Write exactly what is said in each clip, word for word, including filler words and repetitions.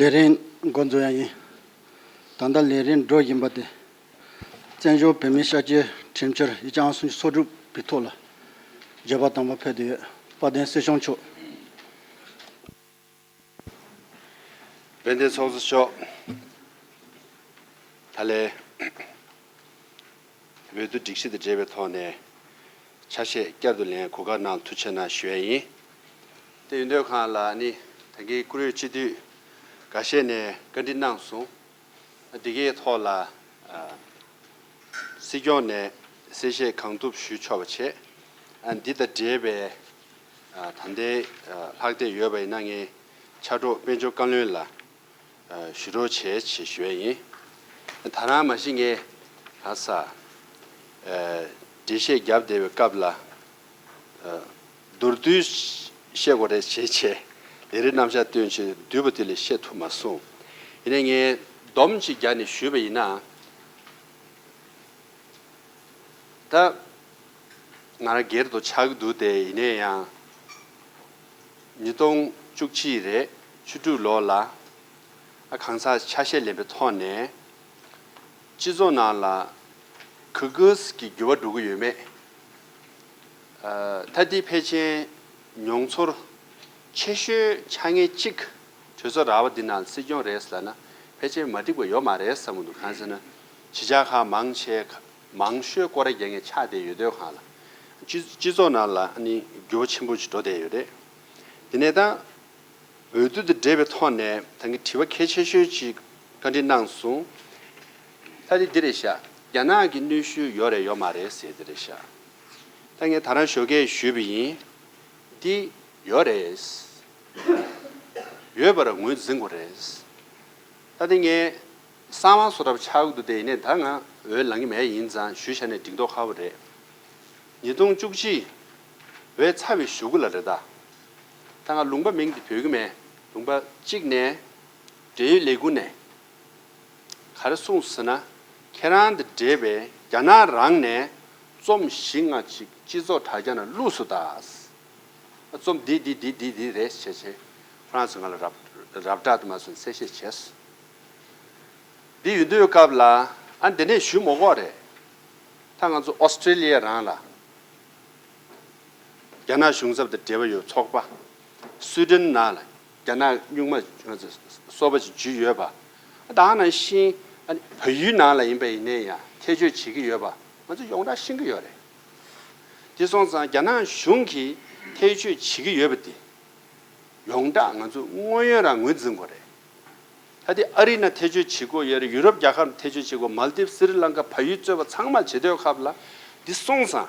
ལས་རིམ་འགོ་འཛུགས་ཡ་ཡིན། ད་ལྟ་ལས་རིམ་འགྲོ་བཞིན་པ་དེ། བཙན་བྱོལ་བོད་མིའི་ཤར་སྐྱོད་ཁྲིམས་འཆར་ཉིས་སྟོང་སུམ་ཅུ་སོ་དྲུག་པའི་ཐོག་ལ་བརྗོད་པ་དང་པོ་ཕེབས་ཏེ་ཡོད། དཔལ་ལྡན་སྲིད་སྐྱོང་མཆོག་དཔལ་ལྡན་ཚོགས་གཙོ་མཆོག་ད་ལན་འོས་བསྡུ་སྒྲིག་གཞི་དང་འབྲེལ་བའི་ཐོག་ནས་ཆ་ཤས་བསྐྱར་དུ་ལེན་གོ་སྐབས་གནང་ཐུགས་ཆེ་གནང་ཞུ་ཡ་ཡིན། དེ་ཡིན་དུས་གང་ལ་ནི་ད་གིན་བཀུར་འོས་སྤྱི་འཐུས་འགའ་ཤས་ནས་བཀའ་འདྲི་གནང་སོང་། འདི་གའི་ཐོག་ལ་ཨ་སྲིད་སྐྱོང་ནས་གསལ་བཤད་གང་ཐུབ་ཞུ་ཆོག་པ་བྱས། ཨ་འདི་དང་འབྲེལ་བའི་ཨ་ད་ལྟའི་ཨ་ལྷག་བསྡད་ཡོད་པ་ཡིན་ན་ངས་ཕྱག་རོགས་དཔལ་འབྱོར་བཀའ་བློན་ལ་ཨ་ཞུ་རོགས་བྱས་ཞེས་ཞུ་ཡ་ཡིན། ད་རང་མ་གཞི་ངས་ག་ས་ཨ་འགྲེལ་བཤད་བརྒྱབ་བསྡད་པའི་སྐབས་ལ་ཨ་མདོར་བསྡུས་བཤད་དགོས་རེད་བྱས་བྱས་ལས་རིམ་རྣམ་གཞག་བཏོན་བྱས་བསྡུས་པ་དེ་ལས་བཤད་ཐུབ་མ་སོང་། ཡིན་ནའི་ངས་སྡོམ་ཅིག་བརྒྱབ་ནས་ཞུས་པ་ཡིན་ན། ད་ང་རང་སྒེར་དུ་ཆགས་ཀྱི་འདུག་སྟེ། ཡིན་ནའི་ཡང་ཉིས་སྟོང་བཅུ་གཅིག་རེད། བཅུ་དྲུག་ལོ་ལ་ཨ་གང་ཟག་ཆ་ཤས་ལེན་པའི་ཐོག་ནས་སྤྱི་ཚོགས་ནང་ལ་ག་གི་གི་འགྱུར་བ་འགྲོ་གི་ཡོད་མེད། ཨ་ད་འདི་ཕལ་ཆེར་མྱོང་ཚོར་ཆེ་ཤོས་ཆ་ངེས་གཅིག་གྲོས་ཚོགས་ར་བ་འདི་ནང་སྲིད་སྐྱོང་རེད་ཟེར་ན་ཕལ་ཆེར་མ་འགྲིག་པ་ཡོད་མ་རེད་བསམ་གྱི་འདུག་གང་ཟེར་ན་གཞིས་ཆགས་ཁག་མང་ཆེ་མང་ཤོས་སྐོར་ར་རྒྱག་མཁན་ཆགས་བསྡད་ཡོད་དུས་གང་ལ་སྤྱི་སྤྱི་ཚོགས་ནང་ལ་ནི་འགྱུར་བ་ཆེན་པོ་ཞིག་འགྲོ་བསྡད་ཡོད་རེད། དེ་ནས་ད་འོས་བསྡུ་དང་འབྲེལ་བའི་ཐོག་ནས་ད་གིན་དྲི་བ་གལ་ཆེ་ཤོས་ཅིག་བཀའ་འདྲི་གནང་སོང་། ད་དེ་འདི་རེད་ཤག་རྒྱ་ནག་གི་གནོན་ཤུགས་ཡོད་རེད་ཡོད་མ་རེད་ཟེར་དེ་རེད་ཤག་ད་ངས་ད་རང་ཞོགས་ཀས་ཞུས་པ་ཡིན། འདི་ཡོད་རེད། ཡོད་པར་ངོས་འཛིན་དགོས་རེད། ད་དེ་ངས་གསང་བ་བཟོ་འདྲ་པོ་ཆགས་ཀྱི་འདུག་དེ་ཡིན་ནའི་ད་ང་འོས་ལངས་ཀྱི་མེད། ཡིན་ཙང་ཞུས་བཞག་ནས་འགྲིག་མདོག་ཁ་པོ་རེད། ཉིས་སྟོང་བཅུ་གཅིག་འོས་ཚར་བའི་གཞུག་གུ་ལ་རེད་ད། ད་ང་ལུང་པ་མིང་དེ་འབོད་ཀྱི་མེད། ལུང་པ་གཅིག་ནས་འབྲེལ་ཡོད་ལས་ཁུངས་ནས་ག་རེ་གསུངས་ཟེར་ན། ཁྱེད་རང་དང་འབྲེལ་བའི་རྒྱ་ནག་རང་ནས་རྩོམ་བཞི་ལྔ་ཅིག་སྤྱི་ཚོགས་དྲ་རྒྱ་ནང་བླུགས་སོང་ད། རྩོམ་འདི་འདི་འདི་འདི་འདི་རེད་ཞེས་བྱས་ཁོ་རང་ཚོ་ང་ལ་རབ་རབ་བསྒྲགས་དུ་མ་སོང་གསལ་བཤད་བྱས་སོང་། འདི་ཡོད་དུས་སྐབས་ལ་ཨ་འདི་ནས་ཞུ་མི་དགོས་རེད། ད་ང་ཚོ་ཨོ་སི་ཀྲི་ལི་ཡ་རང་ལ་རྒྱ་ནག་གཞུང་ཚབ་དང་འབྲེལ་བ་ཡོད་ཚོགས་པ། སུའི་ཌེན་ནང་ལ་རྒྱ་ནག་སྨྱུག་མ་ང་ཚོ་སོ་པ་ཅིག་འཇུས་ཡོད་པ། ད་ནང་བཞིན་ཨ་ནི་བལ་ཡུལ་ནང་ལ་ཡིན་པ་ཡིན་ནའི་ཡང་ཐེ་བྱུས་བྱེད་ཀྱི་ཡོད་པ་ང་ཚོ་ཡོངས་གྲགས་ཤེས་ཀྱི་ཡོད་རེད། དེ་སོང་ཙང་རྒྱ་ནག་གཞུང་གིས་ཐེ་བྱུས་བྱེད་ཀྱི་ཡོད་པ་དེ། ཡོངས་གྲགས་ང་ཚོ་དངོས་ཡོད་རང་ངོས་འཛིན་དགོས་རེད། ད་དེ་ཨ་རི་ན་ཐེ་བྱུས་བྱེད་དགོས་ཡོད་རེད། ཡུ་རོབ་རྒྱལ་ཁབ་ཐེ་བྱུས་བྱེད་དགོས། མལ་དིབ་སི་རི་ལང་ཀ་བལ་ཡུལ་གཙོས་པ་ཚང་མ་བྱེད་དུས་སྐབས་ལ་འདི་སོང་ཙང་།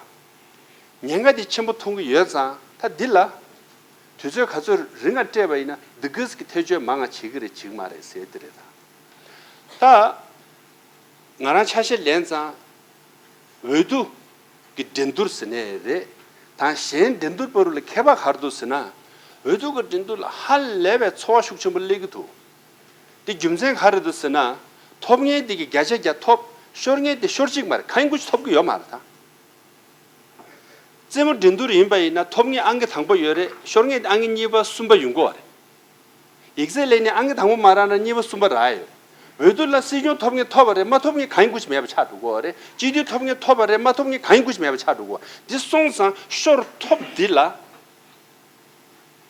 ཉེན་ཁ་འདི་ཆེན་པོ་མཐོང་གི་ཡོད་ཙང་ད་འདི་ལ་དུས་ཚོད་ག་ཚོད་རིང་ང་སྤྲད་པ་ཡིན་ན་འདི་གིས་ཀྱི་ཐེ་བྱུས་མང་ང་བྱེད་ཀྱི་རེད་བྱེད་ཀྱི་མ་རེད་ཟེར་འདི་རེད་ད། ད་ང་རང་ཆ་ཤས་ལེན་ཙང་། འོས་བསྡུ་གི་འགྲན་བསྡུར་ཟེར་ནའི་རེད། དང་གཞན་འགྲན་བསྡུར་བར་ལ་ཁྱད་པར་ག་རེ་འདུག་ཟེར་ན། འོས་བསྡུ་གི་འགྲན་བསྡུར་ལ་ཧ་ལས་པའི་ཚོར་བ་ཤུགས་ཆེན་པོ་སླེབས་ཀྱི་འདུག་དེ་རྒྱུ་མཚན་ག་རེ་འདུག་ཟེར་ན། ཐོབ་མཁན་དེ་གི་བརྒྱ་ཆ་བརྒྱ་ཐོབ། ཤོར་མཁན་དེ་ཤོར་གཅིག་མ་རེད། གང་ཡིན་དགུ་ཅིག་ཐོབ་ཀྱི་ཡོད་མ་རེད་ད། རྩེད་མོ་འགྲན་བསྡུར་ཡིན་པ་ཡིན་ན་ཐོབ་མཁན་ཨང་ཀི་དང་པོ་ཡོད་རེད། ཤོར་མཁན་དེ་ཨང་ཀི་གཉིས་པ་གསུམ་པ་ཡོང་གི་ཡོད་རེད། ཡིག་ཚད་ལེན་ནས་ཨང་ཀི་དང་པོ་མ་རག་ན་གཉིས་པ་གསུམ་པ་རག་ཡོད། འོས་བསྡུ་ལ་སྲིད་སྐྱོང་ཐོབ་མཁན་ཐོབ་པ་རེད། མ་ཐོབ་མཁན་གང་ཡིན་དགུ་ཅིག་མེད་པ་ཆགས་འགྲོ་གི་ཡོད་རེད། སྤྱི་འཐུས་ཐོབ་མཁན་ཐོབ་པ་རེད། མ་ཐོབ་མཁན་གང་ཡིན་དགུ་ཅིག་མེད་པ་ཆགས་འགྲོ་གི་ཡོད་རེད། འདི་སོང་ཙང་ཤོར་ཐོབ་འདི་ལ།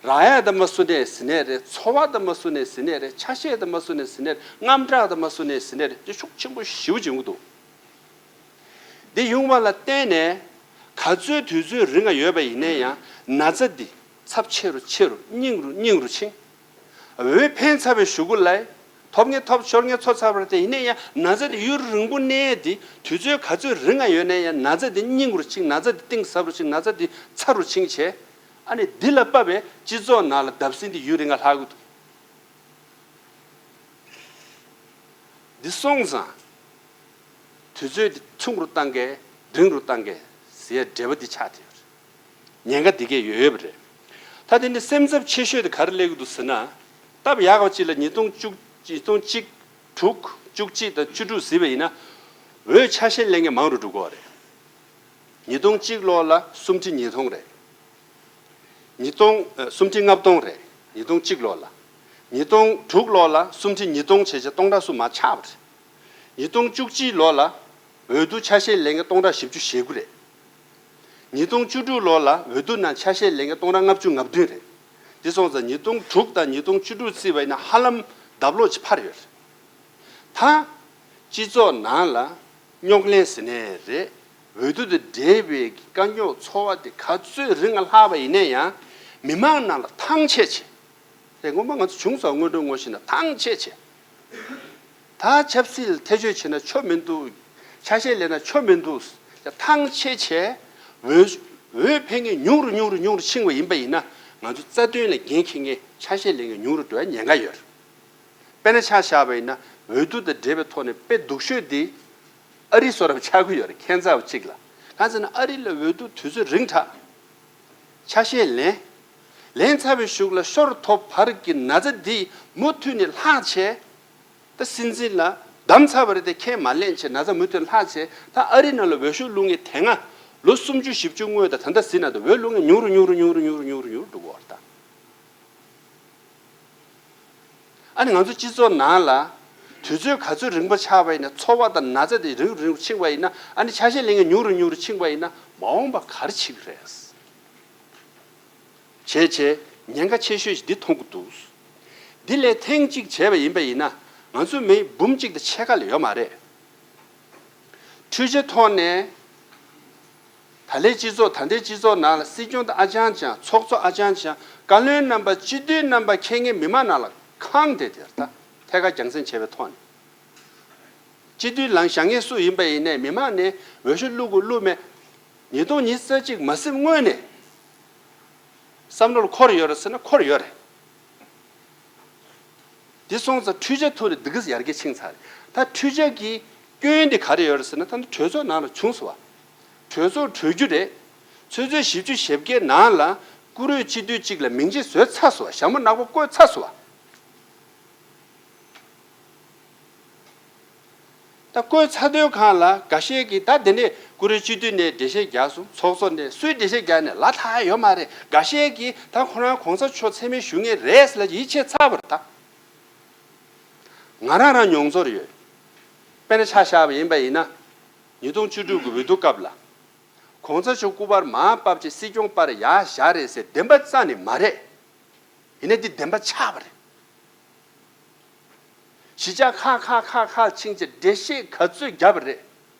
རག་ཡ་དང་མ་སུ་ནས་ཟིན་ནས་རེད། འཚོ་བ་དང་མ་སུ་ནས་ཟིན་ནས་རེད། ཆ་ཤས་དང་མ་སུ་ནས་ཟིན་ནས་རེད། དངངས་སྐྲག་དང་མ་སུ་ནས་ཟིན་ནས་རེད། འདི་ཤུགས་ཆེན་པོ་ཞེ་པོ་ཅིག་ཡོང་གི་འདུག་འདི་ཡོང་བ་ལ་བརྟེན་ནས་ག་ཚོད་དུས་ཚོད་རིང་ང་ཡོད་པ་ཡིན་ན་ཡང་ན་ཚ་འདི་ཚབས་ཆེ་རུ་ཆེ་རུ་སྙིང་རུ་སྙིང་རུ་ཕྱིན། འོས་འཕེན་ཚར་བའི་གཞུག་གུ་ལ་ཐོབ་མཁན་ཐོབ། ཤོར་མཁན་ཤོར་ཚར་བ་རེད་དེ། ཡིན་ན་ཡང་ན་ཚ་འདི་ཡུན་རིང་པོ་གནས་འདི་དུས་ཚོད་ག་ཚོད་རིང་ང་ཡོད་ན་ཡང་ན་ཚ་འདི་སྙིང་རུ་ཕྱིན། ན་ཚ་འདི་གཏིང་ཟབ་རུ་ཕྱིན། ན་ཚ་འདི་ཚ་རུ་ཕྱིན་བྱས། ཨ་ནི་འདི་ལ་དཔག་པའི་སྤྱི་ཚོགས་ནང་ལ་བརྡབ་གསིག་འདི་ཡུན་རིང་ང་ལྷག་གི་འདུག་འདི་སོང་ཙང་། དུས་ཚོད་འདི་ཆུང་རུ་བཏང་གས་འབྲིང་རུ་བཏང་གས་ཟེར་ཡ་འབྲེལ་བ་འདི་ཆགས་བསྡད་ཡོད་རེད། ཉེན་ཁ་འདི་གས་ཡོད་ཡོད་པ་རེད། ད་དེ་ནི་སེམས་འཚབ་ཆེ་ཤོས་དེ་ག་རེ་སླེབས་ཀྱི་འདུག་ཟེར་ན། སྟབས་ཡག་པ་ཅིག་ལ་ཉིས་སྟོང་བཅུ་ཉིས་སྟོང་གཅིག་དྲུག་བཅུ་གཅིག་དང་བཅུ་དྲུག་གཟིགས་པ་ཡིན་ན། འོས་ཆ་ཤས་ལེན་མཁན་མང་རུ་འགྲོ་གི་ཡོད་རེད། ཉིས་སྟོང་གཅིག་ལོ་ལ་སུམ་ཁྲི་ཉིས་སྟོང་རེད། ཉིས་སྟོང་ཨ་སུམ་ཁྲི་ལྔ་སྟོང་རེད། ཉིས་སྟོང་གཅིག་ལོ་ལ། ཉིས་སྟོང་དྲུག་ལོ་ལ་སུམ་ཁྲི་ཉིས་སྟོང་བྱས་བྱས་སྟོང་ཕྲག་གསུམ་མར་ཆག་པ་རེད། ཉིས་སྟོང་བཅུ་གཅིག་ལོ་ལ་འོས་བསྡུ་ཆ་ཤས་ལེན་མཁན་སྟོང་ཕྲག་བཞི་བཅུ་ཞེ་དགུ་རེད། ཉིས་སྟོང་བཅུ་དྲུག་ལོ་ལ་འོས་བསྡུ་ནང་ཆ་ཤས་ལེན་མཁན་སྟོང་ཕྲག་ལྔ་བཅུ་ང་བདུན་རེད། འདི་སོང་ཙང་ཉིས་སྟོང་དྲུག་དང་ཉིས་སྟོང་བཅུ་དྲུག་བརྩིས་པ་ཡིན་ན་ཧ་ལམ་ལྡབ་ལོག་ཅིག་འཕར་ཡོད་རེད། ད་སྤྱི་ཚོགས་ནང་ལ་རྙོག་གླེང་ཟེར་ནའི་རེད། འོས་བསྡུ་དང་འབྲེལ་བའི་དཀའ་རྙོག་ཚོར་བ་དེ་ག་ཚོད་རིང་ང་ལྷག་པ་ཡིན་ན་ཡང་མི་མང་ནང་ལ་ཐང་ཆད་བྱས། དེ་སྔོན་མ་ང་ཚོ་བྱུང་སོང་། སྔོན་འགྲོའི་ངོ་ཤེས་ན་ཐང་ཆད་བྱས། ད་ཆབ་སྲིད་ལ་ཐེ་བྱུས་བྱས་ན་ཆོ་མི་འདུག་ཆ་ཤས་ལེན་ན་ཆོ་མི་འདུག་ཐང་ཆད་བྱས། འོས་འོས་འཕེན་མཁན་ཉུང་རུ་ཉུང་རུ་ཉུང་རུ་ཕྱིན་པ་ཡིན་པ་ཡིན་ན་ང་ཚོ་རྩ་དོན་ལ་འགན་འཁྱེར་མཁན་ཆ་ཤས་ལེན་མཁན་ཉུང་རུ་འགྲོ་ཡ་ཉེན་ཁ་ཡོད་རེད། དཔེར་ན་ཆ་བཞག་པ་ཡིན་ན་འོས་བསྡུ་དང་འབྲེལ་བའི་ཐོག་ནས་དཔེ་སྡུག་ཤོས་འདི་ཨ་རི་བཟོ་འདྲ་ཆགས་ཀྱི་ཡོད་རེད། ཁྱད་མཚར་བ་གཅིག་ལ། གང་ཟེར་ན་ཨ་རི་ལ་འོས་བསྡུ་དུས་ཚོད་རིང་དྲགས། ཆ་ཤས་ལེན། ལེན་ཚར་བའི་གཞུག་ལ་ཤོར་ཐོབ་བར་གྱི་ན་ཚ་འདི་མུ་མཐུད་ནས་ལྷག་བྱས། ད་སྲིད་འཛིན་ལ་བདམས་ཚར་བ་རེད་དེ་ཁས་མ་ལེན་བྱས་ན་ཚ་མུ་མཐུད་ལྷག་བྱས། ད་ཨ་རི་ནང་ལ་འོས་ཤོག་བླུག་མཁན་དེ་སྔ་ལོ་སུམ་ཅུ་བཞི་བཅུ་སྔོན་དང་ད་ལྟ་ཟིན་ན་ད་འོས་བླུག་མཁན་ཉུང་རུ་ཉུང་རུ་ཉུང་རུ་ཉུང་རུ་ཉུང་རུ་ཉུང་རུ་འགྲོ་གི་ཡོད་རེད་ད། ཨ་ནི་ང་ཚོ་སྤྱི་ཚོགས་ནང་ལ་དུས་ཚོད་ག་ཚོད་རིང་པོ་ཆགས་པ་ཡིན་ན་ཚོར་བ་དང་ན་ཚ་དེ་རིང་རུ་རིང་རུ་ཕྱིན་པ་ཡིན་ན། ཨ་ནི་ཆ་ཤས་ལེན་མཁན་ཉུང་རུ་ཉུང་རུ་ཕྱིན་པ་ཡིན་ན་མ་འོངས་པ་ག་རེ་བྱེད་ཀྱི་རེད། བྱས་བྱས་ཉེན་ཁ་ཆེ་ཤོས་ཤིག་འདི་མཐོང་གི་འདུག་འདི་ལས་ཐེངས་གཅིག་བྱས་པ་ཡིན་པ་ཡིན་ན་ང་ཚོ་མི་འབུམ་གཅིག་དང་ཕྱེད་ཀ་ལས་ཡོད་མ་རེད། འཕྲུལ་ཆས་ཐོག་ནས་ད་ལྟའི་སྤྱི་ཚོགས་ད་ལྟའི་སྤྱི་ཚོགས་ནང་ལ་སྲིད་སྐྱོང་དང་ཨ་ཅང་ཅང་། ཚོགས་གཙོ་ཨ་ཅང་ཅང་། བཀའ་བློན་རྣམ་པ། སྤྱི་འཐུས་རྣམ་པ་འཁྱེར་མཁན་མི་མང་ནང་ལ་ཁེངས་བསྡད་དེ་ད་ཐད་ཀར་རྒྱང་སྲིང་བྱས་པའི་ཐོག་ནས། སྤྱི་འཐུས་ལངས་བཞག་མཁན་སུ་ཡིན་པ་ཡིན་ནའི་མི་མང་ནས་འོས་ཤོག་བླུག་དགོས་བླུག་མེད། ཉིས་སྟོང་ཉི་ཤུ་རྩ་གཅིག་མ་ཟིན་སྔོན་ནས་བསམ་བློར་འཁོར་ཡོད་རེད་ཟེར་ན་འཁོར་ཡོད་རེད། དེ་སོང་ཙང་འཕྲུལ་ཆས་ཐོག་ནས་འདི་ག་ཡར་རྒྱས་ཕྱིན་ཚར་རེད། ད་འཕྲུལ་ཆས་ཀྱི་སྐྱོན་དེ་ག་རེ་ཡོད་རེད་ཟེར་ན། ད་ནི་གྲོས་ཚོགས་ནང་ལ་བྱུང་སོང་བ། གྲོས་ཚོགས་གྲོལ་རྒྱུ་རེད། ཆུ་ཚོད་བཞི་བཅུ་ཞེ་བརྒྱད་ནང་ལ་བཀུར་འོས་སྤྱི་འཐུས་གཅིག་ལ་མིང་ཆད་བཟོས་ཚར་སོང་བ། ཞྭ་མོ་ནག་པོ་བཀོད་ཚར་སོང་བ། ད་བཀོད་ཚར་དུས་སྒང་ལ་འགའ་ཤས་ཀྱིས་ད་དེ་ནས་བཀུར་འོས་སྤྱི་འཐུས་ནས་འགྲེལ་བཤད་རྒྱག་སོང་། ཚོགས་གཙོ་ནས་སུས་འགྲེལ་བཤད་རྒྱག་ནས་ལབ་ཐག་ཡོད་མ་རེད། འགའ་ཤས་ཀྱིས་ད་ཁོ་རང་གོང་ས་མཆོག་མཚན་སྨད་ཞུ་མཁན་རེད་ཟེར་ལབ་ཡིད་ཆེས་ཚར་བ་རེད་ད། ང་རང་རང་མྱོང་ཚོར་ཡོད། དཔེར་ན་ཆ་བཞག་པ་ཡིན་པ་ཡིན་ན། ཉིས་སྟོང་བཅུ་དྲུག་གི་འོས་བསྡུ་སྐབས་ལ། གོང་ས་མཆོག་སྐུ་པར་མར་ཕབ་བྱས་སྲིད་སྐྱོང་པར་ཡར་བཞག་རེད་ཟེར་བདེན་པ་རྩ་ནས་མ་རེད། ཡིན་ནའི་འདི་བདེན་པ་ཆགས་པ་རེད། གཞིས་ཆགས་ཁག་ཁག་ཁག་ཁག་ཕྱིན་བྱས་འགྲེལ་བཤད་ག་ཚོད་བརྒྱབ་པ་རེད།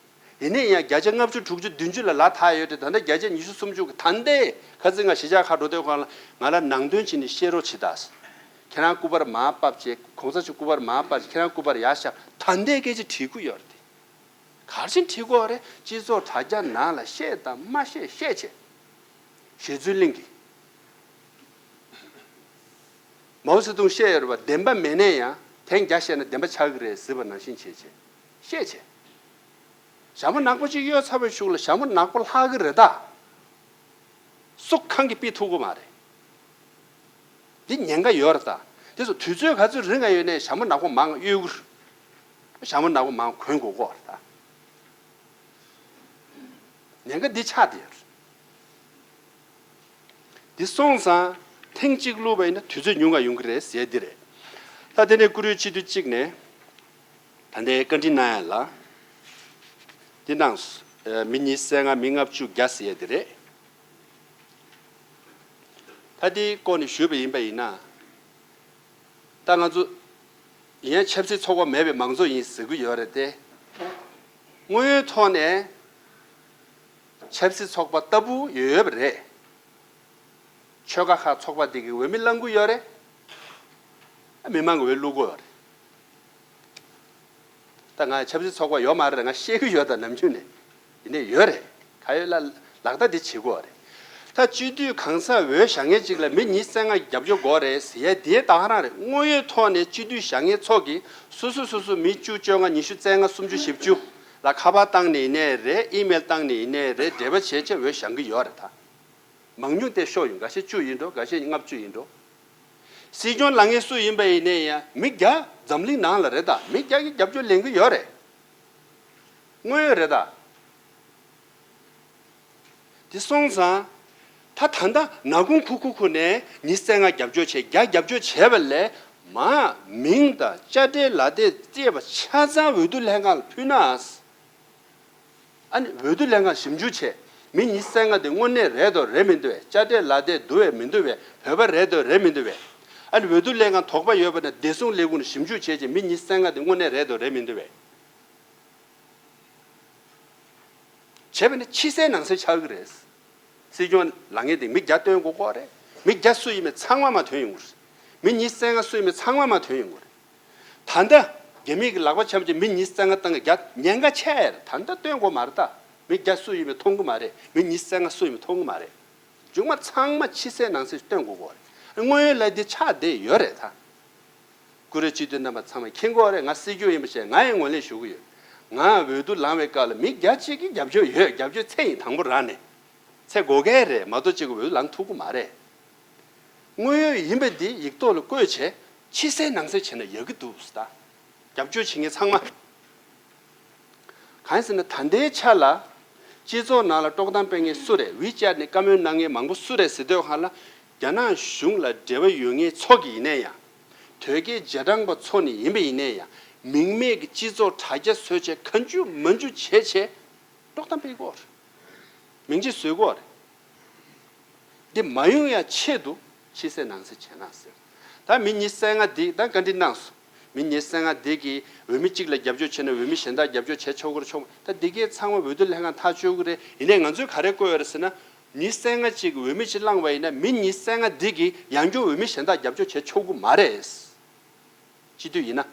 ཡིན་ནའི་ཡང་བརྒྱ་ཆ་ལྔ་བཅུ་དྲུག་ཅུ་བདུན་ཅུ་ལ་ལ་ཐག་ཡོད་དེ། ད་ལྟ་བརྒྱ་ཆ་ཉི་ཤུ་སུམ་ཅུ་གི་ད་ལྟའི་ཁ་སང་ང་གཞིས་ཆགས་ཁག་འགྲོ་དུས་སྒང་ལ་ང་ལ་ནང་དོན་བྱས་ནས་བཤད་རོགས་བྱེད་དང་། ཁྱེད་རང་སྐུ་པར་མར་ཕབ་བྱས། གོང་ས་མཆོག་སྐུ་པར་མར་ཕབ་བྱས་ཁྱེད་རང་སྐུ་པར་ཡར་བཞག་ད་ལྟའི་སྐད་ཆ་དྲིས་ཀྱི་ཡོད་རེད་དེ། ག་རེ་བྱས་ནས་དྲི་དགོས་རེད། སྤྱི་ཚོགས་དྲ་རྒྱ་ནང་ལ་བཤད་དང་མ་བཤད་བཤད་བྱས། བཞེས་ཚུལ་གླིང་གིས་མའོ་ཙེ་ཏུང་བཤད་ཡོད་རེད་པ། བདེན་པ་མེད་ནའི་ཡང་དེང་རྒྱ་བཤད་ན་བདེན་པ་ཆགས་ཀྱི་རེད་ཟེར་བ་ནང་བཞིན་བྱས་བྱས་བཤད་བྱས། ཞྭ་མོ་ནག་པོ་གཅིག་གཡོལ་ཚར་བའི་གཞུག་ལ་ཞྭ་མོ་ནག་པོ་ལྷག་གི་རེད་ད། སུ་གང་གིས་ཕུད་ཐུབ་ཀྱི་མ་རེད། འདི་ཉེན་ཁ་ཡོད་རེད་ད། དེ་ཚོ་དུས་ཚོད་ག་ཚོད་རིང་ང་ཡོད་ནའི་ཞྭ་མོ་ནག་པོ་མང་གཡོལ་གྱི་རེད། ཞྭ་མོ་ནག་པོ་མང་གོན་དགོས་ཀྱི་རེད་ད། ཉེན་ཁ་འདི་ཆགས་བསྡད་ཡོད་རེད། འདི་སོང་ཙང་ཐེངས་གཅིག་བླུགས་པ་ཡིན་ན་དུས་ཚོད་ཉུང་ང་ཡོང་གི་རེད་ཟེར་འདི་རེད། ད་དེ་ནས་བཀུར་འོས་སྤྱི་འཐུས་གཅིག་ནས་ད་ལྟའི་བཀའ་འདྲི་གནང་ཡ་ལ། འདི་གནང་སོང་། མི་ཉི་ཤུ་རྩ་ལྔ། མི་ལྔ་བཅུ་བརྒྱ་ཟེར་ཡ་འདི་རེད། ད་འདི་སྐོར་ནས་ཞུས་པ་ཡིན་པ་ཡིན་ན། ད་ང་ཚོ་ཡིན་ཡང་ཆབ་སྲིད་ཚོགས་པ་མེད་པའི་མང་གཙོ་ཡིན་ཟེར་གྱི་ཡོད་རེད་དེ། དངོས་ཡོད་ཐོག་ནས་ཆབ་སྲིད་ཚོགས་པ་ལྟ་བུ་ཡོད་ཡོད་པ་རེད། ཆོལ་ཁ་ཁག་ཚོགས་པ་དེ་གི་འོས་མི་བླང་གི་ཡོད་རེད། མི་མང་གི་འོས་བླུག་གི་ཡོད་རེད། ད་ང་ཆབ་སྲིད་ཚོགས་པ་ཡོད་མ་རེད། ང་བཤད་གི་ཡོད་ད་ནམ་རྒྱུན་ནས། ཡིན་ནའི་ཡོད་རེད། ག་ཡོད་ལ་ལག་བསྟར་དེ་བྱེད་དགོས་རེད། ད་སྤྱི་འཐུས་གང་ཟག་འོས་བཞག་མཁན་གཅིག་ལ་མི་ཉི་ཤུ་རྩ་ལྔ་རྒྱབ་སྐྱོར་དགོས་རེད་ཟེར་ཡས་དེ་ད་ག་རང་རེད། དངོས་ཡོད་ཐོག་ནས་སྤྱི་འཐུས་བཞག་མཁན་ཚོ་གིས་སོ་སོ་སོ་སོ་མི་བཅུ། བཅོ་ལྔ། ཉི་ཤུ། རྩ་ལྔ། སུམ་ཅུ། བཞི་བཅུ་ལ་ཁ་པར་བཏང་ནས་ཡིན་ནའི་རེད། ཨི་མེལ་བཏང་ནས་ཡིན་ནའི་རེད། འབྲེལ་བ་བྱས་བྱས་འོས་བཞག་གི་ཡོད་རེད་ད། མང་ཉུང་དེ་ཤོག་ཡིན། འགའ་ཤས་བཅུ་ཡིན་འགྲོ། འགའ་ཤས་ལྔ་བཅུ་ཡིན་འགྲོ། སྲིད་སྐྱོང་ལངས་མཁན་སུ་ཡིན་པ་ཡིན་ནའི་ཡང་མི་བརྒྱ་འཛམ་གླིང་ནང་ལ་རེད་ད། མི་བརྒྱ་གིས་རྒྱབ་སྐྱོར་ལེན་གི་ཡོད་རེད། དངོས་ཡོད་རེད་ད། དེ་སོང་ཙང་། ད་ད་ལྟ་ནག་ཁུང་ཁུག་ཁུག་ཁུག་ནས་ཉི་ཤུ་རྩ་ལྔ་རྒྱབ་སྐྱོར་བྱས། བརྒྱ་རྒྱབ་སྐྱོར་བྱས་པ་ལས་ མ་མིང་དང་དཔྱ་ཁྲལ་ལག་དེབ་བཅས་པ་ཆ་ཚང་འོས་བསྡུ་ལྷན་ཁང་ལ་ཕུལ་ན། ཨ་ནི་འོས་བསྡུ་ལྷན་ཁང་ཞིབ་འཇུག་བྱས། མི་ཉི་ཤུ་རྩ་ལྔ་དེ་དངོས་གནས་རེད་དོ་རེད་མི་འདུག་བས། དཔྱ་ཁྲལ་ལག་དེབ་བསྡུར་བས་མི་འདུག་བས། བོད་པ་རེད་དོ་རེད་མི་འདུག་བས། ཨ་ནི་འོས་བསྡུ་ལྷན་ཁང་དོགས་པ་ཡོད་པ་ན་བདེ་སྲུང་ལས་ཁུངས་ནས་ཞིབ་འཇུག་བྱས་རྗེས་མི་ཉི་ཤུ་རྩ་ལྔ་དེ་དངོས་གནས་རེད་དོ་རེད་མི་འདུག་བས། བྱས་པ་ན་ཕྱི་གསལ་ནང་གསལ་ཆགས་ཀྱི་རེད། སྲིད་སྐྱོང་ལངས་མཁན་དེ་མི་བརྒྱ་བཏོན་དགོས་ཀྱི་རེད། མི་བརྒྱ་སུ་ཡིན་མིན་ཚང་མ་མ་ཐོན་ཡོང་གི་རེད། མི་ཉི་ཤུ་རྩ་ལྔ་སུ་ཡིན་མིན་ཚང་མ་མ་ཐོན་ཡོང་གི་རེད། ད་ལྟ་རྒྱ་མི་གི་ལག་པ་འཆང་བྱས་མི་ཉི་ཤུ་རྩ་ལྔ་བཏང་གི་རྒྱ་ཉེན་ཁ་ཆེ་ཡ་རེད། ད་ལྟ་བཏོན་དགོས་མ་རེད་ད། མི་བརྒྱ་སུ་ཡིན་མིན་མཐོང་གི་མ་རེད། མི་ཉི་ཤུ་རྩ་ལྔ་སུ་ཡིན་མིན་མཐོང་གི་མ་རེད། མཇུག་མ་ཚང་མ་ཕྱི་གསལ་ནང་གསལ་བཏོན་དགོས་ཀྱི་རེད། དངོས་ཡོད་ལ་འདི་ཆགས་བསྡད་ཡོད་རེད་ད། ཀུ་རེ་སྤྱི་འཐུས་རྣམ་པ་ཚང་མ་མཁྱེན་གྱི་ཡོད་རེད། ང་སྲིད་སྐྱོང་ཡིན་པ་བྱས་ང་ཡང་ངོས་ལེན་ཞུ་གི་ཡོད། ང་འོས་བསྡུ་ལངས་པའི་སྐབས་ལ་མི་བརྒྱ་གཅིག་གིས་རྒྱབ་སྐྱོར་ཡོད། རྒྱབ་སྐྱོར་ཚད་ཡིན་དང་པོ་རང་ནས། ཚད་དགོས་གལ་རེད། མ་གཏོགས་གཅིག་གིས་འོས་བསྡུ་ལངས་ཐུབ་ཀྱི་མ་རེད། དངོས་ཡོད་ཡིན་པ་འདི་ཡིག་ཐོག་ལ་བཀོད་བྱས་ཕྱི་གསལ་ནང་གསལ་བྱས་ན་ཡག་གི་འདུག་ཟེར་ད། རྒྱབ་སྐྱོར་བྱེད་མཁན་ཚང་མ། གང་ཡིན་ཟེར་ན་ད་ལྟའི་ཆ་ལ། སྤྱི་ཚོགས་ནང་ལ་དཀྲོག་གཏམ་སྤེལ་མཁན་སུ་རེད། ཝི་ཅེཊ་ནས་བཀའ་མོལ་གནང་མཁན་མང་པོ་སུ་རེད་ཟེར་དུས་སྒང་ལ། རྒྱ་ནག་གཞུང་ལ་འབྲེལ་བ་ཡོད་མཁན་ཚོ་གི་ཡིན་ནའི་ཡང་། དོལ་རྒྱལ་རྗེས་འབྲང་པ་ཚོ་ནས་ཡིན་པ་ཡིན་ནའི་ཡང་། མིང་མེད་ཀྱི་སྤྱི་ཚོགས་དྲ་རྒྱ་བཟོས་བྱས་གང་བྱུང་མང་བྱུང་བྱས་བྱས། དཀྲོག་གཏམ་སྤེལ་གྱི་ཡོད་རེད། མིང་ཆད་བཟོས་ཀྱི་ཡོད་རེད། འདི་མ་ཡོང་ཡ་ཆེད་དུ་ཕྱི་གསལ་ནང་གསལ་བྱས་ན་ཟེར། ད་མི་ཉི་ཤུ་རྩ་ལྔ་འདི་ད་བཀའ་འདྲི་གནང་སོང་། མི་ཉི་ཤུ་རྩ་ལྔ་འདི་གིས་འོས་མི་གཅིག་ལ་རྒྱབ་སྐྱོར་བྱས་ན་འོས་མི་གཞན་དག་རྒྱབ་སྐྱོར་བྱས་ཆོག་གི་རེད་ཆོག་མ། ད་འདི་གའི་ཚང་མ་འོས་བསྡུ་ལྷན་ཁང་ཐག་གཅོད་ཀྱི་རེད། ཡིན་ནའི་ང་ཚོས་ག་རེ་བཀོད་ཡོད་རེད་ཟེར་ན། ཉི་ཤུ་རྩ་ལྔ་གཅིག་གིས་འོས་མི་གཅིག་བླངས་པ་ཡིན་ན་མི་ཉི་ཤུ་རྩ་ལྔ་འདི་གིས་ཡང་བསྐྱར་འོས་མི་གཞན་དག་རྒྱབ་སྐྱོར་བྱས་ཆོག་གི་མ་རེད། སྤྱི་འཐུས་ཡིན་ན།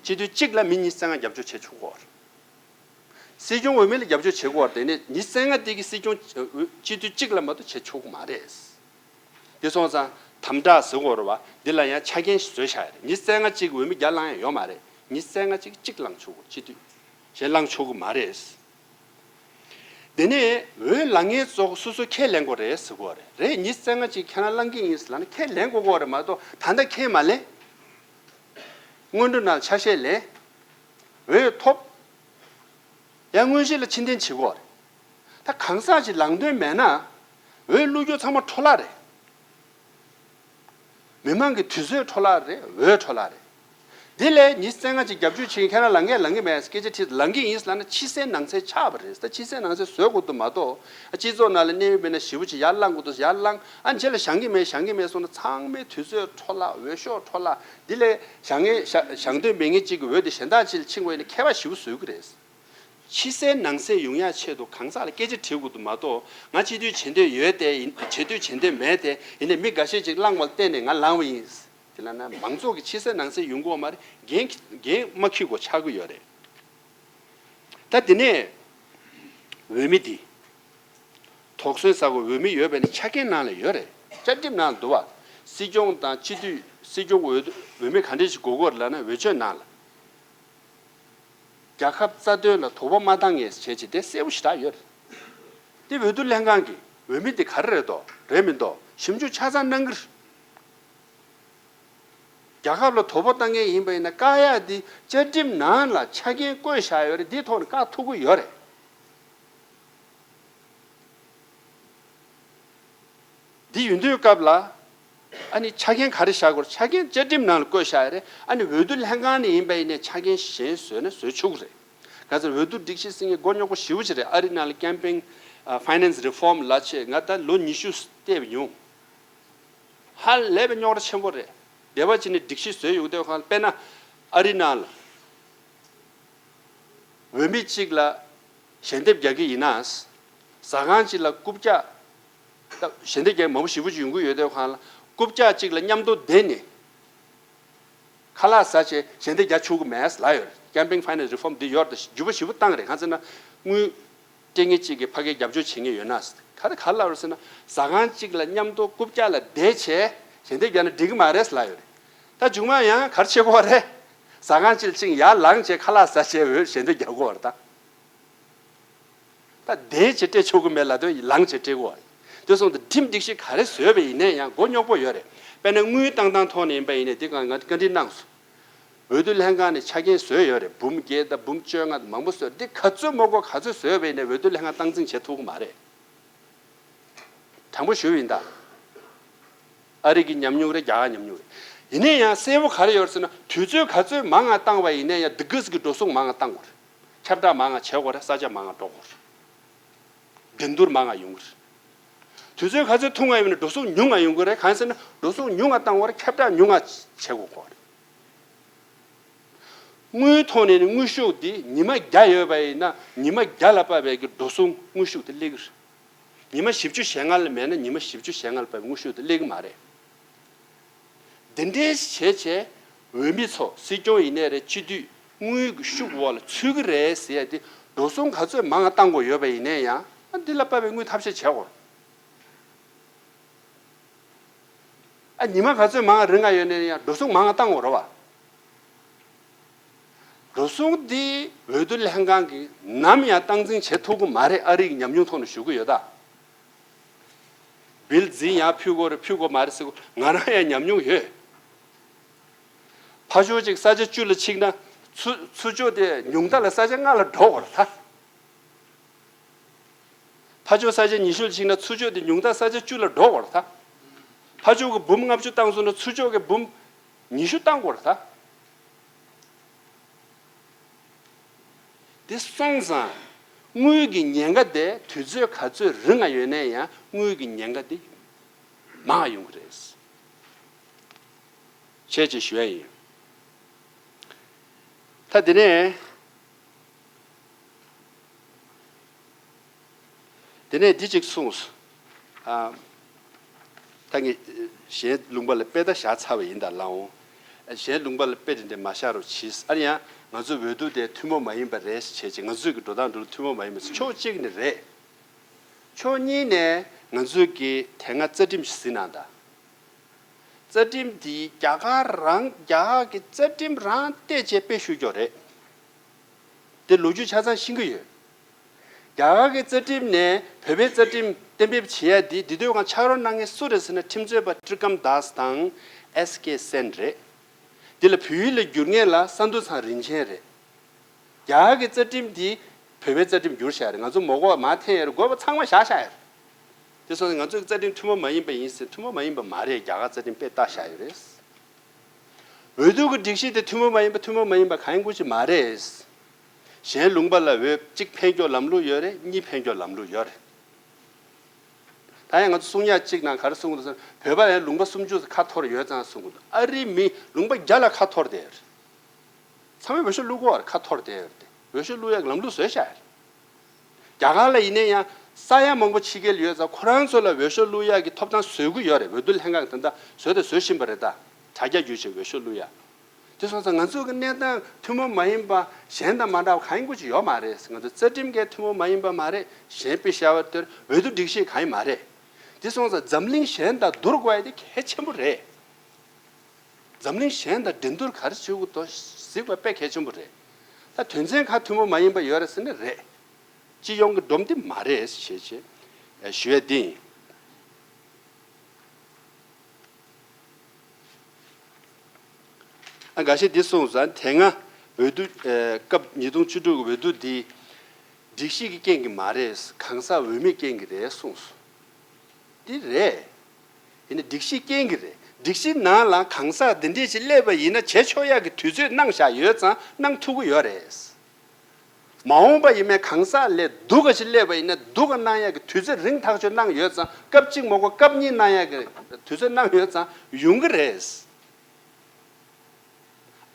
སྤྱི་འཐུས་གཅིག་ལ་མི་ཉི་ཤུ་རྩ་ལྔ་རྒྱབ་སྐྱོར་བྱེད་ཆོག་གོ། སྲིད་སྐྱོང་འོས་མི་ལ་རྒྱབ་སྐྱོར་བྱེད་དགོས་པ་དེ་ནི་ཉི་ཤུ་རྩ་ལྔ་དེ་གི་སྲིད་སྐྱོང་སྤྱི་འཐུས་གཅིག་ལ་མ་གཏོགས་བྱེད་ཆོག་གི་མ་རེད། དེ་སོང་ཙང་དམ་དྲག་ཟེར་དགོས་རེད་བ། འདི་ལ་ཡང་ཆ་རྐྱེན་ཞིག་བཟོས་བཞག་ཡོད་རེད། ཉི་ཤུ་རྩ་ལྔ་གཅིག་འོས་མི་བརྒྱ་བླངས་ཡ་ཡོད་མ་རེད། ཉི་ཤུ་རྩ་ལྔ་གཅིག་གཅིག་བླངས་ཆོག་གོ། སྤྱི་འཐུས་གཞན་བླངས་ཆོག་གི་མ་རེད། དེ་ནས་འོས་ལངས་མཁན་ཚོ་སོ་སོ་ཁས་ལེན་དགོས་རེད་ཟེར་གོ་རེད། རེད། ཉི་ཤུ་རྩ་ལྔ་ཅིག་ཁས་ལེན་གྱི་ཡིན་ཟེར་ལབ་ན་ཁས་ལེན་དགོས་གོ་རེད། མ་གཏོགས་ད་ལྟ་ཁས་མ་ལེན། སྔོན་འགྲོ་ནང་ཆ་ཤས་ལེན། འོས་ཐོབ། ཡང་དངོས་གཞི་ལ་ཕྱིར་འཐེན་བྱེད་གོ་རེད། ད་གང་ཟག་ཅིག་ལངས་འདོད་མེད་ན་འོས་བླུག་རྒྱུ་ཚང་མ་འཕྲོ་བརླག་རེད། མི་མང་གི་དུས་ཚོད་འཕྲོ་བརླག་རེད། འོས་འཕྲོ་བརླག་རེད། དེ་ལས་ཉི་ཤུ་རྩ་ལྔ་ཅིག་རྒྱབ་སྐྱོར་བྱེད་མཁན་ཁྱེད་རང་ལངས་ངེས་ལངས་ངེས་མེད་སྐད་ཆ་དྲིས་ལངས་ཀྱི་ཡིན་ལབ་ན་ཕྱི་གསལ་ནང་གསལ་ཆགས་པ་རེད། ད་ཕྱི་གསལ་ནང་གསལ་བཟོ་དགོས་འདུག་མ་གཏོགས་སྤྱི་ཚོགས་ནང་ལ་གནས་ཡོད་མེད་ན་ཞེ་པོ་ཅིག་ཡར་བླངས་དགོས་འདུག་ཡར་བླངས། ཨ་ནི་རྗེས་ལ་བཞེངས་ཀྱི་མེད་བཞེངས་ཀྱི་མེད་སོང་ན་ཚང་མའི་དུས་ཚོད་འཕྲོ་བརླག་འོས་ཤོག་འཕྲོ་བརླག་འདི་ལས་བཞེངས་ངེས་བཞེངས་འདོད་མེད་མཁན་གཅིག་གི་འོས་དེ་གཞན་དག་ཅིག་ལ་འཆིང་བ་ཡིན་ན་ཁྱད་པར་ཞེ་པོ་བཟོ་གི་རེད། ཕྱི་གསལ་ནང་གསལ་ཡོང་ཡག་ཆེད་དུ་གང་ཟག་ལ་སྐད་ཆ་དྲི་དགོས་འདུག་མ་གཏོགས་ང་སྤྱི་འཐུས་བྱེད་འདོད་ཡོད་དེ་ཡིན། བྱེད་འདོད་བྱེད་འདོད་མེད་དེ་ཡིན་ནའི་མི་འགའ་ཤས་ཅིག་བླངས་པ་ལ་བརྟེན་ནས་ང་ལངས་པ་ཡིན། དེ་ལབ་ན་མང་ཚོགས་ཀྱི་ཕྱི་གསལ་ནང་གསལ་ཡོང་གི་ཡོད་མ་རེད། འགན་འགན་མ་འཁྱེར་དགོས་ཆགས་ཀྱི་ཡོད་རེད། ད་དེ་ནས་འོས་མི་འདི། དོགས་ཟོན་ཟ་དགོས་འོས་མི་ཡོད་པ་ནི་ཆ་རྐྱེན་ནང་ལ་ཡོད་རེད། བཅའ་ཁྲིམས་ནང་ལ་འདུག་བ། སྲིད་སྐྱོང་དང་སྤྱི་འཐུས་སྲིད་སྐྱོང་འོས་འོས་མི་ག་འདྲ་ཞིག་དགོས་ཀྱི་ཡོད་རེད་ལབ་ན་འོས་ཆོས་ནང་ལ། རྒྱལ་ཁབ་རྩ་དོན་ལ་དོགས་པ་མ་བཏང་ངེས་བྱས་ཅིག་དེ་གསལ་པོ་ཞེ་དྲག་ཡོད་རེད། དེ་འོས་བསྡུ་ལྷན་ཁང་གིས་འོས་མི་དེ་ག་རེ་རེད་དོ་རེད་མི་འདུག་ཞིབ་འཇུག་ཆ་ཚང་གནང་གི་རེད། རྒྱལ་ཁབ་ལ་དོགས་པ་བཏང་མཁན་ཡིན་པ་ཡིན་ན་བཀག་ཡག་འདི་བཅའ་ཁྲིམས་ནང་ལ་ཆ་རྐྱེན་བཀོད་བཞག་ཡོད་རེད། འདིའི་ཐོག་ནས་བཀག་ཐུབ་ཀྱི་ཡོད་རེད། འདི་ཡོང་དུས་སྐབས་ལ་ཨ་ནི་ཆ་རྐྱེན་ག་རེ་བཞག་དགོས་རེད། ཆ་རྐྱེན་བཅའ་ཁྲིམས་ནང་ལ་བཀོད་བཞག་ཡོད་རེད། ཨ་ནི་འོས་བསྡུ་ལྷན་ཁང་ནས་ཡིན་པ་ཡིན་ནའི་ཆ་རྐྱེན་གཞན་བཟོས་ན་བཟོས་ཆོག་གི་རེད། ག་ཚོད་འོས་བསྡུ་སྒྲིག་གཞི་ཟེར་མཁན་མགོ་རྙོག་པོ་ཞེ་པོ་ཅིག་རེད། ཨ་རི་ནང་ལ་Campaign Finance Reform ལབ་བྱས་ང་ད་ལོ་ཉི་ཤུ་བལྟས་པ་ཡོང་། ཧ་ལས་པའི་རྙོག་དྲ་ཆེན་པོ་རེད། སྡེ་བ་གཅིག་ནས་སྒྲིག་གཞི་བཟོས་ཡོང་དུས་སྒང་དཔེར་ན་ཨ་རི་ནང་ལ་འོས་མི་གཅིག་ལ་ཞལ་འདེབས་རྒྱག་གི་ཡིན་ན། ཟ་ཁང་གཅིག་ལ་རྐུབ་བཀྱག་ད་ཞལ་འདེབས་རྒྱག་མང་པོ་ཞེ་པོ་ཅིག་ཡོང་གི་ཡོད་དུས་སྒང་ལ་རྐུབ་བཀྱག་གཅིག་ལ་མཉམ་དུ་བསྡད་ནས་ཁ་ལག་ཟ་བྱས་ཞལ་འདེབས་རྒྱག་ཆོག་གི་མེད་ལབ་ཡོད་རེད། Campaign Finance Reform འདི་ཡོད་རེད། འགྱུར་བ་ཞེ་པོ་བཏང་རེད། གང་ཟེར་ན་དངུལ་སྤྲད་མཁན་གཅིག་གིས་ཕ་གིར་རྒྱབ་སྐྱོར་བྱེད་མཁན་ཡོད་ན། ག་རེ་ག་རེ་ལབ་རེད་ཟེར་ན་ཟ་ཁང་གཅིག་ལ་མཉམ་དུ་རྐུབ་བཀྱག་ལ་བསྡད་བྱས་ཞལ་འདེབས་རྒྱག་ན་འགྲིག་གི་མ་རེད་ལབ་ཡོད་རེད། ད་མཇུག་མ་ཡང་ག་རེ་བྱེད་དགོས་རེད། ཟ་ཁང་གཅིག་ལ་གཅིག་ཡར་ལངས་བྱས་ཁ་ལག་ཟ་བྱས་འོས་ཞལ་འདེབས་རྒྱག་དགོས་རེད་ད། ད་བསྡད་བྱས་སྤྲད་ཆོག་གི་མེད་ལབ་དུས་ལངས་བྱས་སྤྲད་དགོས་རེད། དེ་སོང་ཙང་ཁྲིམས་སྒྲིག་གཞི་ག་རེ་བཟོས་པ་ཡིན་ནའི་ཡང་མགོ་རྙོག་པོ་ཡོད་རེད། དཔེར་ན་དངུལ་བཏང་སྟངས་ཐོག་ནས་ཡིན་པ་ཡིན་ནའི་འདི་གང་ང་བཀའ་འདྲི་གནང་སོང་། འོས་བསྡུ་ལྷན་ཁང་ནས་ཆ་རྐྱེན་བཟོས་ཡོད་རེད། འབུམ་བརྒྱད་དང་འབུམ་བཅོ་ལྔ་དང་མང་པོ་བཟོས། འདི་ག་ཚོད་མ་དགོས་ག་ཚོད་བཟོས་པ་ཡིན་ནའི་འོས་བསྡུ་ལྷན་ཁང་སྟངས་འཛིན་བྱེད་ཐུབ་ཀྱི་མ་རེད། དྲང་པོ་ཞུ་ཡིན་ད། ཨ་རི་གི་ཉམས་མྱོང་རེད། རྒྱ་གར་ཉམས་མྱོང་རེད། ཡིན་ན་ཡང་གསལ་པོ་ག་རེ་ཡོད་ཟེར་ན། དུས་ཚོད་ག་ཚོད་མང་ང་བཏང་བ་ཡིན་ན་ཡང་། འདི་ག་ཟིག་གི་འགྲོ་སོང་མང་ང་བཏང་དགོས་རེད། ཁྱབ་བསྒྲགས་མང་ང་བྱེད་དགོས་རེད། ས་ཆ་མང་ང་འགྲོ་དགོས་རེད། འགྲན་བསྡུར་མང་ང་ཡོང་གི་རེད། དུས་ཚོད་ག་ཚོད་ཐུང་ང་ཡོད་ན་འགྲོ་སོང་ཉུང་ང་ཡོང་གི་རེད། གང་ཟེར་ན་འགྲོ་སོང་ཉུང་ང་བཏང་དགོས་རེད། ཁྱབ་བསྒྲགས་ཉུང་ང་བྱེད་དགོས་རེད། དངུལ་ཐོག་ནས་ནི་དངུལ་ཤུགས་འདི་ཉི་མ་བརྒྱ་ཡོད་པ་ཡིན་ན། ཉི་མ་བརྒྱ་ལ་དཔག་པའི་གི་འགྲོ་སོང་དངུལ་ཤུགས་དེ་སླེབས་ཀྱི་རེད། ཉི་མ་བཞི་བཅུ་ཞེ་ལྔ་ལ་མེད་ན། ཉི་མ་བཞི་བཅུ་ཞེ་ལྔ་ལ་དཔག་པའི་དངུལ་ཤུགས་དེ་སླེབས་ཀྱི་མ་རེད། འདི་འདྲའི་བྱས་བྱས་འོས་མི་ཚོ། སྲིད་སྐྱོང་ཡིན་ནའི་རེད། སྤྱི་འཐུས། དངུལ་གྱི་ཤུགས་འོག་ལ་ཚུད་ཀྱི་རེད་ཟེར་ཡ་དེ། འགྲོ་སོང་ག་ཚོད་མང་ང་བཏང་དགོས་ཡོད་པ་ཡིན་ནའི་ཡང་། ཨ། འདི་ལ་དཔག་པའི་དངུལ་ཐབས་ཤེས་བྱེད་དགོས། ཨ། ཉི་མ་ག་ཚོད་མང་ང་རིང་ང་ཡོད་ནའི་ཡང་འགྲོ་སོང་མང་ང་བཏང་དགོས་རེད་བ། འགྲོ་སོང་འདི་འོས་བསྡུ་ལྷན་ཁང་གིས་ནམ་ཡང་སྟངས་འཛིན་བྱེད་ཐུབ་ཀྱི་མ་རེད། ཨ་རི་གི་ཉམས་མྱོང་ཐོག་ནས་ཞུ་གི་ཡོད་ད། བིལ་ཛིན་ཡར་ཕུལ་དགོས་རེད། ཕུལ་དགོས་མ་རེད་ཟེར་གོ། ང་རང་ཡང་ཉམས་མྱོང་ཡོད། ཕར་ཕྱོགས་གཅིག་ས་ཆ་བཅུ་ལ་ཕྱིན་ན། ཚུར་ཚུར་ཕྱོགས་དེ་ཉུང་མཐའ་ལ་ས་ཆ་ལྔ་ལ་འགྲོ་དགོས་རེད་ད། ཕར་ཕྱོགས་ས་ཆ་ཉི་ཤུ་ལ་ཕྱིན་ན། ཚུར་ཕྱོགས་དེ་ཉུང་མཐའ་ས་ཆ་བཅུ་ལ་འགྲོ་དགོས་རེད་ད། ཕར་ཕྱོགས་ཀྱི་འབུམ་ལྔ་བཅུ་བཏང་སོང་ན། ཚུར་ཕྱོགས་ཀྱི་འབུམ་ཉི་ཤུ་བཏང་དགོས་རེད་ད། དེ་སོང་ཙང་དངུལ་གྱི་ཉེན་ཁ་དེ། དུས་ཚོད་ག་ཚོད་རིང་ང་ཡོད་ནའི་ཡང་དངུལ་གྱི་ཉེན་ཁ་དེ་མང་ང་ཡོང་གི་རེད། བྱས་ཅེས་ཞུ་ཡ་ཡིན། ད་དེ་ནས། དེ་ནས་འདི་གཅིག་གསུངས། ཨ། ད་ངས་གཞན་ལུང་པ་ལ་དཔེ་ད་བཞག་ཚར་བ་ཡིན་ད། ལགས་འོང་། གཞན་ལུང་པ་ལ་དཔེ་དེ་འདྲ་མ་བཞག་རོགས་གྱིས། ཨ་ནི་ཡང་ང་ཚོ་འོས་བསྡུ་དེ་ཐུན་མོང་མ་ཡིན་པ་རེད་ཟེར་བྱས། ང་ཚོས་ཀྱི་འགྲོ་སྟངས་འགྲོ་ལུགས་ཐུན་མོང་མ་ཡིན་པ་ཕྱོགས་གཅིག་ནས་རེད། ཕྱོགས་གཉིས་ནས་ང་ཚོས་ཀྱི་དེ་སྔ་རྩ་ཁྲིམས་ཤིག་ཟིན་གནང་ད། རྩ་ཁྲིམས་འདི་རྒྱ་གར་རང་། རྒྱ་གར་གྱི་རྩ་ཁྲིམས་རང་བལྟས་བྱས་དཔེ་བཤུས་ཀྱོག་རེད། དེ་ལོ་རྒྱུས་ཆ་ཚང་ཤེས་ཀྱི་ཡོད། རྒྱ་གར་གྱི་རྩ་ཁྲིམས་ནས་བོད་པའི་རྩ་ཁྲིམས་གཏན་འབེབས་བྱེད་ཡ་འདི། འདི་དུས་སྒང་ཕྱག་རོགས་གནང་མཁན་སུ་རེད་ཟེར་ན། ཁྲིམས་རྩོད་པ་ཏྲི་ཀམ་དཱས་དང་ཨེས་ཀེ་སེན་རེད། འདི་ལ་བོད་ཡིག་ལ་བསྒྱུར་མཁན་ལ་ས་འདུ་ཚང་རིན་ཆེན་རེད། རྒྱ་གར་གྱི་རྩ་ཁྲིམས་འདི་བོད་པའི་རྩ་ཁྲིམས་བསྒྱུར་བཞག་རེད། ང་ཚོ་མ་དགོས་པ་མར་འཐེན་ཡ་རེད། དགོས་པ་ཚང་མ་བཞག་བཞག་ཡ་རེད། དེ་སོང་ཙང་ང་ཚོའི་རྩ་ཁྲིམས་ཐུན་མོང་མ་ཡིན་པ་ཡིན་ཟེར། ཐུན་མོང་མ་ཡིན་པ་མ་རེད། རྒྱ་གར་རྩ་ཁྲིམས་དཔེ་བལྟས་བཞག་ཡོད་རེད། འོས་བསྡུ་གི་སྒྲིག་གཞི་དེ་ཐུན་མོང་མ་ཡིན་པ། ཐུན་མོང་མ་ཡིན་པ་གང་ཡིན་ཁུལ་ཅིག་མ་རེད། གཞན་ལུང་པ་ལ་འོས་གཅིག་འཕེན་ཀྱོག་ལམ་ལུགས་ཡོད་རེད། གཉིས་འཕེན་ཀྱོག་ལམ་ལུགས་ཡོད་རེད། ད་ཡང་ང་ཚོ་གསུང་ཡ་གཅིག་ནང་ག་རེ་གསུང་གི་འདུག་ཟེར་ན། བོད་པ་ཡང་ལུང་པ་སུམ་ཅུ་ཁ་འཐོར་ཡོད་ཙང་གསུང་གི་འདུག། ཨ་རི་མི་ལུང་པ་བརྒྱ་ལ་ཁ་འཐོར་བསྡད་ཡོད་རེད། ཚང་མས་འོས་ཤོག་བླུག་གོ། ཁ་འཐོར་བསྡད་ཡོད་རེད་དེ། འོས་ཤོག་བླུག་ཡག་གི་ལམ་ལུགས་བཟོས་བཞག་རེད། རྒྱ་གར་ལ་ཡིན་ནའི་ཡང་ས་ཡ་མང་པོ་ཕྱི་རྒྱལ་ཡོད་ཙང་། ཁོ་རང་ཚོ་ལ་འོས་ཤོག་བླུག་ཡག་གི་ཐོབ་ཐང་བཟོ་གི་ཡོད་རེད། འོས་བསྡུ་ལྷན་ཁང་གི་ད་ལྟ་བཟོས་དང་བཟོ་བཞིན་པ་རེད་ད། དྲ་རྒྱ་བརྒྱུད་བྱས་འོས་ཤོག་བླུག་ཡག། དེ་སོང་ཙང་ང་ཚོ་གི་གནས་སྟངས་ཐུན་མོང་མ་ཡིན་པ། གཞན་དང་མ་འདྲ་བ་གང་ཡིན་ཁུལ་ཅིག་ཡོད་མ་རེད། ང་ཚོ་རྩ་ཁྲིམས་ཀྱི་ཐུན་མོང་མ་ཡིན་པ་མ་རེད། གཞན་དཔེ་བཞག་པ་དེར་འོས་བསྡུ་སྒྲིག་གཞི་གང་ཡིན་མ་རེད། དེ་སོང་ཙང་འཛམ་གླིང་གཞན་དང་བསྡུར་དགོས་ཡ་དེ་གལ་ཆེན་པོ་རེད། འཛམ་གླིང་གཞན་དང་འགྲན་བསྡུར་ག་རེ་བྱེད་དགོས་འདུག་གཟིགས་པ་དཔེ་གལ་ཆེན་པོ་རེད། ད་དོན་ཚན་ཁག་ཐུན་མོང་མ་ཡིན་པ་ཡོད་རེད་ཟེར་ན་རེད། སྤྱི་ཡོངས་ཀྱི་སྒྲོམ་དེ་མ་རེད་ཞེས་བྱས་ཞུ་ཡ་དེ་ཡིན། ཨ། འགའ་ཤས་འདི་གསུངས་སོང་། དེ་སྔ་འོས་བསྡུ། ཨེ། སྐབས་ཉིས་སྟོང་བཅུ་དྲུག་གི་འོས་བསྡུ་འདི་སྒྲིག་གཞི་གི་རྐྱེན་གྱིས་མ་རེད། གང་ཟག་འོས་མིའི་རྐྱེན་གྱིས་རེད་གསུངས་སོང་། འདི་རེད། ཡིན་ནའི་སྒྲིག་གཞི་རྐྱེན་གྱིས་རེད། སྒྲིག་གཞི་ནང་ལ་གང་ཟག་འདི་འདྲས་ཅིག་སླེབས་པ་ཡིན་ན་བྱེད་ཆོག་ཡག་གི་དུས་ཚོད་གནང་བཞག་ཡོད་ཙང་། གནང་ཐུབ་ཀྱི་ཡོད་རེད། མ་འོངས་པ་ཡིན་ནའི་གང་ཟག་ལས་སྡུག་ག་ཅིག་སླེབས་པ་ཡིན་ན། སྡུག་ག་གནང་ཡག་གི་དུས་ཚོད་རིང་ཐག་ཆོད་གནང་ཡོད་ཙང་། སྐབས་གཅིག་མ་དགོས་སྐབས་གཉིས་གནང་ཡག་གི་དུས་ཚོད་གནང་ཡོད་ཙང་ཡོང་གི་རེད།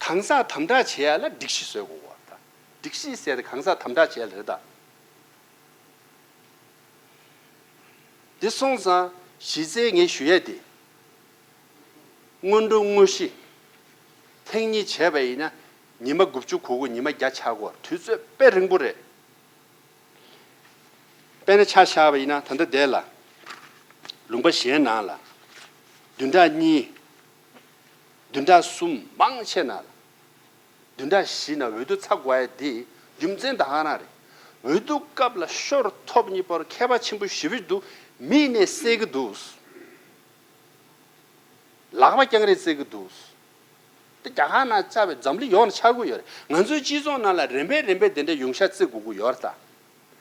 གང་ཟག་དམ་དྲག་བྱེད་ཡ་ལ་སྒྲིག་གཞི་བཟོ་དགོས་པ་རེད་ད། སྒྲིག་གཞི་ཟེར་དེ་གང་ཟག་དམ་དྲག་བྱེད་ཡ་ལ་རེད་ད། འདི་སོང་ཙང་གཞི་རྩའི་ངས་ཞུ་ཡ་དེ། སྔོན་འགྲོ་དངོས་གཞི་ཐེངས་གཉིས་བྱས་པ་ཡིན་ན་ཉི་མ་དགུ་བཅུ་གོ་དགུ། ཉི་མ་བརྒྱ་ཆགས་ཀྱི་ཡོད་རེད། དུས་ཚོད་དཔེ་རིང་པོ་རེད། དཔེར་ན་ཆ་བཞག་པ་ཡིན་ན། ད་ལྟ་དེ་ལ་ལུང་པ་གཞན་ནང་ལ་བདུན་ཕྲག་གཉིས། བདུན་ཕྲག་གསུམ། མང་ཆེ་ན་ལ་བདུན་ཕྲག་བཞི་ནང་འོས་བསྡུ་ཚར་དགོས་ཡ་དེ་རྒྱུ་མཚན་ད་ག་རང་རེད། འོས་བསྡུ་སྐབས་ལ་ཤོར་ཐོབ་གཉིས་བར་ཁྱད་པར་ཆེན་པོ་ཞེ་པོ་ཅིག་འདུག། མི་ནས་བསད་ཀྱི་འདུག། ལག་པ་རྐྱང་རེད་བསད་ཀྱི་འདུག། དེ་རྒྱ་གར་ནང་བཅར་བའི་འཛམ་གླིང་ཡོངས་ལ་ཆགས་ཀྱི་ཡོད་རེད། ང་ཚོའི་སྤྱི་ཚོགས་ནང་ལ་རིམ་པས་རིམ་པས་དེ་འདྲའི་ཡོང་ཤ་བརྩི་དགོས་ཀྱི་ཡོད་རེད་ད།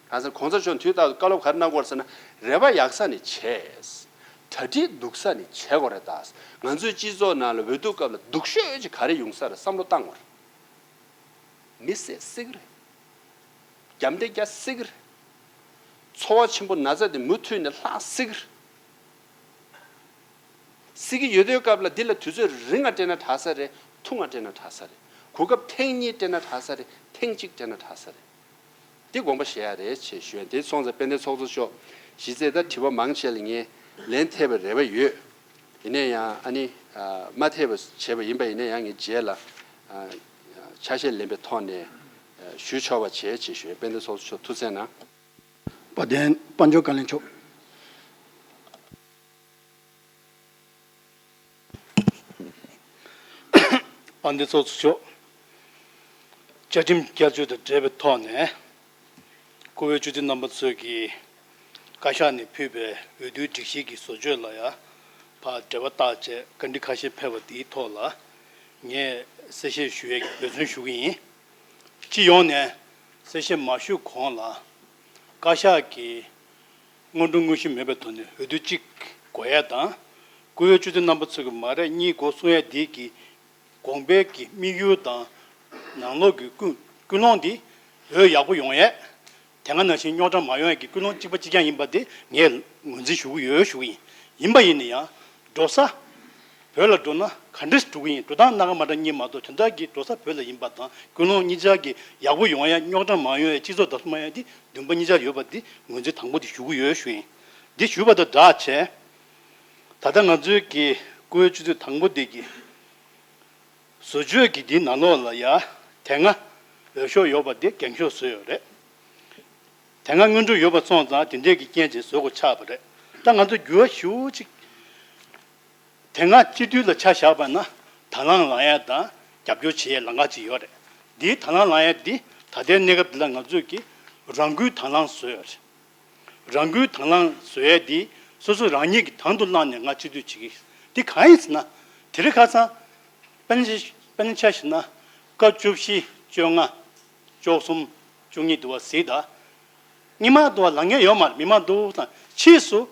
གང་ཟེར་༸གོང་ས་མཆོག་དུས་རྟག་ཏུ་བཀའ་སློབ་ག་རེ་གནང་གི་ཡོད་རེད་ཟེར་ན། རེ་བ་ཡག་ས་ནས་བྱས། གྲ་སྒྲིག་སྡུག་ས་ནས་བྱེད་དགོས་རེད་ད། ང་ཚོའི་སྤྱི་ཚོགས་ནང་ལ་འོས་བསྡུ་སྐབས་ལ་སྡུག་ཤོས་ཅིག་ག་རེ་ཡོང་ས་རེད་བསམ་བློ་བཏང་དགོས་རེད། མི་བསད་སྲིད་ཀྱི་རེད། རྒྱབ་གཏད་རྒྱག་སྲིད་ཀྱི་རེད། ཚོར་བ་ཆེན་པོ་ན་ཚ་དེ་མུ་མཐུད་ནས་ལྷག་སྲིད་ཀྱི་རེད། སྲིད་ཀྱི་ཡོད་དུས་སྐབས་ལ་འདི་ལ་དུས་ཚོད་རིང་ང་སྤྲད་ན་དྲག་ས་རེད། ཐུང་ང་སྤྲད་ན་དྲག་ས་རེད། གོ་སྐབས་ཐེངས་གཉིས་སྤྲད་ན་དྲག་ས་རེད། ཐེངས་གཅིག་སྤྲད་ན་དྲག་ས་རེད། འདི་དགོངས་པ་བཞེས་ཡ་རེད་ཅེས་ཞུ་ཡ། འདི་སོང་ཙང་དཔལ་ལྡན་ཚོགས་གཙོ་མཆོག་གཞི་རྩའི་ད་དྲི་བ་མང་ཆེ་ལ་ངས་ལན་ཐེབས་པའི་རེ་བ་ཡོད། ཡིན་ན་ཡང་ཨ་ནི་ཨ་མ་ཐེབས་པ་བྱས་པ་ཡིན་པ་ཡིན་ན་ཡང་ངས་རྗེས་ལ་ཨ་ཆ་ཤས་ལེན་པའི་ཐོག་ནས་ཨ་ཞུ་ཆོག་པ་བྱེད་ཅེས་ཞུ་ཡ། དཔལ་ལྡན་ཚོགས་གཙོ་མཆོག་ཐུགས་བསམ་གནང་། དཔལ་ལྡན་དཔལ་འབྱོར་བཀའ་བློན་མཆོག་དཔལ་ལྡན་ཚོགས་གཙོ་མཆོག་བཅའ་ཁྲིམས་བསྐྱར་བཅོས་དང་འབྲེལ་བའི་ཐོག་ནས། བཀུར་འོས་སྤྱི་འཐུས་རྣམ་པ་ཚོས་ཀྱིས་བཀའ་ཤག་ནས་ཕུལ་བའི་འོས་བསྡུའི་སྒྲིག་གཞི་གི་བཟོ་བཅོས་ལ་ཡང་ཕར་འགྲེལ་པ་བཏགས་བྱས་བཀའ་འདྲི་ཁ་ཤས་ཕེབས་པ་དེའི་ཐོག་ལ་ངས་གསལ་བཤད་ཞུ་ཡས་ཀྱི་འབད་བརྩོན་ཞུ་གི་ཡིན། སྤྱི་ཡོངས་ནས་གསལ་བཤད་མ་ཞུ་གོང་ལ་བཀའ་ཤག་གིས་སྔོན་འགྲོ་དངོས་གཞི་མེད་པའི་ཐོག་ནས་འོས་བསྡུ་གཅིག་དགོས་ཡས་དང་། བཀུར་འོས་སྤྱི་འཐུས་རྣམ་པ་ཚོ་གི་མ་རེད་གཉིས་དགོས་གསུང་ཡས་འདི་གི་གོང་འཕེལ་གྱི་དམིགས་ཡུལ་དང་ནང་ལོགས་ཀྱི་ཀུན་ཀུན་སློང་འདི་འོས་ཡག་པོ་ཡོང་ཡས། དེ་སྔ་ནང་བཞིན་རྙོག་དྲ་མ་ཡོང་ཡས་ཀྱི་ཀུན་སློང་གཅིག་པ་གཅིག་རྐྱང་ཡིན་པ་དེ་ངས་ངོས་འཛིན་ཞུ་གི་ཡོད་ཞུ་གི་ཡིན། ཡིན་པ་ཡིན་ན་ཡང་འགྲོ་ས་བོད་ལ་འགྲོ་ན་ག་འདྲས་འགྲོ་གི་ཡིན། འགྲོ་སྟངས་སྣ་ཁ་མ་འདྲ་གཉིས་མ་གཏོགས་དོན་དག་གི་འགྲོ་ས་བོད་ལ་ཡིན་པ་དང་ཀུན་སློང་གཉིས་ཆར་གྱི་ཡག་པོ་ཡོང་ཡ་རྙོག་དྲ་མ་ཡོང་ཡ་སྤྱི་ཚོགས་བདག་སྐྱོང་ཡ་དེ་འདུན་པ་གཉིས་ཆར་ཡོད་པ་དེ་ངོས་འཛིན་དང་པོ་དེ་ཞུ་གི་ཡོད་ཞུ་ཡིན། འདི་ཞུས་པ་དང་སྦྲགས་བྱས། ད་ལྟ་ང་ཚོའི་གི་བཀུར་འོས་སྤྱི་འཐུས་དང་པོ་དེ་གི་བཟོ་བཅོས་ཀྱི་འདིའི་ནང་ལོགས་ལ་ཡ་དེ་སྔ་འོས་ཤོག་ཡོད་པ་དེ་འགེངས་ཤོག་བཟོས་ཡོད་རེད། དེ་སྔ་སྔོན་འགྲོ་ཡོད་པ་སོང་ཙང་དེ་འདྲས་ཀྱི་རྐྱེན་བྱས་བཟོ་དགོས་ཆགས་པ་རེད། ད་ང་ཚོ་འགྱུར་བ་ཞེ་པོ་ཅིག་དེ་སྔ་སྤྱི་འཐུས་ལ་ཆ་བཞག་པ་ན་དང་བླངས་ལངས་ཡས་དང་རྒྱབ་སྐྱོར་བྱེད་ཡས་ལམ་ཁ་ཅིག་ཡོད་རེད། འདིའི་དང་བླངས་ལངས་ཡས་འདི་ད་ལྟའི་གནས་སྐབས་འདི་ལ་ང་ཚོས་ཀྱི་རང་འགུལ་དང་བླངས་བཟོས་ཡོད་རེད། རང་འགུལ་དང་བླངས་བཟོ་ཡས་འདི་སོ་སོ་རང་ཉིད་ཀྱིས་དང་དུ་བླངས་ནས་ང་སྤྱི་འཐུས་བྱེད་ཀྱི། འདི་གང་ཡིན་ཟེར་ན། དེ་རིང་ཁ་སང་དཔེར་ན་ཆ་དཔེར་ན་ཆ་བཞག་ན་སྐབས་བཅུ་བཞི་བཅོ་ལྔ་བཅུ་གསུམ་བཅུ་གཉིས་དུ་བ་གཟིགས་དང་། མི་མང་དུ་བ་ལངས་མཁན་ཡོད་མ་རེད། མི་མང་འདུག་དང་ཕྱིས་སུ་